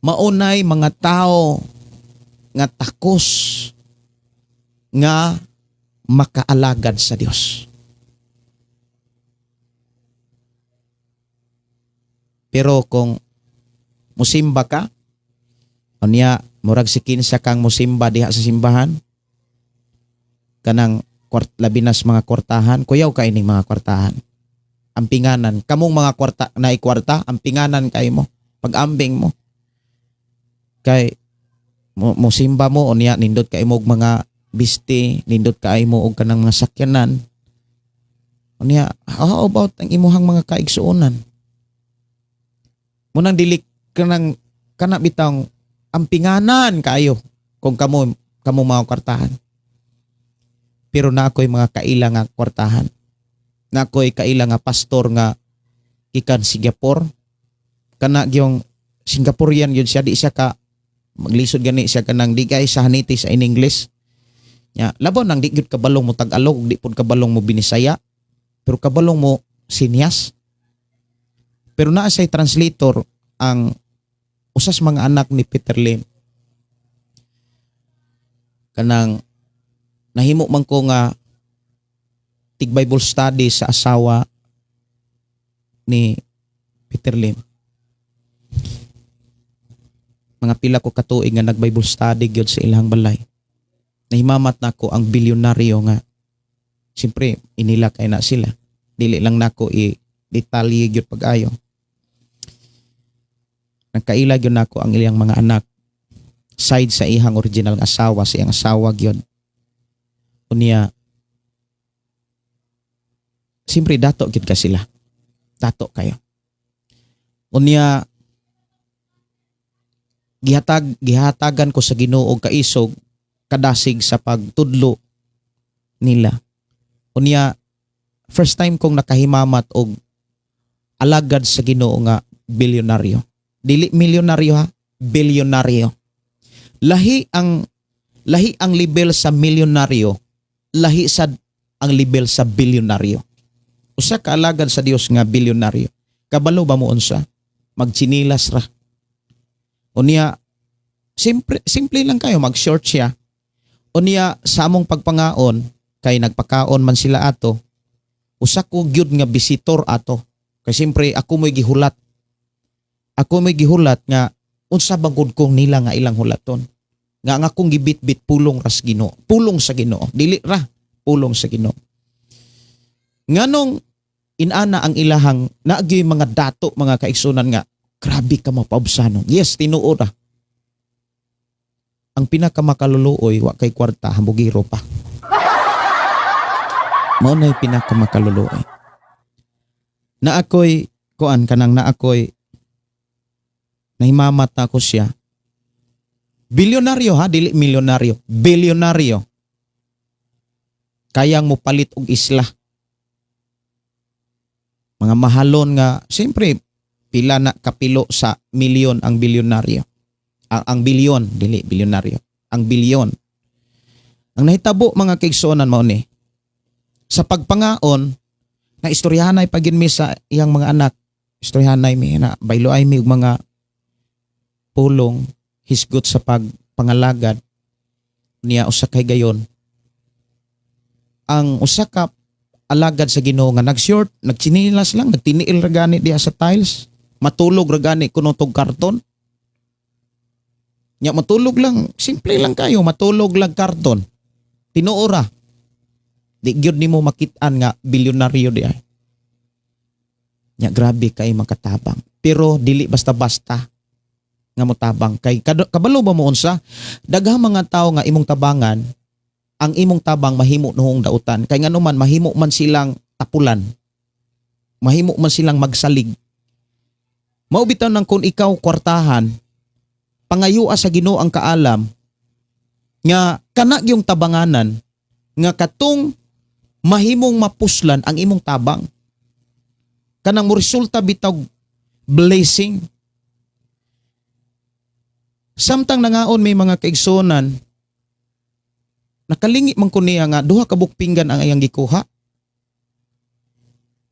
Maunay mga tao nga takos nga makaalagad sa Dios. Pero kung musimba ka, unya murag si kinsa kang musimba diha sa simbahan, kanang labi nas mga kwartahan, kuyaw ka ining mga kwartahan. Ampinganan, kamong mga kwarta, na kwarta, ampinganan kay mo, pag-ambing mo. Kay musimba mo, unya nindot kay mo og mga bisti, nindot kay mo og kanang mga sakyanan. Unya, how about ang imuhang mga kaigsuonan? Munang dili kanang kana bitang ampinganan kaayo kung kamo kamo mga kwartahan. Pero na ako'y mga kaila nga kwartahan. Na ako'y kaila nga pastor nga gikan Singapore. Kana gyong Singaporean yun siya, di siya ka maglisod gani siya kanang di kay sa haniti sa in English. Ya, labaw nang di gyud kabalong mo Tagalog, di pud kabalong mo Binisaya, pero kabalong mo sinyas. Pero naa say translator ang usas mga anak ni Peter Lim. Kanang nahimo man ko nga tig Bible study sa asawa ni Peter Lim. Mga pila ko katuig nga nag Bible study gyud sa ilang balay. Nahimamat nako ang bilyonaryo nga siyempre inila kay na sila. Dili lang nako i detalye gyud pag-ayo. Nagkaila gyud nako ang iyang mga anak side sa ihang original nga asawa, sa iyang asawa gyud. Unya siyempre dato gyud ka sila. Dato kayo. Unya gihatagan ko sa Ginoo og kaisog kadasig sa pagtudlo nila. Unya first time kong nakahimamat og alagad sa Ginoo nga bilyonaryo. Dili milyonaryo ha, bilyonaryo. Lahi ang level sa milyonaryo, lahi sad ang level sa bilyonaryo. Usa ka alagad sa Dios nga bilyonaryo. Kabalo ba mo unsa? Magtsinilas ra. Unya simple simple lang kayo, mag-short siya. Unya sa among pagpangaon kay nagpakaon man sila ato. Usa ko gyud nga visitor ato. Kay siyempre ako mo'y gihulat. Ako mo'y gihulat nga unsa bang gud kong nila nga ilang hulaton. Nga ang akong gibitbit pulong ras Ginoo, pulong sa Ginoo, dili ra pulong sa Ginoo. Nganong inana ang ilahang naagyoy mga dato, mga kaigsunan, nga grabe ka mapaubsanon. Yes, tinuod ah. Ang pinakamakaluluoy, wa kay kwarta, hambugiro pa. Mao na'y pinakamakaluluoy. Na ako'y kuan kanang na ako'y nahimamat na ako siya. Bilyonaryo ha, dili milyonaryo, bilyonaryo. Kayang mo palit og isla. Mga mahalon nga siyempre pila na kapilo sa milyon ang bilyonaryo. Ang bilyon, dili bilyonaryo. Ang bilyon. Ang nahitabo, mga kaigsuonan, mao ni sa pagpangaon na istoryahanay pagin mi sa iyang mga anak. Istoryahanay mi na baylo ay mi og mga pulong hisgot sa pagpangalagad niya. Usa kay gayon ang usa ka alagad sa Ginoo nga nag-short, nagtsinilas lang, nagtiniil ra gani diha sa tiles, matulog ra gani kuno tog karton. Nya matulog lang, simple lang kayo, matulog lang karton. Tinuo ra. Di gyud nimo makit-an nga bilyonaryo di ay. Nya grabe kay makatabang. Pero dili basta-basta nga motabang kay kabalo ba mo unsa? Daghang mga tawo nga imong tabangan, ang imong tabang mahimo noong dautan kay ngano man mahimo man silang tapulan, mahimo man silang magsalig. Mao bitaw nang kung ikaw kwartahan, pangayua sa Ginoo ang kaalam nga kana yung tabanganan nga katong mahimong mapuslan ang imong tabang, kanang mo resulta bitaw blessing. Samtang nangaon may, mga kaigsunan, nakalingi man ko niya nga duha ka buok pinggan ang iyang gikuha.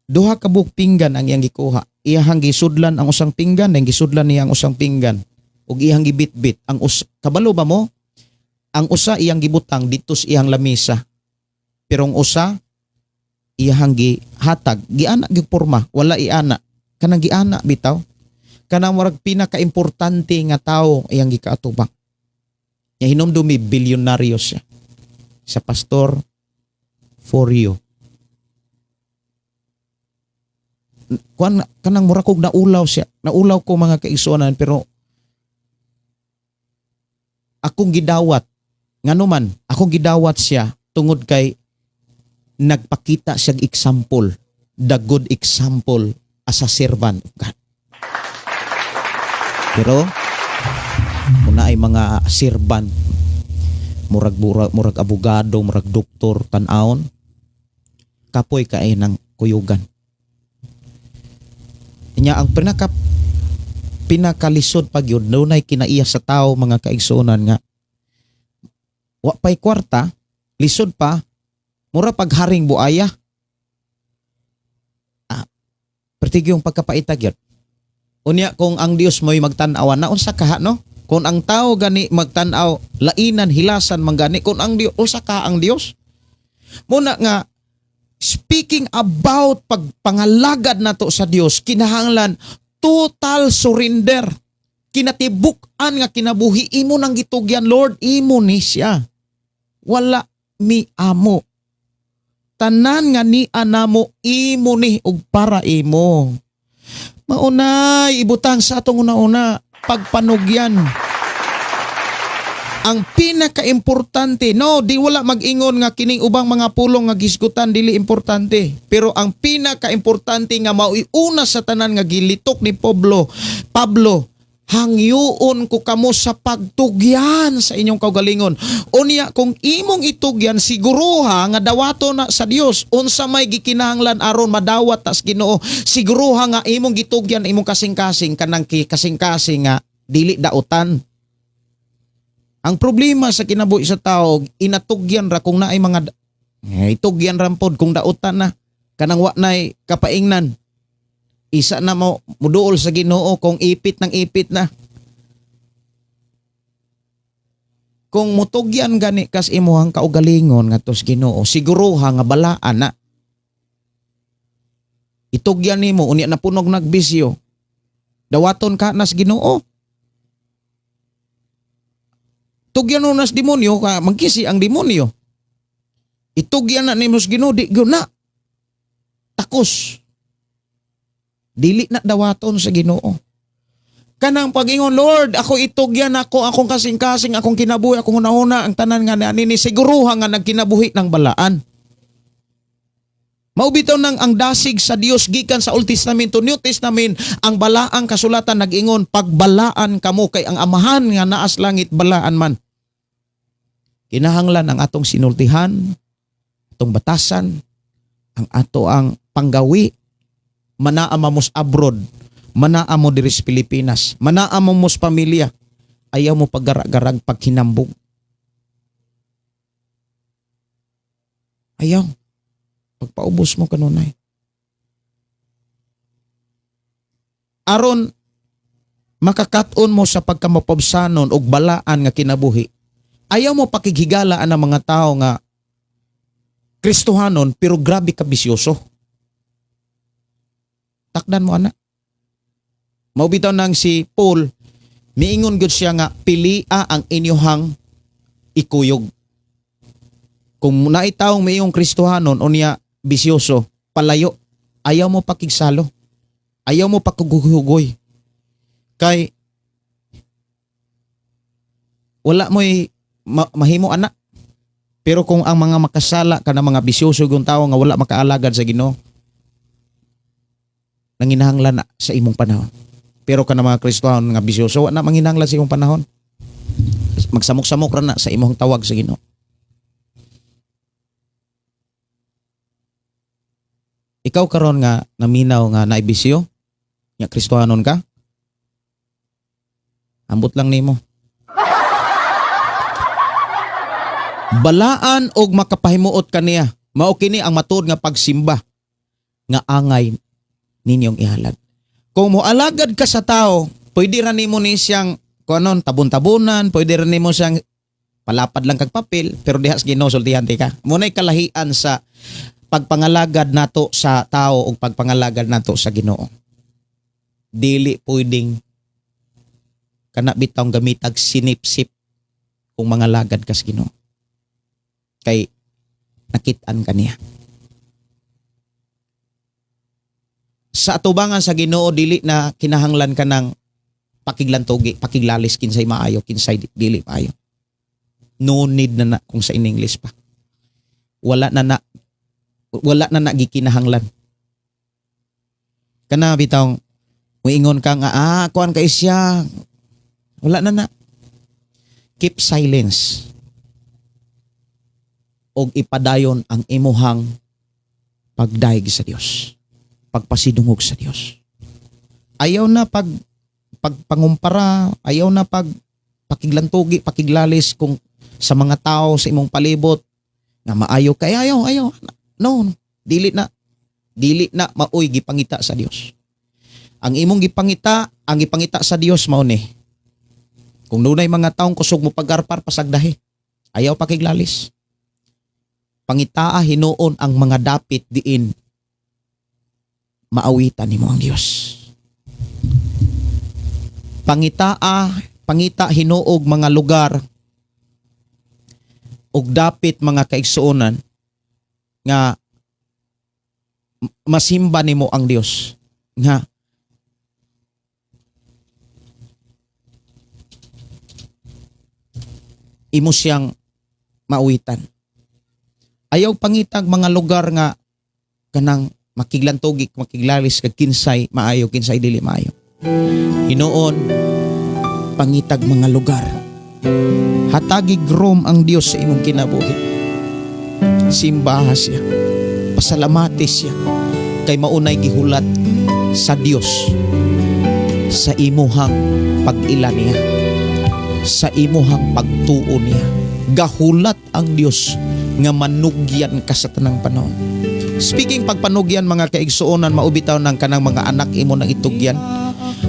Duha ka buok pinggan ang iyang gikuha. Iyahang gisudlan ang usang pinggan, ang gisudlan niya ang usang pinggan ug iyang gibitbit ang kabalo ba mo, ang usa iyang gibutang dito sa iyang lamisa, pero ang usa iyang gihatag, giana gyud porma, wala iana, kanang giana bitaw, kanang murag pinakaimportante nga tawo iyang gikaatubang. Nya hinumdumi, bilyonaryo siya, sa Pastor for you. Kuan kanang mura kog naulaw siya. Naulaw ko, mga kaigsuonan, pero akong gidawat, ngano man akong gidawat siya tungod kay nagpakita siya example, the good example as a servant of God. Pero kung naay mga servant, murag murag, murag abogado, murag doktor tan-awon, kapoy kay ng kuyugan. Nya ang pinakalisod pag yun, dunay kinaiya sa tao, mga kaigsuonan, nga wa pay kwarta, lisod pa, mura pagharing buaya. Ah, pertig yung pagkapaitag yun. Unya kung ang Dios mo'y magtan-aw na, unsa kaha, no? Kung ang tao gani magtan-aw, lainan, hilasan man gani, kung ang Dios, unsa ka ang Dios? Muna nga speaking about pagpangalagad nato sa Dios, kinahanglan total surrender. Kinatibuk-an nga kinabuhi imo nang gitugyan, "Lord, imo ni siya. Wala mi amo. Tanan nga ni anamo imo ni ug para imo." Maunay ibutang sa atong una-una pagpanugyan. Ang pinakaimportante, no, di wala mag-ingon nga kining ubang mga pulong nga gisgutan dili importante. Pero ang pinakaimportante nga mao'y una sa tanan nga gilitok ni Pablo, "Hangyoon ko kamo sa pagtugyan sa inyong kaugalingon." Unya kung imong itugyan, siguruha nga dawato na sa Dios. Unsa may gikinahanglan aron madawat tas Ginoo, siguruha nga imong gitugyan imong kasing-kasing, kanang kasing-kasing nga dili dautan. Ang problema sa kinabuhi sa tao, inatugyan ra kung naay mga itugyan ra pod kung dautan na, kanang wa nay kapaingnan. Isa na mo muduol sa Ginoo kung ipit ng ipit na. Kung mutugyan gani kas imuhang kaugalingon ngadto sa Ginoo, siguruha nga balaan na. Itugyan nimo unya napunog nagbisyo. Dawaton ka nas Ginoo. Tugyan mo nas demonyo ka magkisi ang demonyo. Itugyan na nimo sa Ginoo, di gyud na. Takos. Dili na dawaton sa Ginoo. Kanang pag-ingon, "Lord, ako itugyan ako, akong kasing-kasing, akong kinabuhi, akong una-una, ang tanan nga ni siguruha nga nagkinabuhi ng balaan." Mao bitaw nang ang dasig sa Dios gikan sa Old Testament to New Testament, ang balaang kasulatan nag-ingon, "Pagbalaan kamo kay ang Amahan nga naas langit balaan man." Kinahanglan ang atong sinultihan, atong batasan, ang ato ang panggawi. Manaa mo sa abroad, manaa mo diri sa Pilipinas, manaa mo sa pamilya. Ayaw mo paggarag-garag paghinambog. Ayaw. Pagpaubos mo kanunay. Aron makakat-on mo sa pagkamapabsanon og balaan nga kinabuhi. Ayaw mo pakighigala ang mga tao nga Kristohanon pero grabe ka bisyoso. Takdan mo, ana. Mao bitaw nang si Paul miingon gyud siya nga pilia ang inyohang ikuyog. Kung naay taong miingong Kristohanon unya bisyoso, palayo. Ayaw mo pakigsalo. Ayaw mo pakiguhugoy. Kay wala mo'y mahimo ana. Pero kung ang mga makasala kana mga bisyoso yung tao nga wala makaalagad sa Ginoo, nanginahanglan na sa imong panahon. Pero kana mga Kristohanon nga bisyoso, wa na manginahanglan sa imong panahon. Magsamok-samok ra na sa imong tawag sa Ginoo. Ikaw karon nga naminaw nga naibisyo, nga Kristohanon ka, ambot lang nimo. Balaan og makapahimuot kaniya. Mao kini ang matuod nga pagsimba nga angay ninyong ihalad. Kung moalagad ka sa tao, pwede ra nimo ni siyang kuanon tabon-tabonan, pwede ra nimo siyang palapad lang kag papel, pero diha sa Ginoo sultihan ti ka. Muna'y kalahian sa pagpangalagad nato sa tao ug pagpangalagad nato sa Ginoo. Dili pwedeng kana bitawng gamitag sinipsip kung mangalagad ka sa Ginoo. Kay nakit-an ka niya. Sa atubangan sa Ginoo dili na kinahanglan ka ng pakiglantugi, pakiglalis kinsay maayo, kinsay dili maayo. No need na na kung sa in English pa. Wala na na gikinahanglan. Kana bitawng muingon ka nga kuan kay siya. Wala na na. Keep silence. Og ipadayon ang imuhang pagdayeg sa Dios. Pagpasidungog sa Dios. Ayaw na pagpangumpara, ayaw na pag pakiglantugi, pakiglalis kung sa mga tao sa imong palibot nga maayo kay ayaw, ayaw. No, dili na. Dili na maoy gipangita sa Dios. Ang imong gipangita, ang gipangita sa Dios mao ni. Kung dunay mga taong kusog mo pagarpar, pasagdahi. Ayaw pakiglalis. Pangitaa hinuon ang mga dapit diin maawitan nimo ang Dios. Pangitaa, pangita hinuog mga lugar ug dapit, mga kaigsuonan, nga masimba nimo ang Dios nga imo siyang maawitan. Ayaw pangitag mga lugar nga kanang makiglantugik, makiglalis kag kinsay maayo, kinsay dili maayo. Hinuon pangitag mga lugar. Hatagig room ang Dios sa imong kinabuhi. Simbaha siya. Pasalamati siya. Kay maunay gihulat sa Dios sa imuhang pag-ila niya. Sa imuhang pagtuo niya. Gahulat ang Dios nga manugyan ka sa tanang panahon. Speaking pagpanugyan, mga kaigsuonan, mao bitaw ng kanang mga anak imo nang itugyan.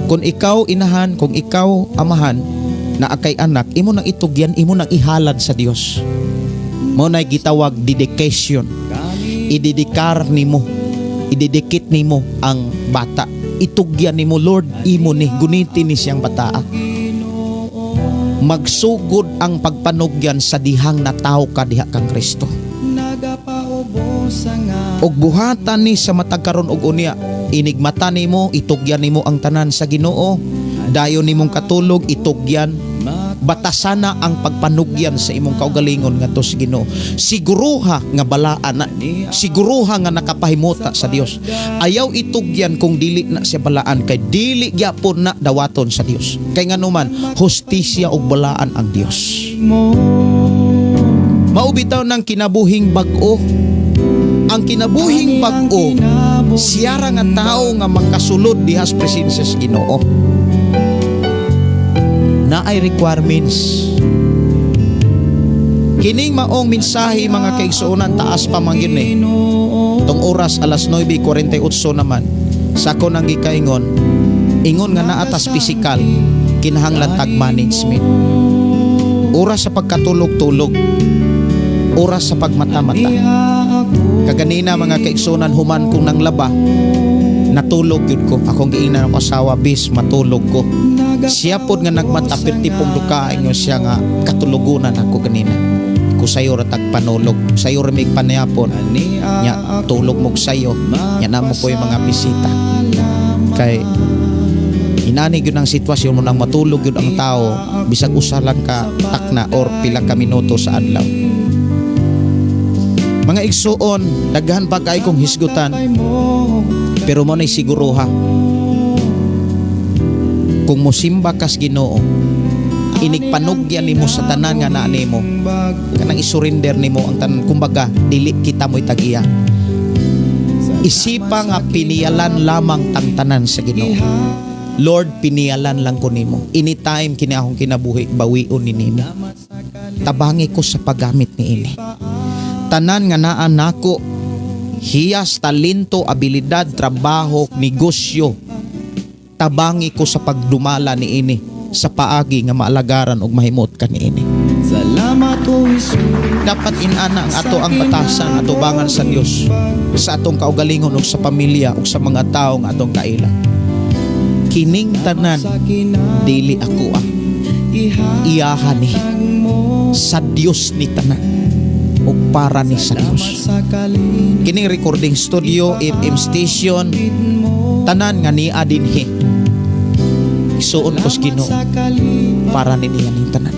Kung ikaw inahan, kung ikaw amahan, na akay anak, imo nang itugyan, imo nang ihalad sa Dios. Mao nay gitawag dedication. Idedikar nimo, idedikit nimo ang bata. Itugyan nimo, "Lord, imo ni, gunitin ni siyang bataa." Magsugod ang pagpanugyan sa dihang natawo ka diha kang Kristo. Og buhatan ni sa matag karon og unya, inigmata nimo, itugyan nimo ang tanan sa Ginoo. Dayon nimong katulog, itugyan, batasana ang pagpanugyan sa imong kaugalingon ngadto sa Ginoo. Siguruha nga balaan na, siguruha nga nakapahimuta sa Dios. Ayaw itugyan kung dili na siya balaan kay dili gyapon na dawaton sa Dios. Kay nganuman, hustisya ug balaan ang Dios. Mao bitaw ng kinabuhing bag-o. Ang kinabuhing bag-o Siya ra nga tao nga makasulod diha sa presensya sa Ginoo. Naay requirements. Kining maong mensahe, mga kaigsuonan, taas pa man gyud ni. Tong oras alas 9:48 naman sa ako nang gikaingon, ingon nga naa tas physical, kinahanglan tag management. Oras sa pagkatulog-tulog, oras sa pagmata-mata. Kaganina, mga kaigsuonan, human kong nang laba, natulog yun ko. Akong giingnan ako asawa, "Bis, matulog ko." Siya pod nga nagmata, perti pong duka ingon siya nga katulogunan ako ganina. Ko sayo ra tag panulog, sayo ra mig panayapon. Nya tulog mo sayo, nya namo ko yung mga bisita. Kay inani gyud ang sitwasyon mo nang matulog gyud ang tao bisag usa lang ka takna or pila ka minuto sa adlaw. Mga igsuon, daghan pa kay kong hisgutan. Pero mo na'y siguruha. Kung mosimba kas Ginoo, inigpanugyan nimo sa tanan nga naa nimo. Kanang isurrender nimo ang tanan, kumbaga dili kita mo'y tag-iya. Isipa nga piniyalan lamang tang tanan sa Ginoo. "Lord, piniyalan lang ko nimo. Anytime kini akong kinabuhi, bawion ni nimo. Tabangi ko sa paggamit ni ini. Tanan nga naa nako, hiyas, talento, abilidad, trabaho, negosyo, tabangi ko sa pagdumala ni ini sa paagi nga maalagaran og mahimot ka niini." Salamat, O Jesus. Dapat inana ang ato ang batasan, atubangan sa Dios, sa atong kaugalingon ug sa pamilya ug sa mga tawo nga atong kaila. Kining tanan dili ako ah. Iyahan ni sa Dios ni tanan ug para ni sa Dios. Kining recording studio, FM station, tanan nga niya dinhi. Isuon ko sa Ginoo para ni niya ning tanan.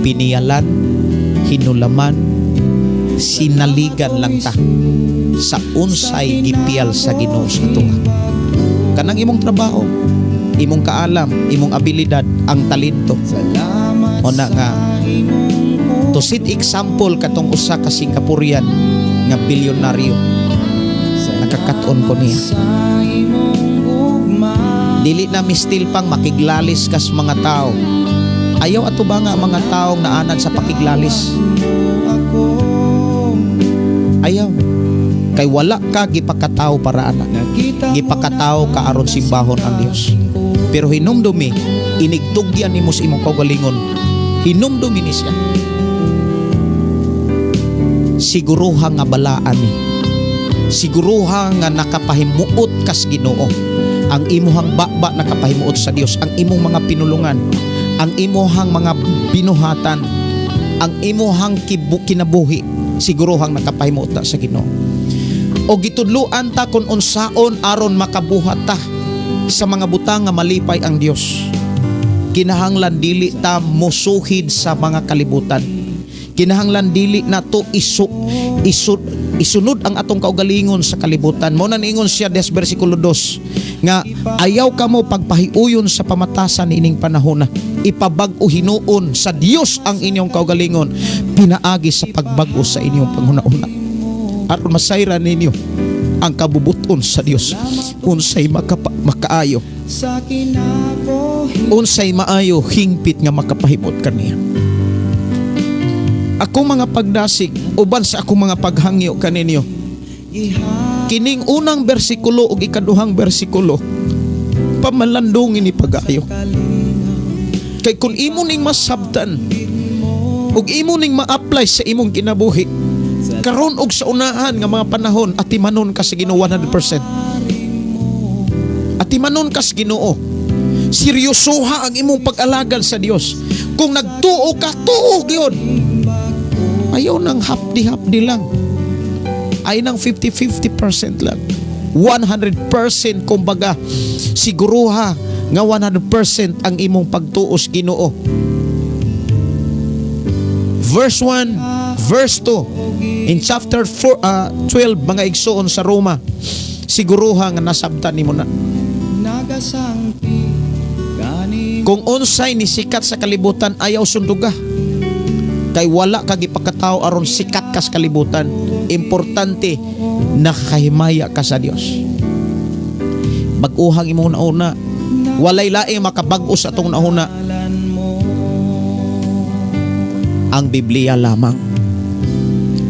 Piniyalan, hinulaman, sinaligan lang ta sa unsay gipiyal sa Ginoo sa atoa. Kanang imong trabaho, imong kaalam, imong abilidad, ang talento. O na nga to set example katong usa ka Singaporean nga bilyonaryo. Nakakaton ko niya. Dili na mistil pang makiglalis kas mga tao. Ayaw ato ba nga mga taong naanad sa pakiglalis? Ayaw. Kay wala ka gipakatao para ana. Gipakatao ka aron simbahon ang Dios. Pero hinumdumi, inigtugyan nimo sa imong kaugalingon. Hinumdumi ni siya. Siguruha nga balaan ni. Siguruha nga nakapahimuot kas Ginoo. Ang imuhang baba nakapahimuot sa Dios, ang imong mga pinulungan, ang imuhang mga binuhatan, ang imuhang kinabuhi, siguruhang nakapahimuot na sa Ginoo. O gitudluan ta kung unsaon aron makabuhat ta sa mga butang nga malipay ang Dios. Kinahanglan dili ta mosuhid sa mga kalibutan. Kinahanglan dili nato isu, isu isunod ang atong kaugalingon sa kalibutan. Mo na niingon siya des bersikulo 2 nga ayaw kamo pagpahiuyon sa pamatasan ining panahon na ipabag-o hinuon sa Dios ang inyong kaugalingon pinaagi sa pagbag-o sa inyong panghuna-una aron masayran ninyo ang kabubuton sa Dios, unsay makaayo, unsay maayo, hingpit nga makapahimot kaniya. Akong mga pagdasig uban sa akong mga paghangyo kaninyo, kining unang bersikulo ug ikaduhang bersikulo, pamalandungin ni pag-ayo, kay kung imo ning masabtan ug imo ning ma-apply sa imong kinabuhi karon ug sa unahan nga mga panahon, atimanon ka sa Ginoo 100%. Atimanon ka sa Ginoo. Seryosoha ang imong pag-alagad sa Dios. Kung nagtuo ka, tuo gyud. Ayaw nang hapdi-hapdi lang. Ay nang 50-50% lang. 100% kumbaga. Siguruha nga 100% ang imong pagtuo sa Ginoo. Verse 1, verse 2 in chapter 4, 12, mga igsoon, sa Roma. Siguruha nga nasabtan nimo na. Kung unsay ni sikat sa kalibutan, ayaw sunduga. Kay wala ka gipakatao aron sikat ka sa kalibutan. Importante, nakakahimaya ka sa Dios. Bag-uhang imong hunahuna. Walay laing makabag-o sa atong hunahuna. Ang Biblia lamang.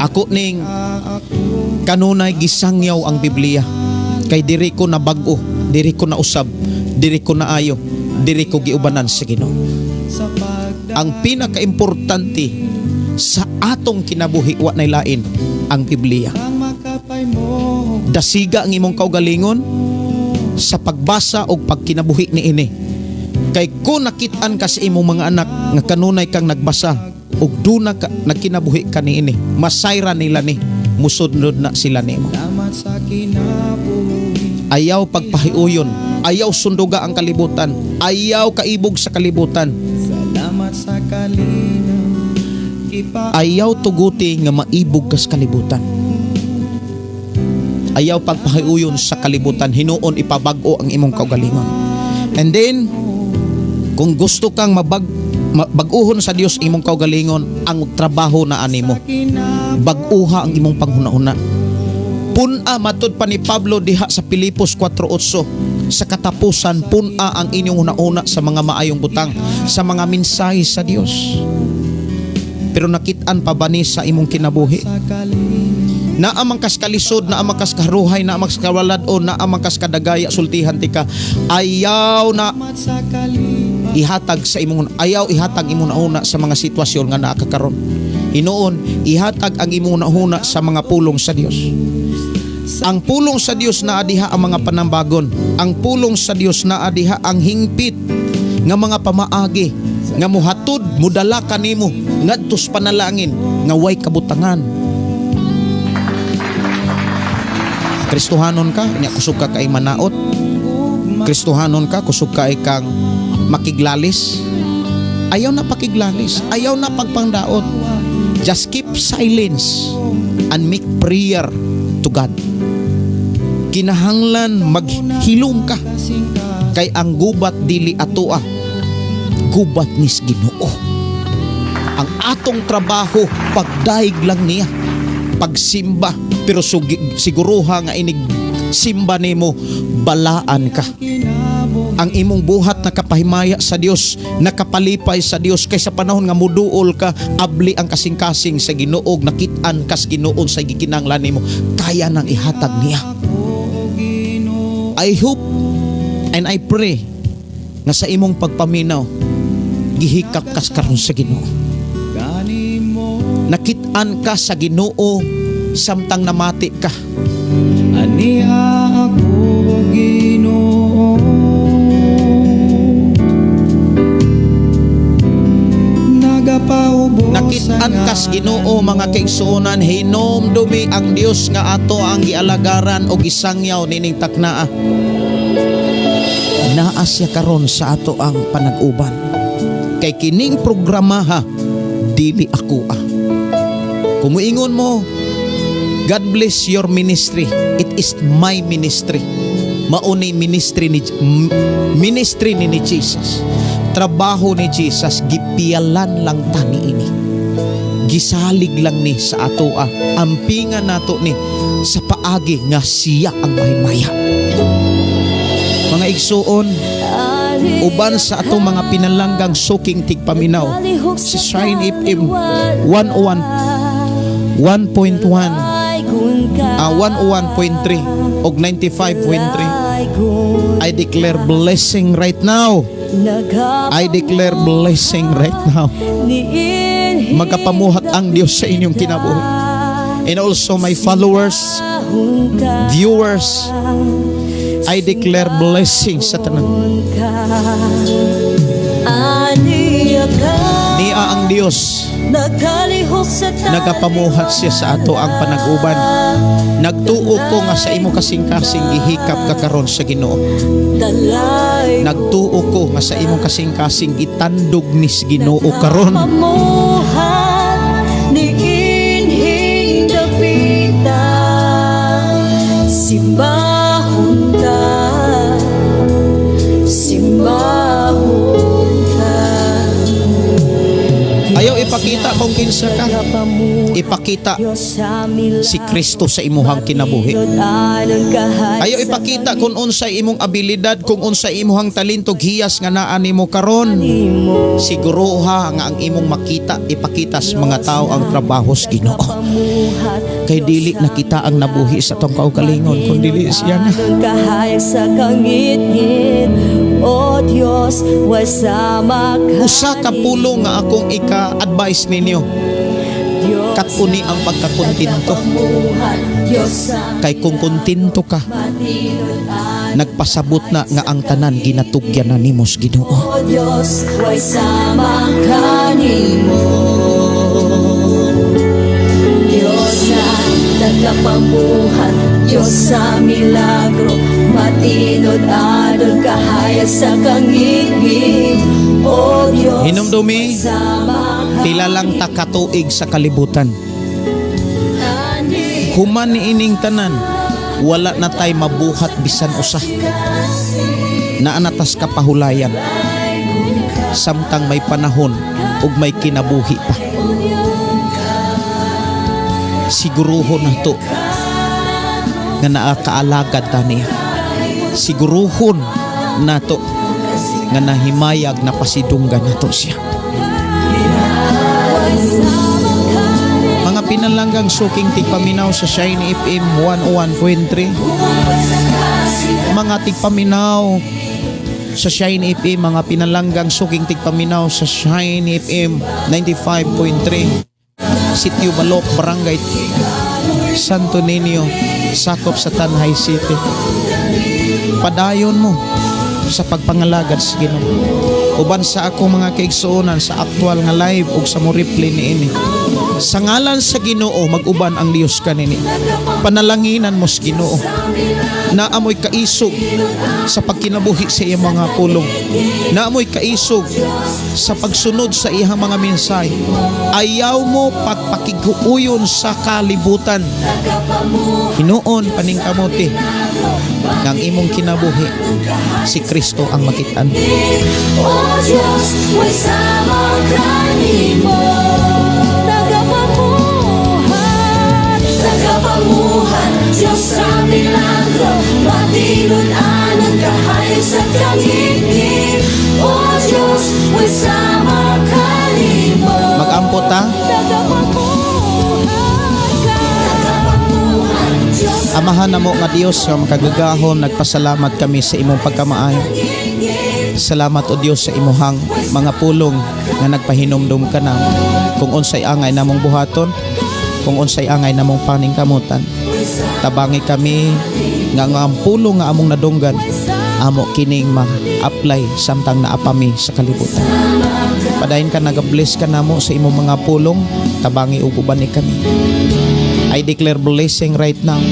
Ako ning kanunay gisangyaw ang Biblia. Kay diri ko nabag-o, diri ko nausab, diri ko naayo, diri ko giubanan sa Ginoo. Ang pinakaimportante sa atong kinabuhi, wa nay lain, ang Biblia. Dasiga ang imong kaugalingon sa pagbasa o pagkinabuhi niini. Kay kung nakit-an ka sa imong mga anak nga kanunay kang nagbasa ug duna ka nagkinabuhi ka niini, masayra nila ni, musudlod na sila nimo. Ayaw pagpahiuyon, ayaw sunduga ang kalibutan, ayaw kaibog sa kalibutan. Ayaw tuguti nga maibog kas kalibutan. Ayaw pagpahiuyon sa kalibutan, hinuon ipabag-o ang imong kaugalingon. And then, kung gusto kang bag-uhon sa Dios imong kaugalingon, ang trabaho na animo. Bag-uha ang imong panghuna-huna. Pun-a, matud pa ni Pablo diha sa Pilipos 4:8, sa katapusan, pun-a ang inyong huna-huna sa mga maayong butang, sa mga mensahe sa Dios. Pero nakit-an pa ba ni sa imong kinabuhi? Naa man kas kalisod, naa man kas karuhay, naa man kas kawalad-on, naa man kas kadagaya, sultihan tika. Ayaw na ihatag sa imong, ayaw ihatag imong hunahuna sa mga sitwasyon nga naa ka karon. Hinuon, ihatag ang imong hunahuna sa mga pulong sa Dios. Ang pulong sa Dios, naa diha ang mga panambagon. Ang pulong sa Dios, naa diha ang hingpit nga mga pamaagi nga muhatod, mudala kanimo ngadto sa panalangin nga way kabutangan. Kristohanon ka, nya kusog ka kay manaot. Kristohanon ka, kusog ka kang makiglalis. Ayaw na pakiglalis, ayaw na pagpangdaot. Just keep silence and make prayer to God. Kinahanglan maghilom ka kay ang gubat dili atoa, gubat nis Ginoo. Ang atong trabaho, pagdaig lang niya, pagsimba, pero siguruha nga inig simba nimo, balaan ka. Ang imong buhat nakapahimaya sa Dios, nakapalipay sa Dios, kay sa panahon nga muduol ka, abli ang kasing-kasing sa Ginoo, nakit-an kas Ginoo sa gikinahanglan nimo, kaya nang ihatag niya. I hope and I pray nga sa imong pagpaminaw, gihikap kas karon sa Ginoo. Nakit-an ka sa Ginoo samtang namati ka. Aniha ako, Ginoo. Nagapaubos. Nakit-an kas Ginoo, mga kaigsuonan, hinomdumi ang Dios nga ato ang gialagaran o gisangyaw nining taknaa. Naa siya karon sa ato ang panag-uban. Kay kining programaha, dili ako ah. Kung muingon mo, "God bless your ministry." It is my ministry. Mauni ministry ni Jesus. Trabaho ni Jesus, gipialan lang tani ini. Gisalig lang ni sa atoa. Ampingan nato ni sa paagi nga siya ang mahimaya. Mga igsuon, uban sa atong mga pinalanggang suking tigpaminaw, si Shine FM 101 1.1, 101.3 og 95.3. I declare blessing right now. I declare blessing right now. Magapamuhat ang Diyos sa inyong kinabuhi. And also my followers, viewers, I declare blessing sa tanan. Niya ang Diyos, nagapamuhat siya sa ato ang panag-uban. Nagtuo ko nga sa imo kasing-kasing gihikap ka karon sa Ginoo. Nagtuo ko nga sa imong kasing-kasing gitandog nis Ginoo karon. Pamuhat niinhing dapita, simbahon ta, simbahon ta. Ayaw ipag ipakita kung kinsa ka. Ipakita si Kristo sa imuhang kinabuhi. Ayaw ipakita kung unsay imong abilidad, kung unsay imuhang talento, gihiyas nga naa nimo karon. Siguruha nga ang imong makita, ipakita sa mga tao ang trabaho sa Ginoo. Kay dili nakita ang nabuhi sa atong kaugalingon kun dili siya na. Kahayag sa kangitngit, O Diyos, wasama ka. Usa ka pulong nga akong ika-advise ninyo. Diyos, Kat-uni ang pagkakontento. Diyos sa Kay kung kontento ka, nagpasabot na nga ang tanan ginatugyan na nimo sa Ginoo. O Diyos, wasama ka nimo. Diyos na nagkapamuhat, Diyos sa milagro, matinod anon kahayag sa kangitngit. O Diyos, Hinumdumi, wasama ka pila lang ta katuig sa kalibutan. Human niining tanan, wala na tay mabuhat bisan usa. Naa na tas kapahulayan. Samtang may panahon ug may kinabuhi pa. Siguruhon nato nga naa kaalagad ta niya. Siguruhon nato nga nahimayag na pasidunggan nato siya. Mga pinalanggang suking tigpaminaw sa Shine FM 101.3. Mga tigpaminaw sa Shine FM, mga pinalanggang suking tigpaminaw sa Shine FM 95.3. Sitio Balok, Barangay Santo Niño, sakop sa Tanjay City. Padayon mo sa pagpangalagad sa Ginoo. Uban sa ako mga kaigsuonan sa aktual nga live ug sa mo replay niini. Sa ngalan sa Ginoo, mag-uban ang Dios kanini. Panalanginan mo sa Ginoo. Naamoy kaisog sa pagkinabuhi sa iyang mga pulong. Naamoy kaisog sa pagsunod sa iyang mga mensahe. Ayaw mo pagpakighuuyon sa kalibutan. Hinuon paningkamuti ng imong kinabuhi, si Kristo ang makitaan. O Diyos, wasama ka nimo. Nagapamuhat, nagapamuhat, Diyos sa milagro, matinod-anon kahayag sa kangitngit. O Diyos, wasama ka nimo. Magampo ta. Nagapamuhat ka, nagapamuhat, Diyos. Amahan namo nga Dios nga makagagahom, nagpasalamat kami sa imong pagkamaayo. Salamat, o Dios, sa imuhang mga pulong nga nagpahinumdum ka na kung unsay angay namong buhaton, kung unsay angay namong paningkamutan. Tabangi kami nga nga ang pulong nga among nadunggan, amo kining ma-apply samtang naa pa mi sa kalibutan. Padayon ka nagabless ka namo sa imong mga pulong, tabangi ug ubani kami. I declare blessing right now.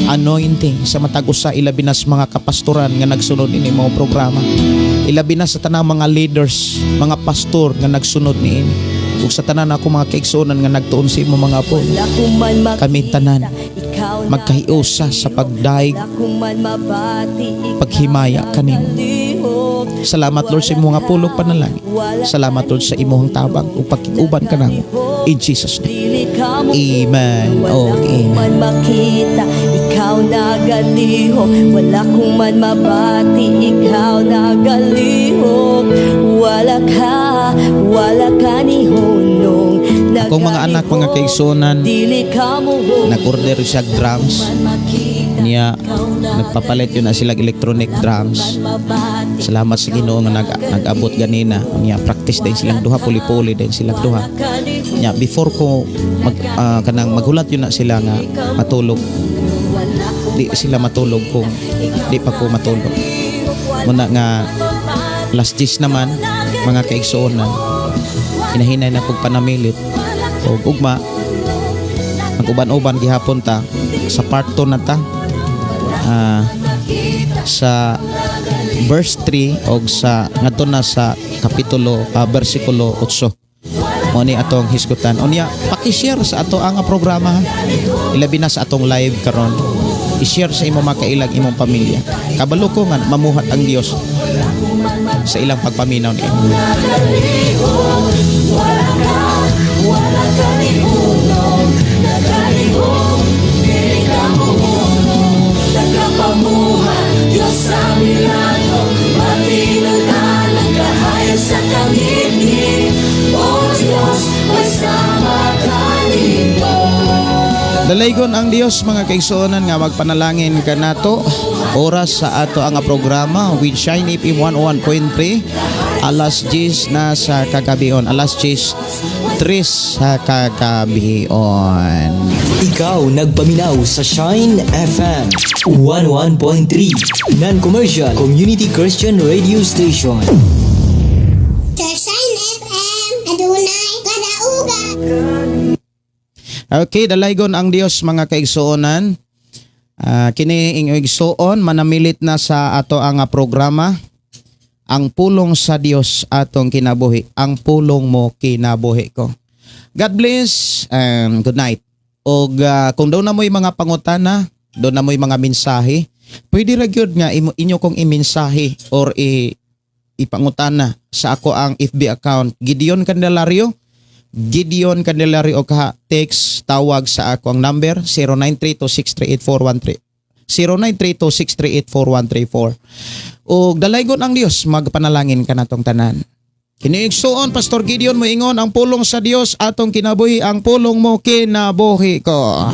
Anointing sa matag usa, ilabi na sa mga kapastoran nga nagsunod ini mga programa. Ilabi na sa tanang mga leaders, mga pastor nga nagsunod niini. Ug sa tanan ako mga kaigsuonan nga nagtuon sa imong mga pulong. Kami tanan magkahiusa sa pagdaig, paghimaya kanimo. Salamat, Lord, sa imong mga pulong panalangin. Salamat, Lord, sa imong tabang ug pakig-uban kanamo. In Jesus' name. Amen. Wala Okay. ko man makita, ikaw nagalihok. Wala ko man mabati, ikaw nagalihok. Wala ka, wala ka ni hunong. Akong mga anak, mga kaigsuonan, Dili ka mo nag-order siya drums. Niya, nagpapalit yun na sila electronic drums. Salamat sa Ginoo nga nag-abot ganina. Niya, practice din silang duha, puli-puli din silang duha. Niya, before ko mag kanang maghulat yun na sila nga matulog. Di sila matulog kung di pa ko matulog. Muna nga last 10 naman, mga kaigsuonan, hinahinay na kog panamilit og ugma mag-uban-uban gihapon ta sa part 2 na ta sa verse 3 og sa ngadto na sa kapitulo bersikulo 8 mo ni atong hisgutan. Unya, paki-share sa ato ang programa ha. Ilabi na sa atong live karon, i-share sa imong mga kailag, imong pamilya. Kabalo ko nga mamuhat ang Dios sa ilang pagpaminaw niini. Wala ka. Dalaygon ang Dios, mga kaigsuonan, nga magpanalangin kanato oras sa ato ang programa with Shine FM 101.3, alas 10 na sa kagabion, alas 10 3 sa kagabion. Ikaw nagpaminaw sa Shine FM 101.3 Non-Commercial Community Christian Radio Station. Sa Shine FM, adunay kadaugan. Okay, dalaygon ang Dios, mga kaigsuonan. Kini ing igsuon manamilit na sa ato ang programa, ang pulong sa Dios atong kinabuhi, ang pulong mo kinabuhi ko. God bless and good night. Og kung duna mo'y mga pangutana, duna mo'y mga mensahe, pwede ra gyud nga imo, inyo kong imensahe or ipangutana sa ako ang FB account, Gideon Candelario. Gideon Candelario, o kaha text, tawag sa ako ang number 0932638413, 0932638413. Ug dalaygon ang Dios, magpanalangin kanatong tanan. Kini igsuon Pastor Gideon moingon, ang pulong sa Dios atong kinabuhi, ang pulong mo kinabuhi ko.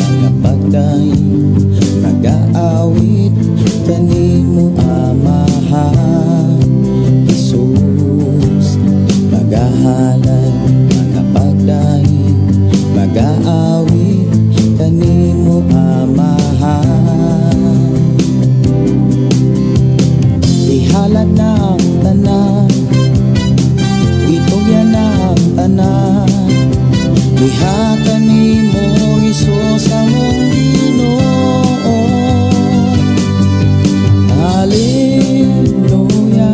Mga pagdaing, nagaawit kanimo, Amahan Jesus. Magahalay, mga pagdaing, magaawit kanimo, Amahan. Ihalad na ang tanan, itugyan na ang tanan. Iha kanimo, Hesus, among Ginoo. Hallelujah.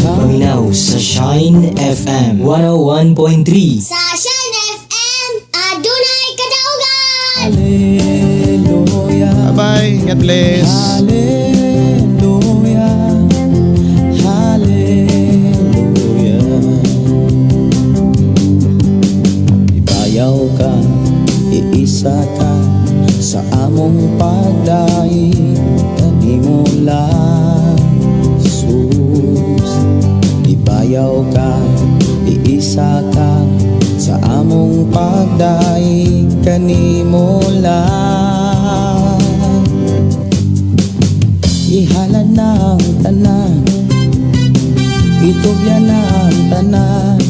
Paminaw sa Shine FM 101.3. Sa Shine FM, adunay kadaugan. Hallelujah. Bye-bye. God bless. Hallelujah. Hallelujah. Ibayaw ka, iisa ka sa among pagdaig kanimo lang, Jesus. Ibayaw ka, iisa ka sa among pagdaig kanimo lang. Ihalad na ang tanan, itugyan na ang tanan.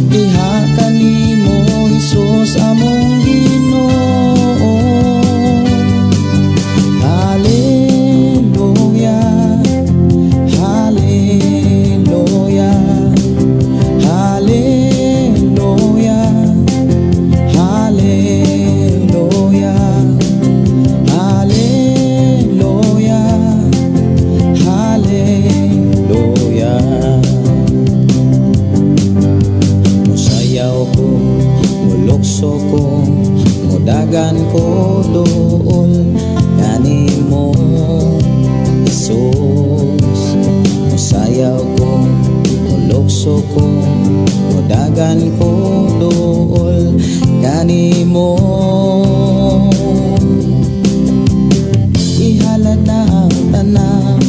Iha kanimo, Hesus, among Ginoo. Hallelujah. Hallelujah. Hallelujah. Hallelujah. Hallelujah. Hallelujah. Musayaw ko, mulukso ko, mudagan ko duol kanimo, Jesus. Musayaw ko, mulukso ko, mudagan ko duol kanimo. Ihalad na ang tanan,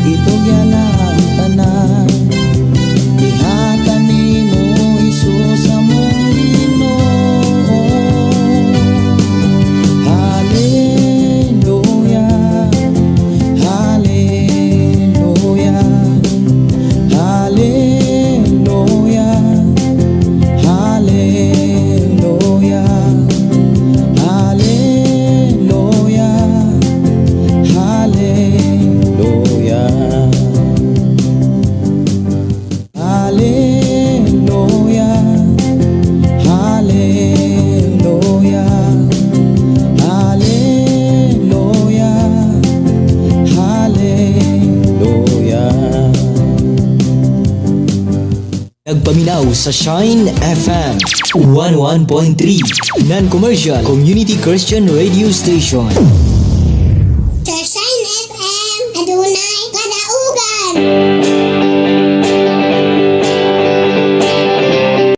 itugyan na ang tanan. Iha kanimo, Hesus, among Ginoo. Hallelujah. Hallelujah. Hallelujah. Hallelujah. Hallelujah. Hallelujah. Hallelujah. Hallelujah. Hallelujah. Hallelujah. Nagpaminaw sa Shine FM 101.3 Non-Commercial Community Christian Radio Station.